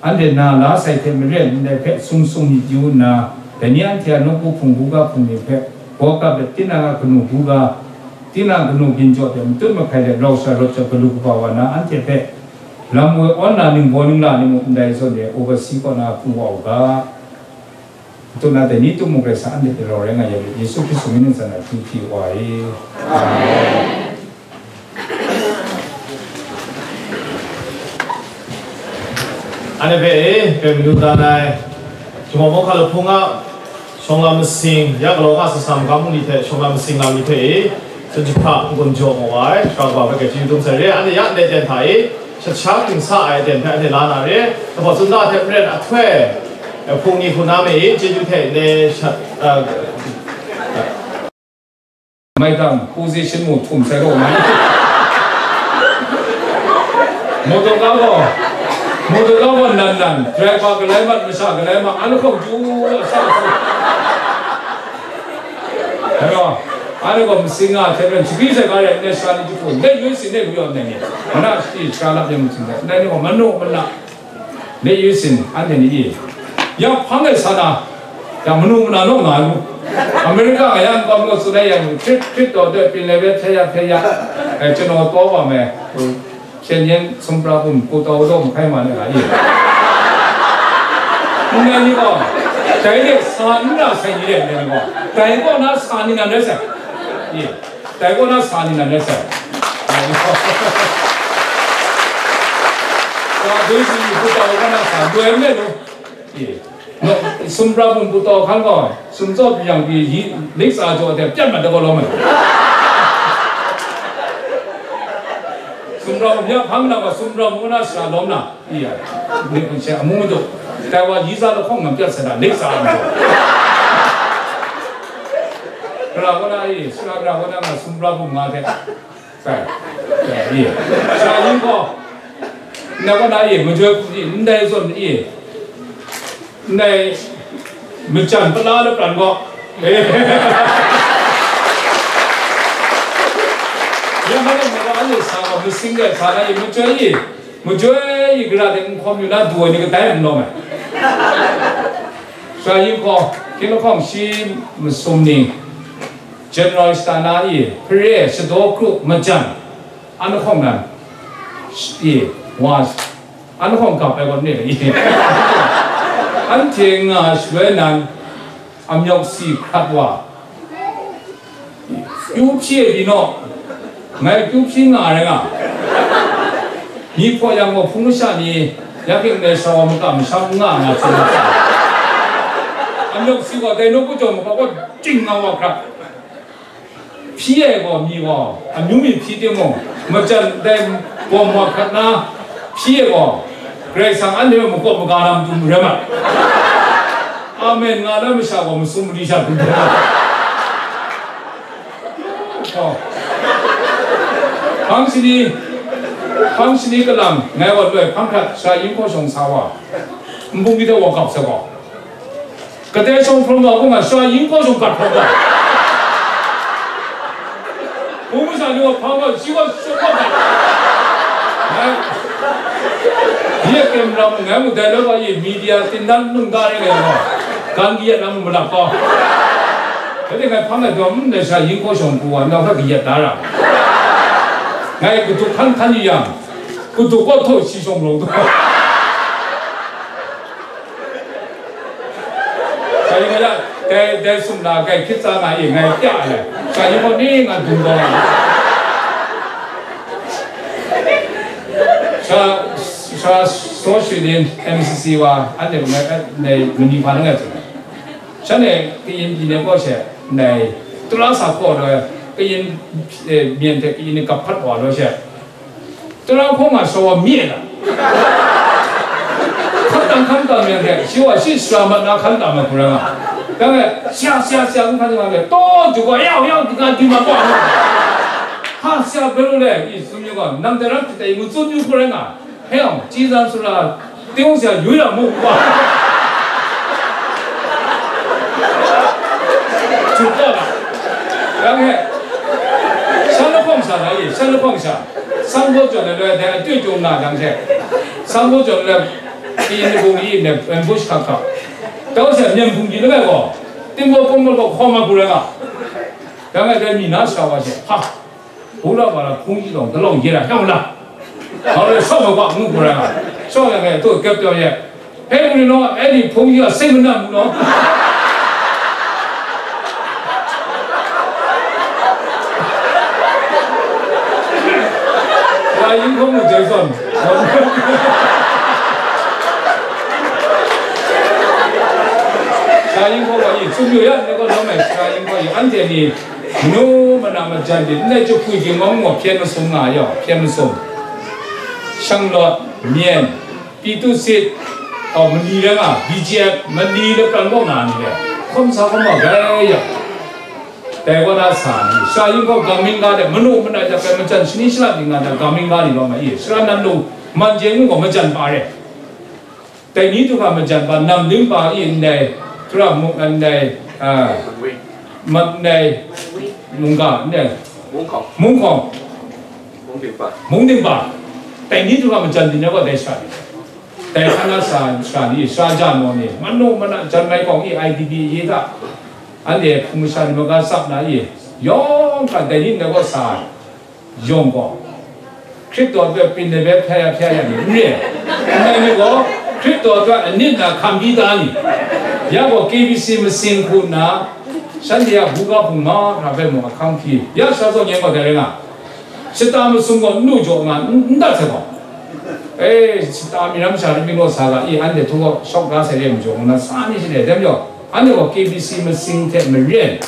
anhte na la sai hte maren ndai hpe sung sung myit yu nna, dai ni anhte a nawku hpung buga hpung ni hpe, baw kap let tinang a kanu buga, tinang kanu ginjaw hte matut mahkai let rau sha rawt jawp galu kaba wa na anhte hpe, lam woi awn na ningbaw ningla ni mung ndai zawn e overseas kaw na pru wa u ga. Matu na dai ni tum mung Karai Kasang anhte hpe rau rai nga ya rit, Yesu Hkristu mying ningsang na hpyi hpyi wa i. Amen. Anhte hpe e, hpe madu dan ai, Jumawng Mawhka Lahpung a shawng lam masing, ya galaw nga sasam ga mu ni hte shawng lam masing lam ni hpe e, Tsun jahpa n-gun jaw mu ai, Sara Kawa hpe chyeju dum sai re, anhte ya ndai ten hta e, shat sha hpring sa ai aten hpe anhte la na re, lahkawng tsun da hte maren ahtoi, hpung ni hku na me e, chyeju hte ne shat, a, maidang position mu htum sai gaw ngai. Motor ga gaw, motor ga gaw nan nan, driver galai mat, masha galai mat, an lahkawng ju, a sa, a sa. Hello, anhte gaw masing nga hte maren, shagri sai ga rai nna, sara ni jahku, ndai yun sin, ndai lu yaw ndai ni, mana shati shara lap yang masing dai, ndai ni gaw manu mana, ndai yun sin, anhte ni e, ya hpang ai sa na, ya manu mana naw nga lu, America nga ya nkau mi gaw tsun ai yang, trip, trip taw doi, pyin lai bai hpya ya, hpya ya, eh, ကျွန်တော်သွားပါမယ် ဟို Hpyen yen sumra bum pu taw daw mahkai ma ni a i? Ndai ni gaw, dai de sa n na sai ni de, ndai ni gaw. Dai gaw na sa ni nan rai sai. I, dai gaw na sa ni nan rai sai. Sa doi si ni pu taw gaw na sa, doi n rai lu. I, no, sumra bum pu taw hkan gaw, sum tsaw pyi yang pyi, yi, lik tsa jaw de, pyan mat da gaw lawm ai. Sumra bum ya hpang na gaw, sumra bum na sara lawm na. Iya, ni kun she amu madu. Dai wa yi za lahkawng ngam pyat sa da, lik sa ai majaw. Gara wa na e, sara gara wa na nga sumra bum nga hte. Sai. Iya. Sara yin gaw. Na wa na e, majoi hku ni, ndai zawn ni. Ndai majan pala lapran gaw. Ya ma na ma wa anhte sa gaw, masing de sa na e, majoi e. Majoi i gara de n hkawm yu na du ai ni kadai n lawm ai. Sara yin gaw, hkying lahkawng shi masum ni, General shata na i, hpare, shadaw kru, majan, an lahkawng nan, i, wa, an lahkawng gap ai gaw ni, i. Anhte nga shaloi nan, amyawk si hkrat wa, kyu hpyi ai pyi naw, ngai kyu hpyi nga ai rai nga, myi hpaw yang gaw hpung masha ni, ya hkying ndai sara wa maka masham n nga nga hpyi nga sa. Amyawk si gaw dai nawku jaw makau gaw ching nga wa hkrat. Hpyi ai gaw myi gaw, amyu myi hpyi timung, majan dai bawm wa hkrat na, hpyi ai gaw, Karai Kasang anhte hpe makawp maga na matu rai mat. Amen nga na masha gaw masum mali sha hkrum hkrum. Oh. Hpang shani, hpang shani kalang, ngai wa loi hpang hkrat, sara yin hkaw shawng sa wa, nbung ni hte wa gap sa gaw. Kadai shawng hprawng wa, hpung a sara yin hkaw shawng gat hprawng wa. Hpung masha ni Hpa ma, shi gaw shut hkawm ai. Ngai, ye kem ram, ngai mu dai loi wa ye, media tindan nungga rai ngai gaw, gan kayat lam mu lap gaw. Dai ngai hpang ai dawm, ndai sha yin hkaw shawng pru wa, nau hpe kayat da ra. Ngai kaduk hkan hkan yu yang, kaduk kaw htaw shi shawng rawng taw. Sha yin gaw ya, dai, dai sum na, dai hkrit tsa na e, ngai pya ai. Sha yin gaw ni nga dung gaw. Sha, sha so shi nin M C C wa, anhte ngai, ngai, mani hpa na ngai tsun ai. Shanhte kayin pyi ne gaw she, nai, tara sa hkaw loi, kayin, eh, myen hte kayin ni kap hpat wa loi she, tara hkawng nga shawa mye na. Hkap tang hkan tam yang hte, shi wa shi sara mat na hkan tam ai hku rai nga. Dang e, sya, sya, sya, n hkan nga le, taw, ju gaw, yau, yau, nga di ma gaw. Ha, sya, belo le, i, sum yu gaw, nang dai ram hte tai ngu tsun yu hku rai nga. He yang, chyi zan sara, tingsa yu ya mu wa. Ju gaw la. Yang he, shan lahkawng sha na ye, shan lahkawng sha. Sanghpaw jawn ai loi dai, a tui tung na jang she. Sanghpaw jawn ai loi, pyi ni bung yi ne, ambush hkak hkak. Dau she, myen hpung di langai gaw, Tingbaw Pawng gaw hkawm ai hku rai nga. Yang e, dai mi na sha wa she, ha, hpung la wa la, hpung yi long, da long ye la, hkang la. Hkau le, shawng ai wa, ngu hku rai nga. Shawng yang e, tu, kep taw ye. Hpe mu ni naw, e ni hpung yi a, seng manan mu naw. Wa yin hpung mu jai zawn. Sha yin hkaw wa yi, tsun yu ya, ne gaw lawm ai sha yin hkaw yi, anhte ni, manu mana majan de, ndai jahpui ginwang gaw hpyen masum nga yaw, hpyen masum. Shanglawt, Myen, Pitu Sit, oh, mali rai nga, B G F, mali lapran kaw nga ni le, hkawm sa hkawm wa gai yaw. Dai wa na sa ni, sha yin hkaw gaming ga de, manu mana jahpui majan shani shara ni nga na gaming ga ni lawm ai, sara nan lu, man je ngu gaw majan pa re. Dai ni htu hkra majan pa, nam ling pa e ndai, hkra mung ndai, a, mat ndai, mungga ndai, Mungkawng. Mungkawng. Mungding pa. Mungding pa. Dai ni htu hkra majan di na gaw dai sha ni. Dai hkana sha, sha ni, sha ja naw ni, manu mana jan mai kawng e I D P e ta. Anhte hpung masha ni maga tsap na e, yawng hkra dai ni na gaw sa. Yawng gaw, Hkristu a hpe prin ai hpe hpya ya hpya ya ni n re ai. Ndai ni gaw, Hkristu a hpe anit na hkam byi da ni, ya gaw K B C masing hku nna, shanhte a buga hpung mahkra hpe mung ahkang hpyi, ya sha zawn yen gaw dai rai nga, shata masum gaw n lu jaw nga, n, n dat sai gaw, e, shata mi ram sha rai mi gaw sa ga, i, anhte htu gaw shawk ga sai re majaw ngu na sa ni shi le, dai majaw, anhte gaw K B C masing hte maren,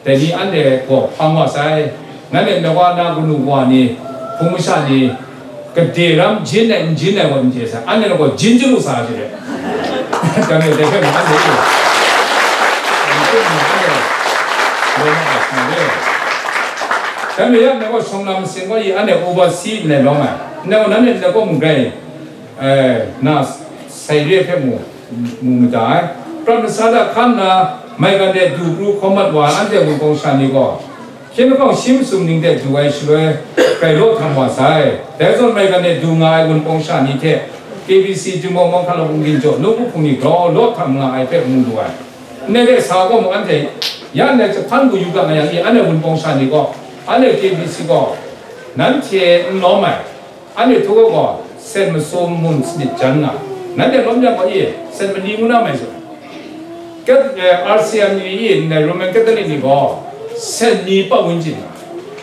Dai ni anhte gaw hpang wa sai, nanhte na wa na kanu wa ni, hpung masha ni, gade ram jin ai n jin ai gaw n chye sai, anhte gaw jin chyalu sa ai hte. Dai hpe dai hpe mung anhte e. Dai hpe yang, nanhte gaw shawng lam masing gaw i, anhte oversee n lai lawm ai. Nanhte gaw nanhte nna gaw mung rai, eh, na sai re hpe mu, mu mada ai. Prat masat a hkan na, maigan de du pru hkawm mat wa ai anhte wunpawng sha ni gaw, hkyen lahkawng shi masum ning de du ai shaloi, grai law htam wa sai. Dai zawn maigan de du nga ai wunpawng sha ni hte K B C Jinghpaw Mawhkan Lawng Bungkin jaw nawku hpung ni grau law htam nga ai hpe mu lu ai. Ndai de sa gaw mung anhte, ya ndai jahpan gu yu ga nga yang i, anhte wunpawng sha ni gaw, anhte K B C gaw, nanhte n lawm ai. Anhte htu gaw, sen masum mun sanit jan nga, nanhte lawm yang gaw e, sen mali ngu na mai zawn, kat, eh, R C M ni e, ndai Roman Catholic ni gaw, sen ni pa wunjin nga,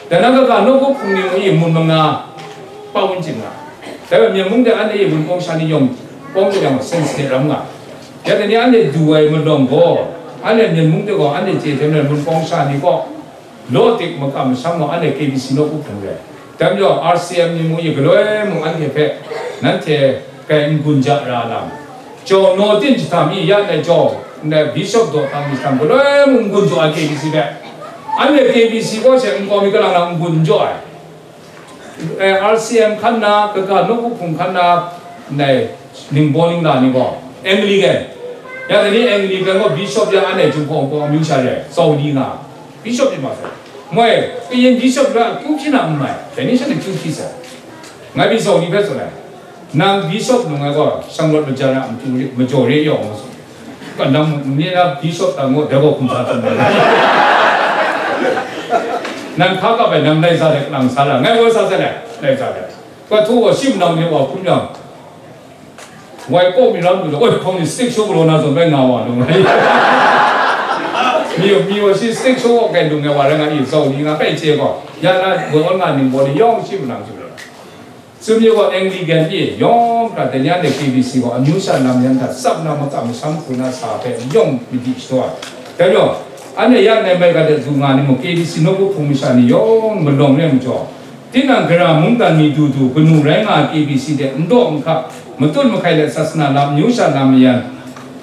dai na kaga nawku hpung ni mung e, mun manga pa wunjin nga, dai hpe Myen mung de anhte e wunpawng sha ni yawng pawng jaw yang, sen sanit ram nga, ya dai ni anhte du ai malawng gaw, anhte Myen mung de gaw, anhte chye hte maren wunpawng sha ni gaw, Law tik makam masham gaw anhte K B C nawku hpung re. Dai majaw R C M ni mung i galoi mung anhte hpe nanhte kai n-gun ja ra lam. Jaw naw tin jahtam i ya ndai jaw, ndai bishop daw tam ni jahtam galoi mung n-gun jaw ai K B C hpe. Anhte K B C kaw she nkau mi kalang na n-gun jaw ai. Eh, R C M hkan na, kaga nawku hpung hkan na, ndai ningbaw ningla ni gaw, Anglican. Ya dai ni Anglican gaw bishop ya anhte Jinghpaw Wunpawng amyu sha re, Saudi nga, bishop yin ma sai. Moi, kayin bishop la akyu hpyi na n mai, dai ni sha na kyu hpyi sai. Ngai bishop ni hpe tsun ai, nang bishop nung ai gaw, shanglawt majan a matu re, majaw re yawng ngu tsun. Ka nang ni na bishop ta ngu, dai gaw hkum sa tsun ai. Nang hka kap ai, nang lai sa ai, nang sa la, ngai gaw sa sai lai, lai sa ai. Ka htu gaw shi manang ni wa hkum yang, wai kaw mi ram lu, oi, hpang ni stick show galaw na zawn bai nga wa lu ngai. Mi, mi wa shi stick show kai lu ngai wa rai nga i, zau ni nga kai chye gaw, ya na, woi wan nga ning baw ni yawng shi manang chyu lu. Sumyu gaw Anglican pyi yawng hkra, dai ni anhte K B C gaw amyu sha lam yan hta tsap na, makam masham hku na sa hpe yawng madi shadaw ai. Dai majaw, anhte ya ndai mai ga de du nga ni mung, K B C nawku hpung masha ni yawng malawng re majaw, tinang gara mungdan mi du du kanu rai nga ai K B C de n daw n hkap, matut mahkai let sasana lam, amyu sha lam mayan,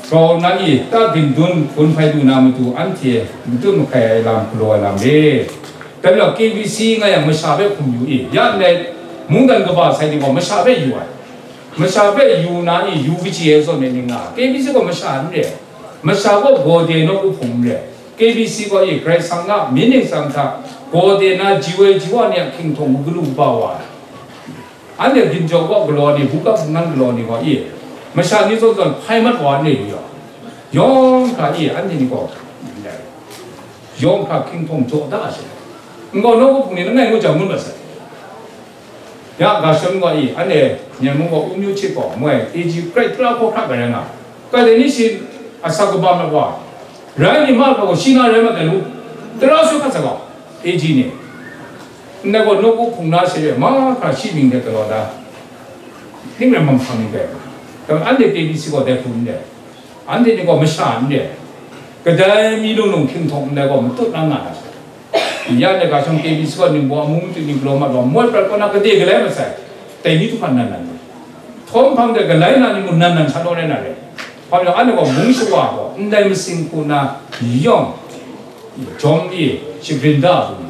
grau na i ta gindun gun hpai lu na matu, anhte matut mahkai ai lam galaw ai lam re. Dai majaw K B C nga yang masha hpe hkum yu i, ya ndai mungdan kaba sai ni gaw masha hpe yu ai. Masha hpe yu na i, yu kaji ai zawn e ni nga, K B C gaw masha n re. Masha gaw gawde nawku hpung n re. K B C gaw i, Karai Kasang a myit ningsang hta gawde na ji woi ji wa ni a hkinghtawn galu kaba wa ai. Anhte ginjaw kaw galaw ni, buga hpungnan galaw ni gaw i, masha ni zawn zawn hpai mat wa n re yu yaw. Yawng hkra i, anhte ni gaw, yawng hkra hkinghtawn jaw da ai she. N gaw nawku hpung ni langai ngu jang ngun mat sai. Ya, ga shawng gaw i, anhte Myen mung gaw Umyu Chit gaw, moi, A G Krai tara hkaw hkra ga rai nga. Kai dai ni shi asak kaba mat wa, rai ni ma hkra gaw, shi na rai mat ai lu, tara sut hkat sa gaw, A G ni. Ndai gaw nawku hpung na she re, mahkra shi mying hte galaw da, ning rai mahkra mying dai. Anhte K B C gaw dai hku n dai. Anhte ni gaw masha n re ai, kadai mi lung lung hkying htawn ndai gaw matut na nga na she. Ya ndai ga shawng K B C gaw ningbaw amu matu ni galaw mat gaw, moi prat kaw na gade galai masai, dai ni htu hkan nan nan ni, htawm hpang de galai na ni mung nan nan sha naw rai na re. Hpa majaw, anhte gaw mung shawa gaw ndai masing hku na yawng, jawm e, shagrin da a bung,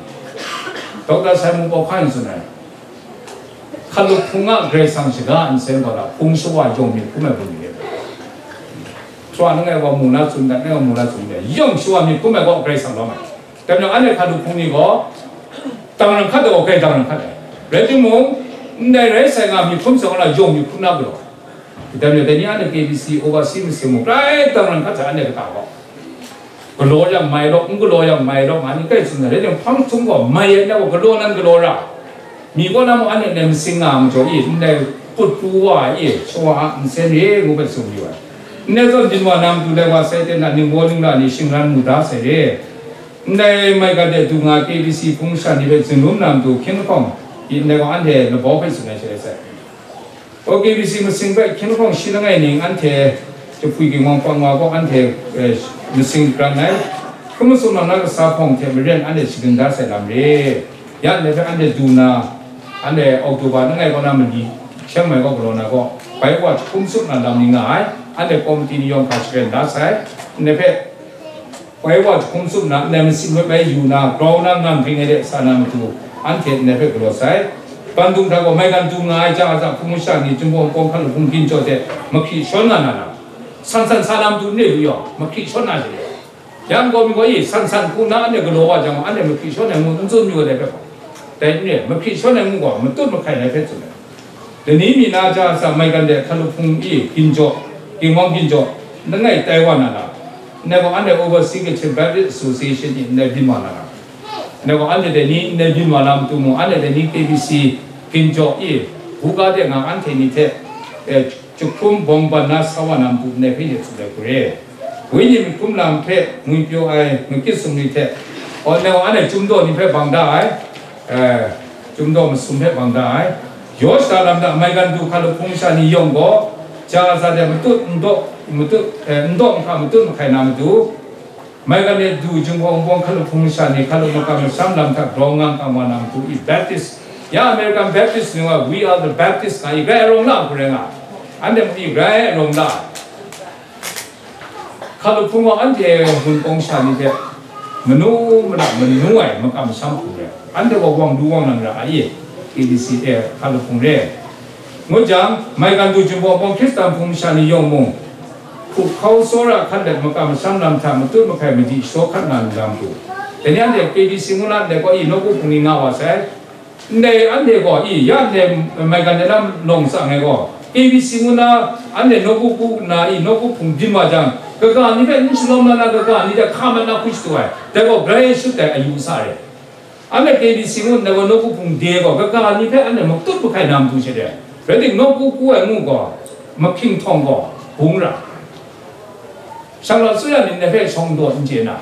Doctor Simon Paul Hkan tsun ai, Hkalup hpung a Karai Kasang shaga nsen gaw na, hpung shawa yawng myit hkrum ai hpung ni re. Shawa langai wa mu na tsun dat, langai wa mu na tsun dat, yawng shawa myit hkrum ai gaw Karai Kasang lawm ai. Dai majaw, anhte hkalup hpung ni gaw, dang ran hkat ai gaw grai dang ran hkat ai. Rai timung, ndai rai sai nga myit hkrum sai gaw na, yawng myit hkrum na galaw ai. Dai majaw, dai ni anhte K B C, overseas masing mung, grai dang ran hkat sai anhte kata gaw. Galaw yang mai law, n galaw yang mai law, nga ni kai tsun ai, rai timung, hpang htum gaw mai ai, ndai gaw galaw nan galaw ra. Mi kaw na mung anhte ndai masing nga majaw i, ndai put pru wa i, shawa a nsen re ngu hpe tsun yu ai. Ndai zawn byin wa na matu lai wa sai ten na, ningbaw ningla ni shingran mu da sai re. Ndai maigan de du nga K B C hpung sha ni hpe zunlum na matu hkying lahkawng i, ndai gaw anhte labau hpe tsun ai she rai sai. O K B C masing hpe hkying lahkawng shi langai ning anhte jahpwi ginwang pang wa gaw anhte, eh, masing pran ai. Hkrum masum na na kasa hpawng hte maren anhte shagun da sai lam re. Ya ndai hpe anhte du na, anhte October langai kaw na mali, Chiang Mai kaw galaw na gaw, bai wa jahkum tsup na lam ni nga ai, anhte komiti ni yawng hkra sharen da sai, ndai hpe, bai wa jahkum tsup na, ndai masing hpe bai yu na, grau na ngang ring ai de sa na matu, anhte ndai hpe galaw sai. Bandung hta gaw maigan du nga ai ja aza hpung masha ni, Jinghpaw Wunpawng hkalup hpung ginjaw hte mahkri shawn nga na lam, san san sa na matu n re lu yaw, mahkri shawn na she. Yang gaw mi gaw i, san san hku na anhte galaw wa jang, anhte mahkri shawn ai ngu n tsun yu ai dai hpe gaw, dai n re, mahkri shawn ai ngu gaw matut mahkai ai hpe tsun ai. Lani mi na ja sa maigan de hkalup hpung i ginjaw, ginwang ginjaw, langai tai wa na lam, ndai gaw anhte Overseas Kachin Baptist Association i ndai byin wa na lam, ndai gaw anhte dai ni ndai byin wa na matu mung, anhte dai ni K B C ginjaw i buga de nga anhte ni hte, eh, jahkrum bawng ban na sa wa na matu ndai hpe ye tsun ai hku re. Wenyi myit hkrum lam hpe ngwipyaw ai makyit sumri hte, aw, nau anhte Chyum daw ni hpe bang da ai, eh, Chyum daw masum hpe bang da ai, yaw shada lam da maigan du hkalup hpung masha ni yawng gaw, ja za de matut n daw, matut, eh, n daw nhka matut mahkai na matu, maigan de du Jinghpaw Wunpawng hkalup hpung masha ni hkalup makam masham lam hta grau ngang kam wa na matu i Baptist, ya American Baptist ni wa, "We are the Baptist," nga i, grai arawng la hku rai nga, anhte mung i grai arawng la. Hkalup hpung gaw anhte Wunpawng sha ni hte manu mada manu ai makam masham hku re, anhte gaw wang du wang nang ra ai, K B C e hkalup hpung re. Ngut jang, maigan du Jinghpaw Wunpawng Hkristan hpung masha ni yawng mung, hkup hkau tsawra hkat let makam masham lam hta matut mahkai madi shaw hkat nga lu lam hku, Dai ni anhte K B C ngu na ndai gaw i nawku hpung ni nga wa sai. Ndai anhte gaw i ya ndai maigan de lam lawng tsang ai gaw, K B C ngu na anhte nawku hpung na i nawku hpung byin wa jang, kaga ni hpe n shalawm na na kaga ni hte hka mat na hku shadu ai, dai gaw grai shut ai ayu sa re. Anhte K B C ngu ndai gaw nawku hpung de gaw, kaga ni hpe anhte matut mahkai na matu she de, rai tim, nawku hku ai ngu gaw, mahkying htawng gaw, bung ra. Shanglawt tsawya ni ndai hpe shawng daw n chye na,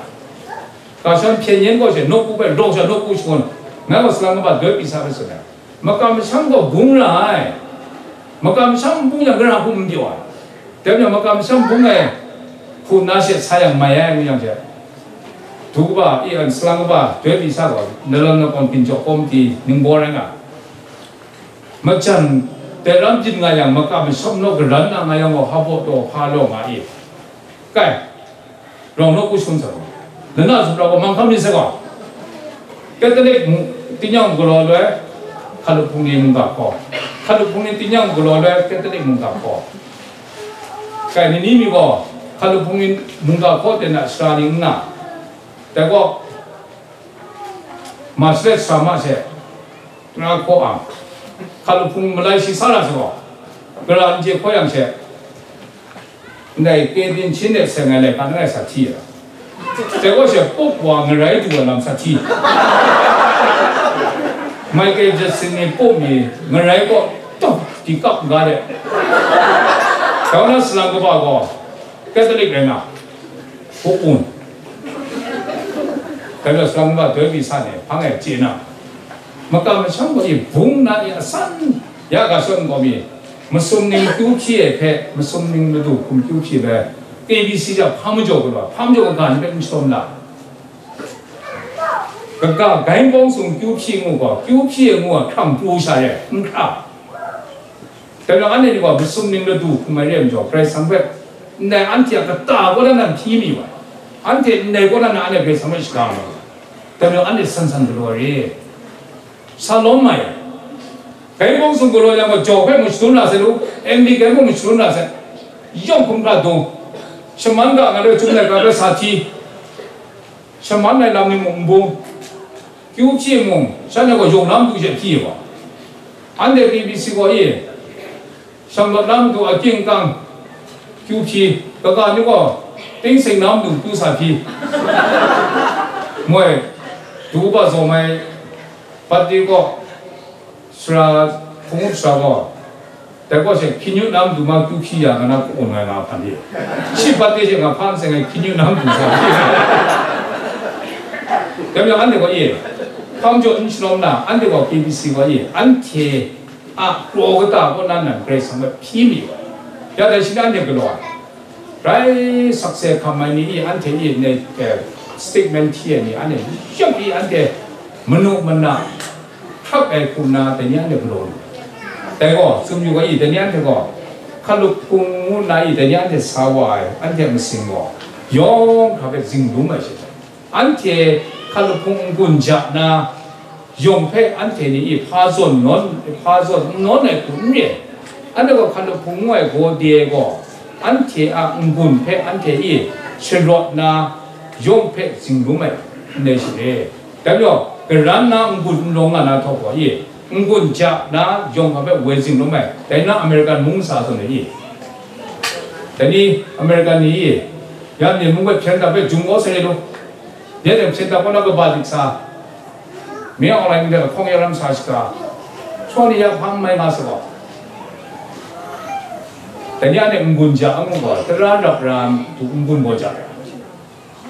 ga shan hpyen yen gaw she nawku hpe rawng sha nawku shangun, ngai gaw salang kaba doi pyi sa hpe tsun ai. Makam masham gaw bung ra ai. Makam masham n bung yang, gara hkum n pyaw ai. Dai majaw makam masham bung ai hku na she sa yang mai ai, ngu yang she, du kaba, i an salang kaba, doi pyi sa gaw, Nalan Nakawn Ginchawk Komiti ningbaw rai nga, majan dai ram byin nga yang, makam masham naw garan na nga yang gaw, hpa baw taw hpa law nga i. Kai, rawng nawku shangun sa gaw, lana zumra gaw manghkam myit sai gaw, Catholic mu-, tingnyang galaw loi, Hkalup hpung ni mungga hkaw, Hkalup hpung ni tingnyang galaw loi, Catholic mungga hkaw. Kai ni ni mi gaw, Hkalup hpung ni mungga hkaw ten a sara ni n nga, dai gaw, ma salet sa ma she, tara hkaw ang, Hkalup hpung malai shi sa ra sa gaw, gara n je hkaw yang she, ndai K B C hte seng ai laika langai sa hti ai. Dai gaw she, Pope wa ngarai du ai lam sa hti. Michael Jackson ni Pope ni ngarai kaw tawk di kap n ga de. Dau na salang kaba gaw, Catholic rai nga, hku un. Dai gaw salang kaba doi pyi sa ni hpang e chye na, makam masham gaw i bung na i asan ya ga shawng gaw mi, masum ning kyu hpyi ai hpe, masum ning madu hkum kyu hpyi ai, K B C ja hpa majaw galaw, hpa majaw kaga ni hpe n shawm la. Kaga gai bawng sung kyu hpyi ngu gaw, kyu hpyi ai ngu a hkrang pru sha re, n hkra. Dai majaw anhte ni gaw masum ning ladu hkum ai re ai majaw, Karai Kasang hpe, ndai anhte a kata kaw na nan hpyi mi wa, anhte ndai kaw na nan anhte Karai Kasang hpe shaga ma wa. Dai majaw anhte san san galaw re, sa lawm mai. Gai bawng sung galaw yang gaw, jaw hpe mung shadun ra sai lu, M B gai bawng mung shadun ra sai. Yawng hkum hkra dung, shaman ga nga le, Chyum laika hpe sa hti, shaman ai lam ni mung n bung, kyu hpyi mung, shanhte gaw yawng na matu she hpyi wa. Anhte K B C gaw e, shanglawt na matu a king kang kyu hpyi, kaga ni gaw ting seng na matu kyu sa hpyi. Moi, du ba zawng ai, Patri kaw, sara, hpung up sara gaw, dai gaw she, hkying yu na matu ma kyu hpyi ya nga na, ka-un ai nga hpan de. Shi bat de she nga hpa n seng ai, hkying yu na matu sa hpyi. Dai majaw anhte gaw e, hpa majaw n shalawm na, anhte gaw K B C gaw e, anhte a kraw kata kaw na nan Karai Kasang hpe hpyi mi wa. Ya dai shi na anhte galaw ai. Rai sakse hkam ai ni i, anhte i, ne, eh, statement hti ai ni, anhte yawng i, anhte manu mana hkrap ai hku nna, dai ni anhte galaw lu. Dai gaw, tsun yu ga i, dai ni anhte gaw, Hkalup hpung ngu nna i, dai ni anhte sa wa ai, anhte a masing gaw, yawng hkra hpe zinglung ai she. Anhte Hkalup hpung n-gun ja na, yawng hpe anhte ni i hpa zawn nawn, hpa zawn n nawn ai hku n re ai. Anhte gaw Hkalup hpung ngu ai gaw de ai gaw, anhte a n-gun hpe anhte i sharawt na, yawng hpe zinglung ai, ndai shi re. Dai majaw, garan na n-gun n rawng nga na htawk gaw i, n-gun ja na yawng hpe woi zinglung ai, dai na American mung sa zawn ai i. Dai ni American ni i, ya ni mung hpe hpyen dap hpe jung kau sai lu. Dai hte hpyen dap kau na kaba dik sa, mi a online hte lahkawng ya ram sa shaga, shaw ni ya hpang mai nga sa gaw, dai ni anhte n-gun ja a ngu gaw, tara rap ra tu n-gun gaw ja ai.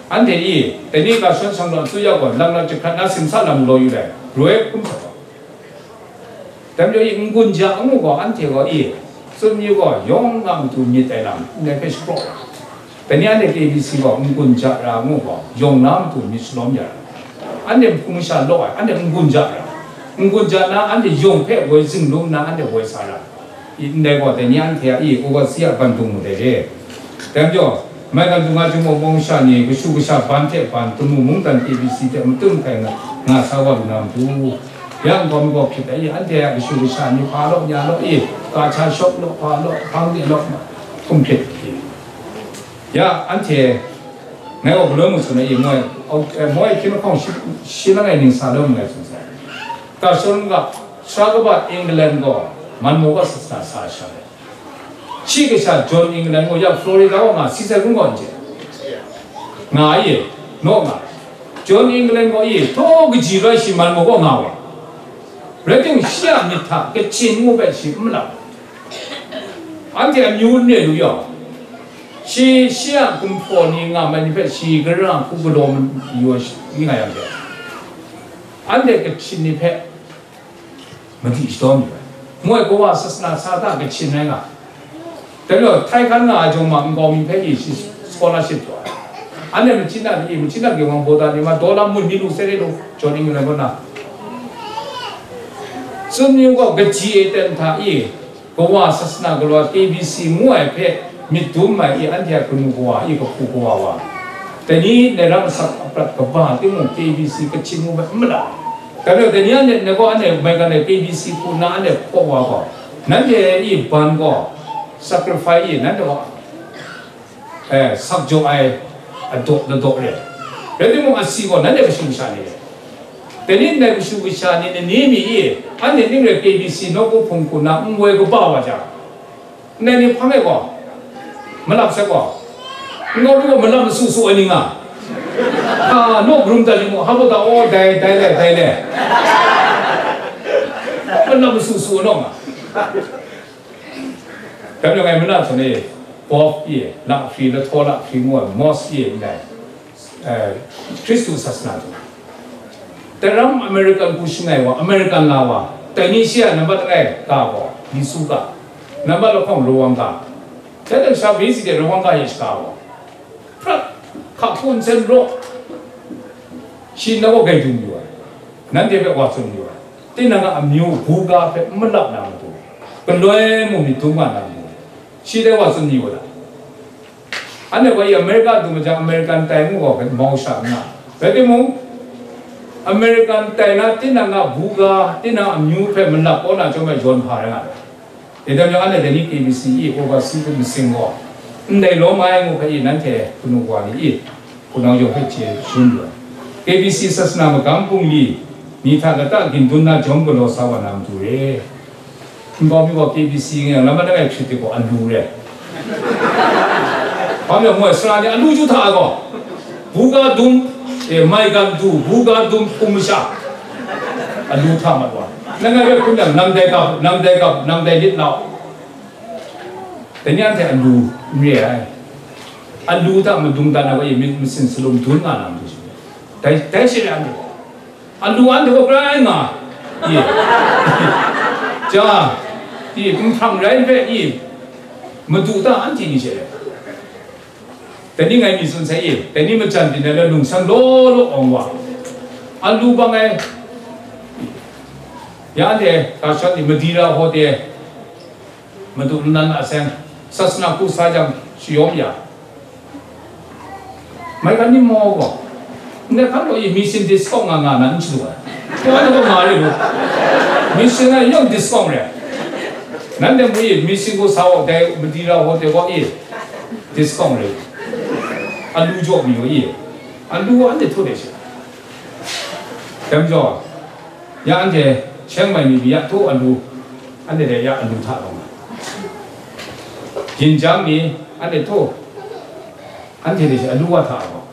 Anhte i, dai ni ga shawn shang gaw, tsu ya gaw, lang lang jahkrat na simsa lam galaw yu ai, roi hkum sa gaw. Dai majaw i, n-gun ja a ngu gaw, anhte gaw i, tsun yu gaw, yawng na matu myit ai lam, ndai hpe shapraw ai. Dai ni anhte K B C gaw, n-gun ja ra a ngu gaw, yawng na matu myit shalawm ya ra. Anhte hpung masha law ai, anhte n-gun ja ra. N-gun ja na, anhte yawng hpe woi zinglung nna, anhte woi sa ra. I, ndai gaw, dai ni anhte a i, overseas a ban dung mu dai re. Dai majaw, maigan dung a jung mawng mawng sha ni, kashu kasha ban hte ban, Tamu mungdan K B C hte matun hkai nga, nga sa wa lu na matu, yang gaw, magawk hkyit ai, anhte a kashu kasha ni hpa law, nya law, i, ka hta shawk law, hpa law, hpang de law, hkum hpyit, i. Ya, anhte Ngai gaw galoi mung tsun ai, e, moi, au, e, moi hkying lahkawng shi, shi langai ning sa lawm nngai tsun sai. Ka shawng ga, sha kaba England gaw, man maw ga sat sa sa sha ai. Shi kasha John England gaw ya Florida wa nga, si sai hkrum gaw n chye. Nga ai e, naw nga. John England gaw e, taw kaji rai shi man maw gaw nga wa. Rai timung, shi a myit hta kachyin ngu hpe shi n malau. Anhte amyu n re lu yaw, shi, shi a gumhpraw ni nga mai ni hpe shi gara hku galaw mayu ai shi, nga yang hte, anhte kachyin ni hpe madi shadaw mayu ai. Moi kawa sasana sa ta kachyin rai nga. Dai majaw, htai hkan nga ai jawng ma nkau mi hpe i shi scholarship jaw ai. Anhte machyin na ni, machyin na ginwang baw da ni ma, dollar mun mi lu sai re lu, John England kaw na. Tsun yu gaw, kaji e ten hta i, kawa sasana galaw K B C ngu ai hpe myit dum ai i, anhte a kanu kawa i, kahpu kawa wa, dai ni nai rang asak aprat kaba timung, K B C kachyin ngu hpe n malau. Dai majaw, dai ni anhte, ngai gaw anhte maigan ai K B C hku nna anhte hpaw wa gaw, nanhte i ban gaw, sacrifice i, nanhte gaw, eh, sak jaw ai adaw ladaw re. Rai timung, asi gaw nanhte kashu kasha ni re. Dai ni ndai kashu kasha ni, ni mi i, anhte ning rai K B C nawku hpung hku nna n woi kaba wa jang, ndai ni hpang e gaw, malap sai gaw, n gaw lu gaw malap masu su ai ni nga. Ha, naw karum dat li mu, ha, baw da, oh, dai, dai le, dai le. Malap masu su naw nga. Dai majaw ngai mana tsun e, Pope e, lahpri, lahtaw lahpri ngu ai, Mosque e, ndai, eh, Hkristu sasana hta. Taram American hku shangai wa, American la wa, dai ni shi a nambat langai ga gaw, Lisu ga, nambat lahkawng Rawang ga, dai dan sha basic de Rawang ga e shaga gaw, prat, hka hpun sen raw, shi na gaw gai dum yu ai, nanhte hpe wa tsun yu ai, tinang a amyu buga hpe n malap na matu, galoi mung myit dum nga na matu, shi dai wa tsun yu ai. Anhte gaw i America du majaw, American tai ngu gaw mau sha nna, rai timung, American tai na tinang a buga, tinang amyu hpe malap kau na chyawm ai yawn hpa rai nga ai. Dai majaw, anhte dai ni K B C i overseas hku masing gaw, ndai lawm ai ngu hpe i nanhte kanu wa ni i, hpunau yawng hpe chye shangun lu ai. K B C sasana magam bungli ni hta lata gindun na jawm galaw sa wa na matu re. Nkau mi gaw K B C ngai yang, lam langai hprit de gaw alu re. Hpa majaw moi sara ni alu ju hta ai gaw, buga dum, e, maigan du, buga dum hpung masha, alu hta mat wa. Langai rai hkrum yang, nang dai gap, nang dai gap, nang dai lit lau. Dai ni anhte alu n re ai. Alu hta madung dan ai gaw, e, myit masin salum dun nga na matu shi. Dai, dai shi re anhte gaw. Alu anhte gaw grai nga, i, ja, i, nhprang rai hpe, i, madu ta anhte ni she, dai ni ngai mi tsun sai, i, dai ni majan byin ai la lung san law law awng wa, alu bang ai, ya anhte ga shawt ni Madira Hotel, Madu nnan a seng, sasana hku sa jang shayawm ya. Maigan ni maw gaw, ndai hkan gaw i mission discount nga nga na n chyu ai. Kaw ai gaw nga re lu. Mission ai yawng discount re. Nanhte mu i mission hku sa gaw dai Madira Hotel gaw i discount re. Alu jaw mi gaw i. Alu anhte htu de she. Dai majaw, ya anhte Chiang Mai mi pyi ya htu alu, anhte dai ya alu hta gaw nga. Ginjang mi anhte htu, anhte dai shi alu wa hta gaw.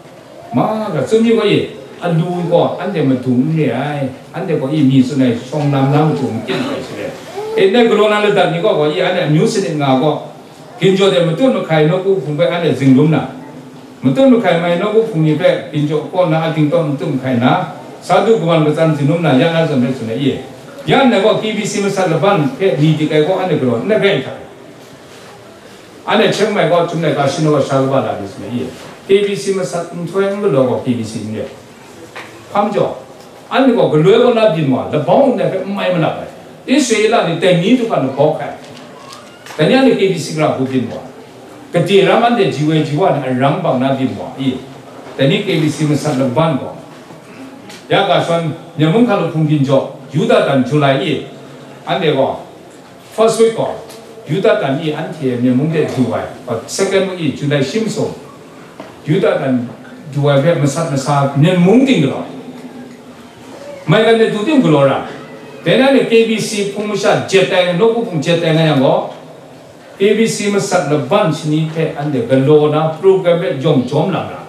Ma ga, tsun mi gaw i, alu gaw anhte madu n re ai, anhte gaw i mi tsun ai shawng lam lam matu makyit ai shi re. E, ndai galaw na ladat ni gaw gaw i, anhte amyu sanit nga gaw, ginjaw de matut mahkai nawku hpung hpe anhte zinglum na, matut mahkai mai nawku hpung ni hpe ginjaw kaw na a dingtawt matut mahkai na, sa du kawan katsan zinglum na ya na zawn hpe tsun ai i? Ya nna gaw K B C masat laban hpe ni dik ai gaw anhte galaw n rai hta? Anhte Chiang Mai gaw Chyum Laika Shin gaw sha kaba la ni tsun ai i? K B C masat nhtoi n galaw gaw K B C n re. Hpa majaw, anhte gaw galoi kaw na byin wa, labau ndai hpe n mai malap ai. Israela ni dai ni du hkan labau hkai. Dai ni anhte K B C gara hku byin wa, gade ram anhte ji woi ji wa ni arang bang na byin wa i? Dai ni K B C masat laban gaw, ya ga shawng, Myen mung hkalup hpung ginjaw, Yuda tan July i, anhte gaw, first week gaw, Yuda tan i anhte Myen mung de du ai, second week i July shi masum, Yuda tan du ai hpe masat masa, Myen mung ting galaw, maigan de du ting galaw ra. Dai na ni K B C hpung masha jet ai, nawku hpung jet ai nga yang gaw, K B C masat laban shani hpe anhte galaw na program hpe yawng jawm lang ra.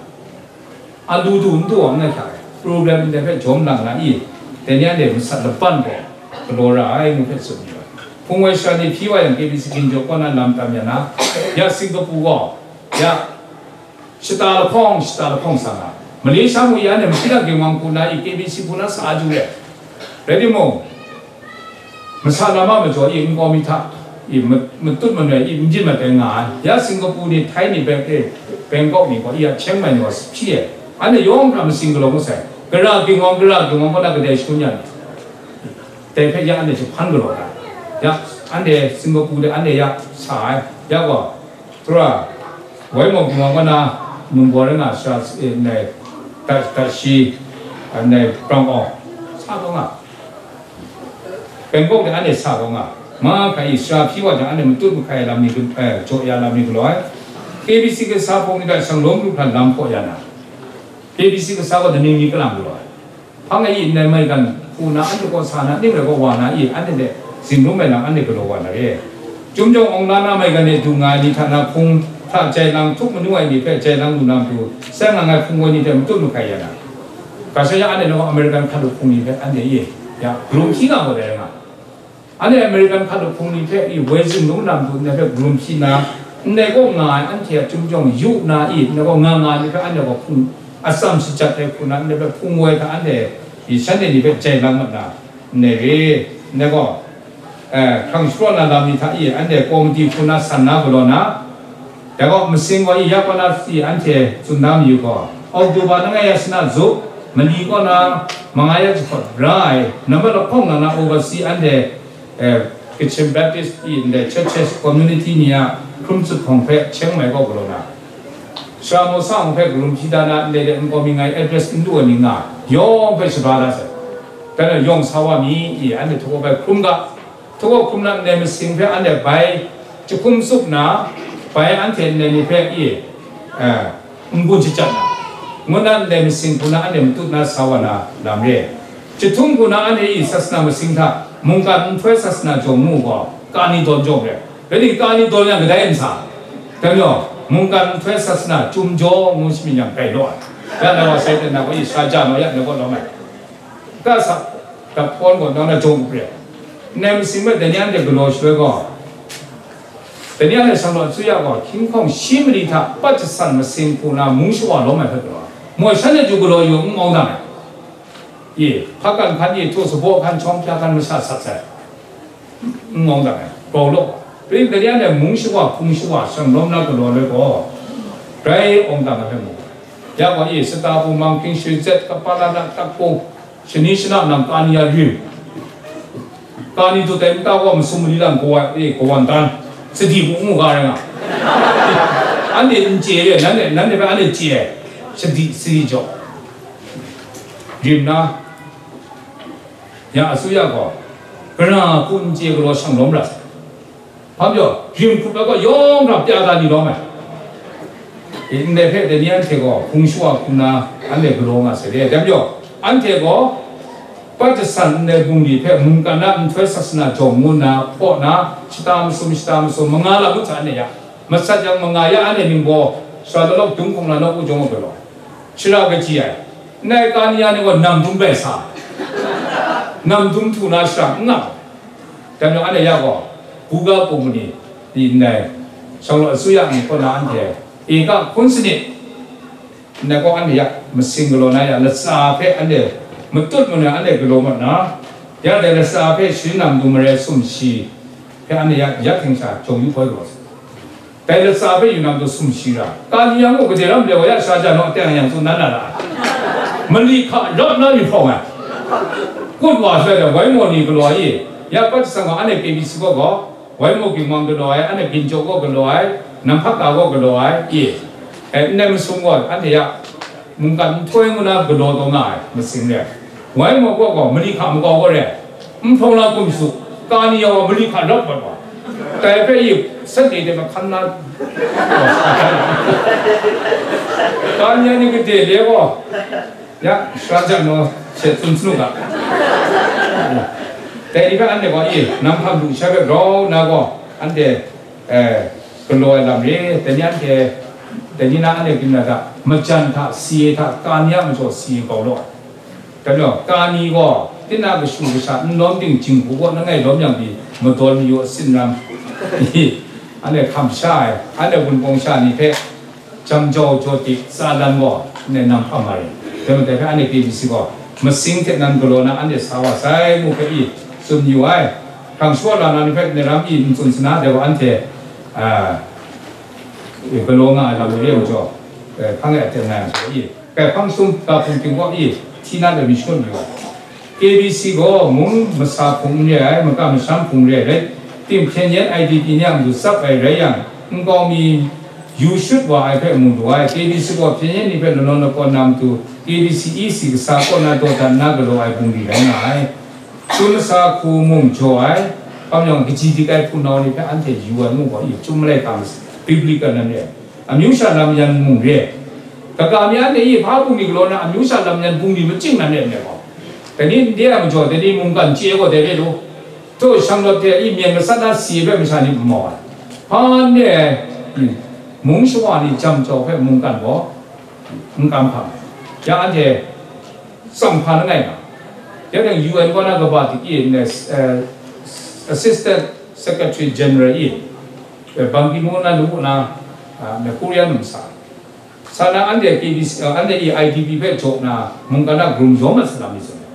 A lu du n du awng na hta e, program ndai hpe jawm lang na i, dai ni anhte masat laban gaw galaw ra ai ngu hpe tsun yu ai. Hpung wai sara ni hpyi wa yang, K B C ginjaw kaw na lam tam ya na, ya Singapore gaw, ya shata lahkawng, shata lahkawng sa nga, Malaysia mung ya anhte mahkri na ginwang hku na i, K B C hku na sa a ju re. Rai timung, masa lam a majaw i nkau mi hta i ma-, matut manoi i n byin mat ai nga ai. Ya Singapore ni, Thai ni, Bang-, eh, Bangkok ni gaw, i a Chiang Mai ni gaw hpyi ai. Anhte yawng hkra masing galaw ngut sai. Gara ginwang, gara ginwang kaw na kadai shangun ya ni? Dai hpe ya anhte jahpan galaw ai. Ya, anhte Singapore de anhte ya sa ai. Ya gaw, Tura, wai maw ginwang kaw na, nungbaw rai nga sara, eh, ndai, dat, dat shi, eh, ndai, brang awng, sa taw nga. Bangkok de anhte sa taw nga. Ma hkra i, sara hpyi wa jang, anhte matut mahkai ai lam ni, eh, jaw ya lam ni galaw ai. K B C kasa hpawng ni hta shanglawm lu hkra lam hpaw ya na, K B C kasa gaw daning ni kalang galaw ai. Hpang e i ndai maigan hku na anhte kaw sa na, ning rai kaw wa na i, anhte hte zinglung ai lam anhte galaw wa na re. Chyum jawng awng la na maigan e du nga ai ni hta na hpung hta jai lang htup manu ai ni hpe jai lang lu na matu, sai nga ngai hpung woi ni hte matut mahkai ya na. Ga sha ya anhte nawng American hkalup hpung ni hpe anhte e, ya, galum hpyi nga gaw dai nga. Anhte American hkalup hpung ni hpe i woi zinglung lam du ndai hpe galum hpyi na, ndai kaw nga ai anhte a chyum jawng yu na i, ndai kaw nga nga ai ni hpe anhte gaw hpung atsam shajat ai hku na, ndai hpe hpung woi hta anhte i shanhte ni hpe jai lang mat na, ndai re, ndai gaw, eh, hkrang shapraw na lam ni hta i anhte komiti hku na san na galaw na, Dai gaw, masing gaw i ya kaw na i anhte tsun da mayu gaw, October langai ya shana zup, mali kaw na manga ya jahkawt ra ai, nambat lahkawng na na oversea anhte, eh, Kachin Baptist i ndai churches community ni a hkrum tsup hkawng hpe Chiang Mai kaw galaw na, Sara Mawsa hpe galum hpyi da na, ndai de nkau mi ngai address n lu ai ni nga, yawng hpe shabra da sai. Dan e yawng sa wa mi, i anhte htugaw bai hkrum ga, Htugaw hkrum na ndai masing hpe anhte bai jahkum tsup na, bai anhte ndai ni hpe i, eh, n-gun shachyat na, ngu na ndai masing hku na anhte matut na sa wa na lam re. Jahtum hku na anhte i sasana masing hta mungkan nhtoi sasana jawng mu gaw, kani dawn jawng re. Rai ni, kani dawn yang kadai n sa? Dai majaw, mungkan nhtoi sasana chyum jaw ngu shamying yang bai law ai. Ya na wa sai ten na gaw i sara ja naw ya na gaw lawm ai. Ga sa, dap hkawn gaw nang na jawng up re. Nnem masing hpe dai ni anhte galaw shaloi gaw, dai ni anhte shanglawt asuya gaw, hkying hkawng shi mali hta pat jasan masing hku na mung shawa lawm ai hpe galaw ai. Moi shan e ju galaw yu n mau dang ai. I, hpa kan hkan, i htu sabaw hkan, shawng hpya hkan masha sat sai. N mau dang ai, grau law. Pring dai ni anhte mung shawa, hpung shawa, shanglawm na galaw ai gaw, grai awng dang ai hpe mu. Ya gaw, i, sata pumang, hping shazet, kapa la na, tak pung, shani shana nang kani ya rim. Kani dut ai nta gaw masum mali lam kawan, e, kawan dan, sadi hku n mu ga rai nga. Anhte n chye re, nanhte, nanhte hpe anhte chye ai, sadi sadi jaw. Rim na, ya asuya gaw, gara hku n chye galaw shanglawm ra sai. Hpa majaw, rim hkrup ai gaw yawng hkra pya ga ni lawm ai. E, ndai hpe dai ni anhte gaw hpung shawa hku na anhte galaw nga sai de. Dai majaw, anhte gaw pat jasan ndai bungli hpe mungkan a nhtoi sasana jawng ngu nna hpaw na, shata masum, shata masum, manga lam ngut hta anhte ya. Matsat yang manga ya anhte ningbaw, sara lawlawk dung hkawng na nawku jawng a galaw. Shara kaji ai. Ndai kani ya ni gaw nam dum bai sa. Nam dum htu na shara n nga. Dai majaw anhte ya gaw, buga pum ni, di ndai, shanglawt asuya ni kaw na anhte, eka hkun sanit, ndai gaw anhte ya, masing galaw na ya, latsa hpe anhte, matut manoi anhte galaw mat na, ya dai latsa hpe sharin nam du mare sumshi hpe anhte ya, ya hting sha, jawng yu hpoi galaw sai. Dai latsa hpe yu na matu sumshi ra. Kani yang gaw gade ram le wa ya sha ja naw teng yang tsun dan na ra. Mali hka rap na myit hprawng ai. Kut wa shaloi da, wai maw ni galaw ai i, ya pat jasang gaw anhte K B C kaw gaw, wai maw ginwang galaw ai, anhte ginjaw kaw galaw ai, namhpak ta kaw galaw ai, i, e, ndai masum gaw anhte ya mungkan nhtoi ngu na galaw taw nga ai masing re. Wai maw kaw gaw, mali hka makau gaw re, n hprawng la kum su, kani yang gaw mali hka rap wat wa. Dai hpe i, Sat ni de ma hkan na. Ka ni ni gade le gaw, ya, sha jan no, she tsun sanu ga. Dai ni hpe anhte gaw, i, nam hpang du sha hpe grau na gaw, anhte, eh, galaw ai lam re, dai ni anhte, dai ni na anhte ginna hta, majan hta, si e hta, ka ni a majaw si e kau law. Dai majaw, ka ni gaw, tinang kashu kasha n lawm ting jinghku kaw langai lawm yang pyi, madawn mayu a sinram, anhte hkam sha ai, anhte wunpawng sha ni hpe, jam jau jaw tik tsa dan gaw, anhte nam hkam ma ring. Dai majaw, dai hpe anhte K B C gaw, masing hte nan galaw na anhte sa wa sai, ngu hpe i tsun yu ai. Hkrang shawa la na ni hpe, ni ram i n tsun sana, dai gaw anhte, a, galaw nga ai lam ni re majaw, eh, hkang e a teng nga ai majaw i. Kaihpang sum ga hpung ting gaw i, hti na lam mi shangun yu ai. K B C gaw mung masa hpung n re ai, maka masham hpung re ai rai tim, hpyen yen I D P ni a matu tsap ai rai yang, nkau mi yu shut wa ai hpe mu lu ai. K B C gaw hpyen yen ni hpe lanawn lakawn na matu, K B C E C kasa kaw na dawdan na galaw ai bungli rai nga ai. Chyum masa hku mung jaw ai, hpa majaw kaji dik ai hpunau ni hpe anhte yu ai ngu gaw i, chyum malai hkang biblical nan re ai. Amyu sha lam yan mung re. Kaga mi anhte i hpa bungli galaw na amyu sha lam yan bungli machying nan re ai gaw, dai ni n de ai majaw, dai ni mungkan chye gaw dai re lu. Htaw shanglawt hte i myen gasat na si ai hpe masha ni n mau ai. Hpa n de ai, mung shawa ni jam jau hpe mungkan gaw n kam hkam ai. Ya anhte tsam hpa langai nga. Ya dang U N kaw na kaba dik i, eh, Assistant Secretary General i, eh, Ban Ki-moon na lu na, ah, na Korea num sa. Sa na anhte K B C, ah, anhte i I D P hpe jaw na mungkan na grum yawm mat salam mi tsun ai.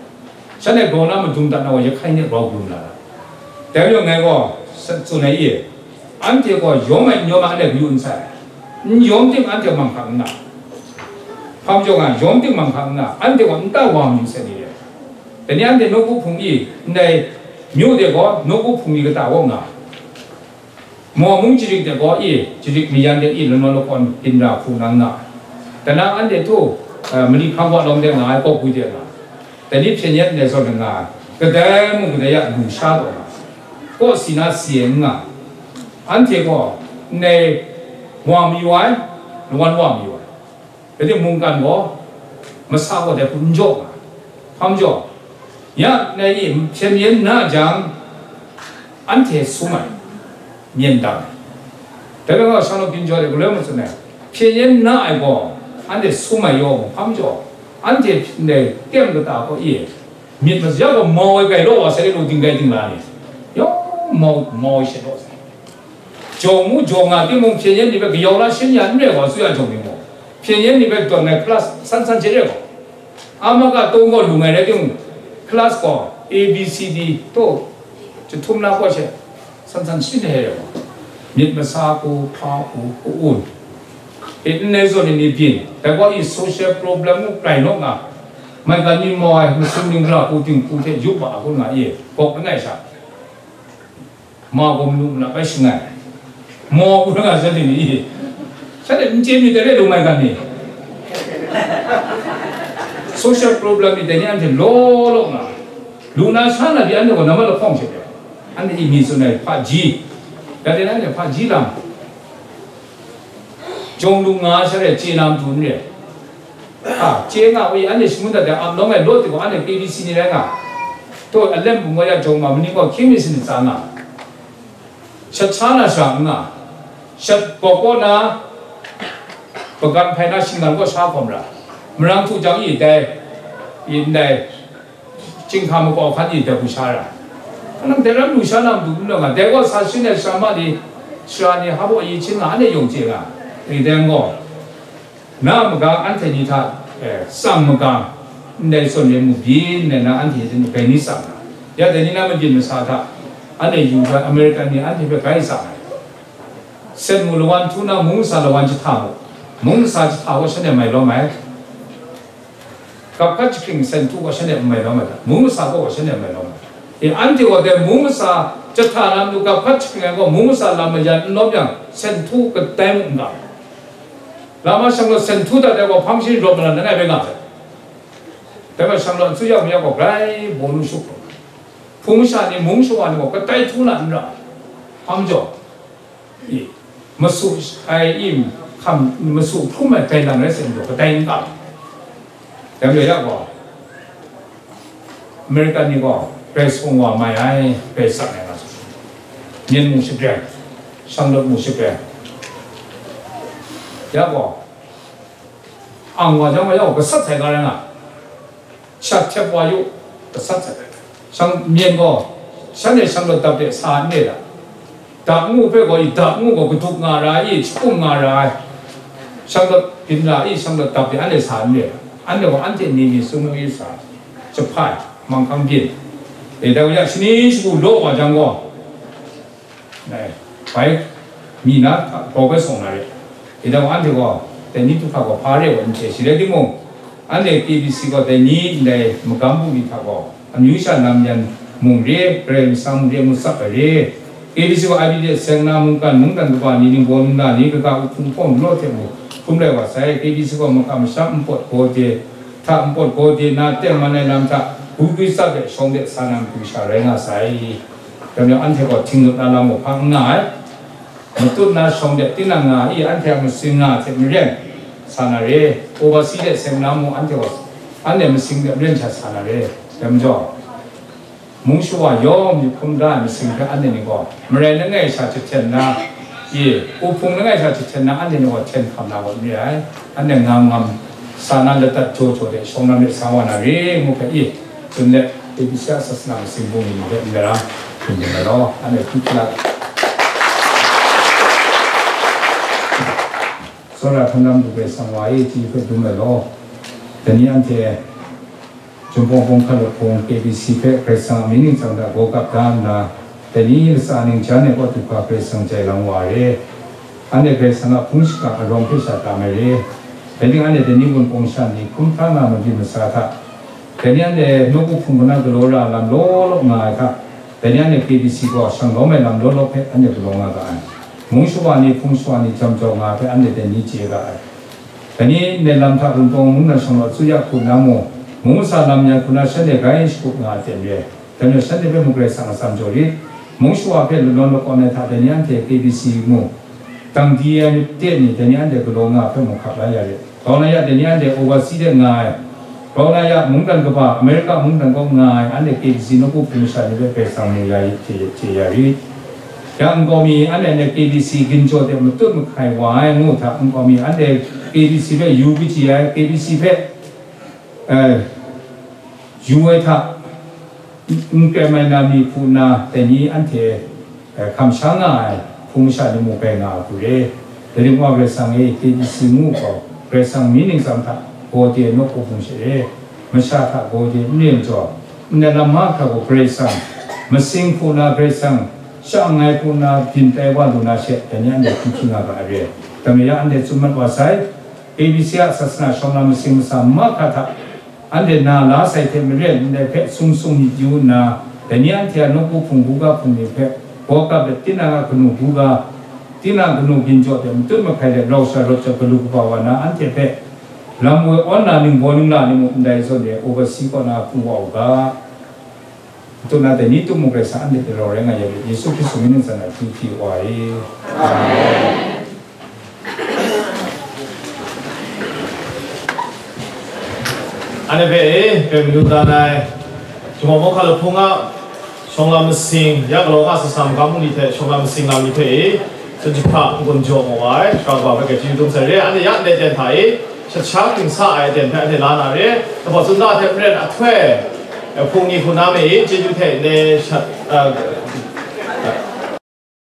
Shanhte grau na madung dat na wa, Yahkai ni grau grum na ra. Dai majaw ngai gaw, sa tsun ai i, anhte gaw yawm ai n yawm ai anhte kayu n sai. N yawm tim anhte manghkang n nga. Hpa majaw nga, yawm tim manghkang n nga, anhte gaw nta wa mayu sai ni re. Dai ni anhte nawku hpung i, ndai myu de gaw nawku hpung i kata kaw nga. Maw mung jarik de gaw i, jarik mayan de i, lanawn lakawn ginra hku nang nga. Dai na anhte htu, eh, mali hkam wa lawng de nga ai, kawk gwi de nga. Dai ni hpyen yen ndai zawn nga ai, kadai mung kadai ya lu sha taw nga, kaw si na si e n nga, anhte gaw ndai wa mayu ai, lawan wa mayu ai. Rai timung, mungkan gaw, masa gaw dai hku n jaw nga, hpa majaw, ya ndai i hpyen yen na jang, anhte sum ai, myen dang ai. Dai rai gaw, shanglawt byin jaw de galoi mung tsun ai, hpyen yen na ai gaw, anhte sum ai yaw mu, hpa majaw, anhte ndai tem kata gaw i, myit maza gaw mau ai grai law wa sai, lu dinggai dingla ni, yawng mau, mau ai sha law sai. Jaw mu jaw nga timung, hpyen yen ni hpe kayau la shin ya n re gaw, asuya jawng ni gaw, hpyen yen ni hpe tawn ai class san san hte re gaw, a ma ga taw gaw lung ai rai timung, class gaw A B C D taw jahtum na gaw she, san san shin hte re gaw, myit masa hku, hpa hku, hku un, e, n ai zawn ni ni byin, dai gaw i social problem mung rai naw nga, maigan ni mau ai masum ning ra hku dinghku hte yup wa a kun nga i, gawk langai sha. Ma gaw manu manap bai shangai, maw, pu nga shanhte ni, shanhte n chye myit dai re, lu mai gan ni, social problem ni dai ni anhte law law nga, lu na sha na pyi anhte gaw nambat lahkawng she pyi, anhte i mi tsun ai hpaji, ya de na anhte hpaji lam, jawng lu nga sha re, chye na matu n re. A, chye nga u i, anhte shangun dat ai ap nawng ai law ti gaw, anhte K B C ni rai nga. Taw, alem bung gaw ya jawng ma, mani gaw hkying mi sanit tsa nga. Shat sha na sha n nga. Shat gaw kaw na, magan hpai na shinggan gaw sha hkawm ra. Marang htu jang i dai, i ndai, chyinghka makau hkan i dai hku sha ra. Kanang dai ram lu sha na matu n rawng nga, dai gaw sa shin ai sara ma ni, sara ni hpa baw yi hpyin nga, anhte yawng chye nga, ring dai gaw, na a maga anhte ni hta, eh, tsang maga, ndai zawn ni mu byin ai na anhte hte ni bai ni tsang nga, ya dai ni na mabyin masa hta, anhte yu hkra American ni anhte hpe bai tsang ai. Sen mu lawan htu na mung masa lawan jahta mu, mung masa jahta gaw shanhte mai lawm ai. Gap hkat jahkring sen htu gaw shanhte n mai lawm ai ta? Mung masa gaw shanhte n mai lawm ai. E, anhte gaw dai mung masa jahta na matu gap hkat jahkring ai gaw, mung masa lam mayan n lawm yang, sen htu kadai mung n ga ai. Lama shang gaw sen htu dat ai gaw, hpang shi rawt malan langai bai nga ai. Dai hpe shang gaw, n tsun ya, n ya gaw, grai baw nu shuk lu ai. Hpung masha ni, mung shawa ni gaw, kadai htu na n ra ai. Hpa majaw, Masu ai im hkam, masu hkrum ai dai lam rai sa majaw, kadai n kam. Dai majaw ya gaw, American ni gaw, grai sung wa mai ai, grai sak ai nga sa. Myen mung shapren, shanglawt mung shapren. Ya gaw, ang wa jang wa ya gaw, gasat sai ga rai nga. Shat hkyep wa yu, gasat sai. Shang, myen gaw, shanhte shanglawt dap de sa n re da. Dap ngu hpe gaw, i dap ngu gaw, gaduk nga ra i, shakum nga ra ai. Shanglawt byin ra i, shanglawt dap de, anhte sa n re da. Anhte gaw, anhte ni ni sung ngu i sa, jahpai, manghkang byin. E, dai wa ya, shani shagu law wa jang gaw, Ai, bai, mi na, grau bai sawng na re. Dai gaw anhte gaw, dai ni du hkra gaw hpa re ai wa n chye, shi rai timung, anhte K B C gaw dai ni ndai magam bungli hta gaw, amyu sha lam yan mung re, Karai Kasang mung re, ngu tsap ai re. K B C gaw I B D S seng na mungkan, mungdan kaba ni, ningbaw ningla ni, kaga uhpung hpawng galaw hte mung, hkrum rai wa sai. K B C gaw maka masham npawt gaw de, hta npawt gaw de na, tengman ai lam hta, gwi gwi tsap de, shawng de, sa na matu sha rai nga sai. Dai majaw anhte gaw htinglut na lam gaw hpa n nga ai. Matut na shawng de tinang nga i, anhte a masing nga hte maren sa na re, overseas de seng na mung anhte gaw, anhte masing de maren sha sa na re. Dai majaw, mung shawa yawng myit hkrum da ai masing hpe anhte ni gaw, marai langai sha jahten na i, uhpung langai sha jahten na anhte ni gaw hten hkam na gaw n re ai. Anhte ngam ngam sa na ladat jaw jaw de shawng na myit sa wa na re, ngu hpe i, Tsun let, A B C a sasana masing bungli ni hpe n dara, hpring dum ai law, anhte hpyi hpyi la. Tsawra htan lam du Karai Kasang wa e, chyi hpe dum ai law, dai ni anhte Jinghpaw Bawng Hkalup Hpung K B C hpe Karai Kasang a mying ningsang hta gaw kap da nna, dai ni latsa ning jan ai kaw du hkra Karai Kasang jai lang wa ai re. Anhte Karai Kasang a hpung shingkang arawng hpe sha tam ai re. Dai ning anhte dai ni Wunpawng sha ni hkrum hkra nga mabyin masa hta, Dai ni anhte nawku hpung hku na galaw ra lam law law nga ai hta, dai ni anhte K B C gaw shang lawm ai lam law law hpe anhte galaw nga ga ai. Mung shawa ni, hpung shawa ni jam jau nga ai hpe anhte dai ni chye ga ai. Dai ni ndai lam hta Wunpawng mung na shang law, Tsuya hku na mung, mung masa lam yan hku na shanhte grai shagup nga ai ten re. Dai majaw shanhte hpe mung Karai Kasang a atsam jaw rit. Mung shawa hpe lanawn lakawn ai hta dai ni anhte K B C mung, dang di ai myit de ni, dai ni anhte galaw nga ai hpe mung hkap la ya rit. Grau na ya, dai ni anhte overseas de nga ai, grau na ya, mungdan kaba, America mungdan kaw nga ai, anhte K B C nawku hpung masha ni hpe Karai Kasang mu ya i, hte, hte ya rit. Ya nkau mi, anhte, anhte K B C ginjaw de matut mahkai wa ai ngu hta, nkau mi, anhte K B C hpe yu kachyi ai, K B C hpe, eh, yu ai hta, n-, n-, n-, krem ai na mi hku na, dai ni anhte, eh, hkam sha nga ai hpung masha ni mung bai nga ai hku re. Dai ring wa Karai Kasang e, K B C ngu gaw, Karai Kasang mying ningsang hta gaw de nawku hpung she re, masha hta gaw de n re majaw, ndai lam mahkra gaw Karai Kasang, masing hku na Karai Kasang, sha nngai hku na byin tai wa lu na she, dai ni anhte hpyi hpyi nga ga ai re. Dai majaw anhte tsun mat wa sai, K B C a sasana shawng na masing masa mahkra hta, anhte na la sai hte maren, ndai hpe sung sung myit yu nna, dai ni anhte a nawku hpung buga hpung ni hpe, gaw kap let, tinang a kanu buga, tinang kanu ginjaw hte matut mahkai let rau sha rawt jang galu kaba wa na, anhte hpe lam woi awn na ningbaw ningla ni mung ndai zawn e overseas kaw na pru wa u ga. Ntu na dai ni tum mung Karai Kasang anhte hte rau rai nga ya let, Yesu Hkristu mying ningsang na hpyi hpyi wa e. Amen. Anhte hpe e, hpe madu dan ai, Jinghpaw Bawng Hkalup Hpung a shawng lam masing, ya galaw nga sasam ga mu ni hte shawng lam masing lam ni hpe e, sun jahpa n-gun jaw mu ai, Sara Kawa hpe grai chyeju dum sai re, anhte ya ndai ten hta e, shat sha hpring sa ai aten hpe anhte la na re, lahpawt tsun da hte maren ahtoi, eh, hpung ni hku na me e, chyeju hte ndai shat, eh,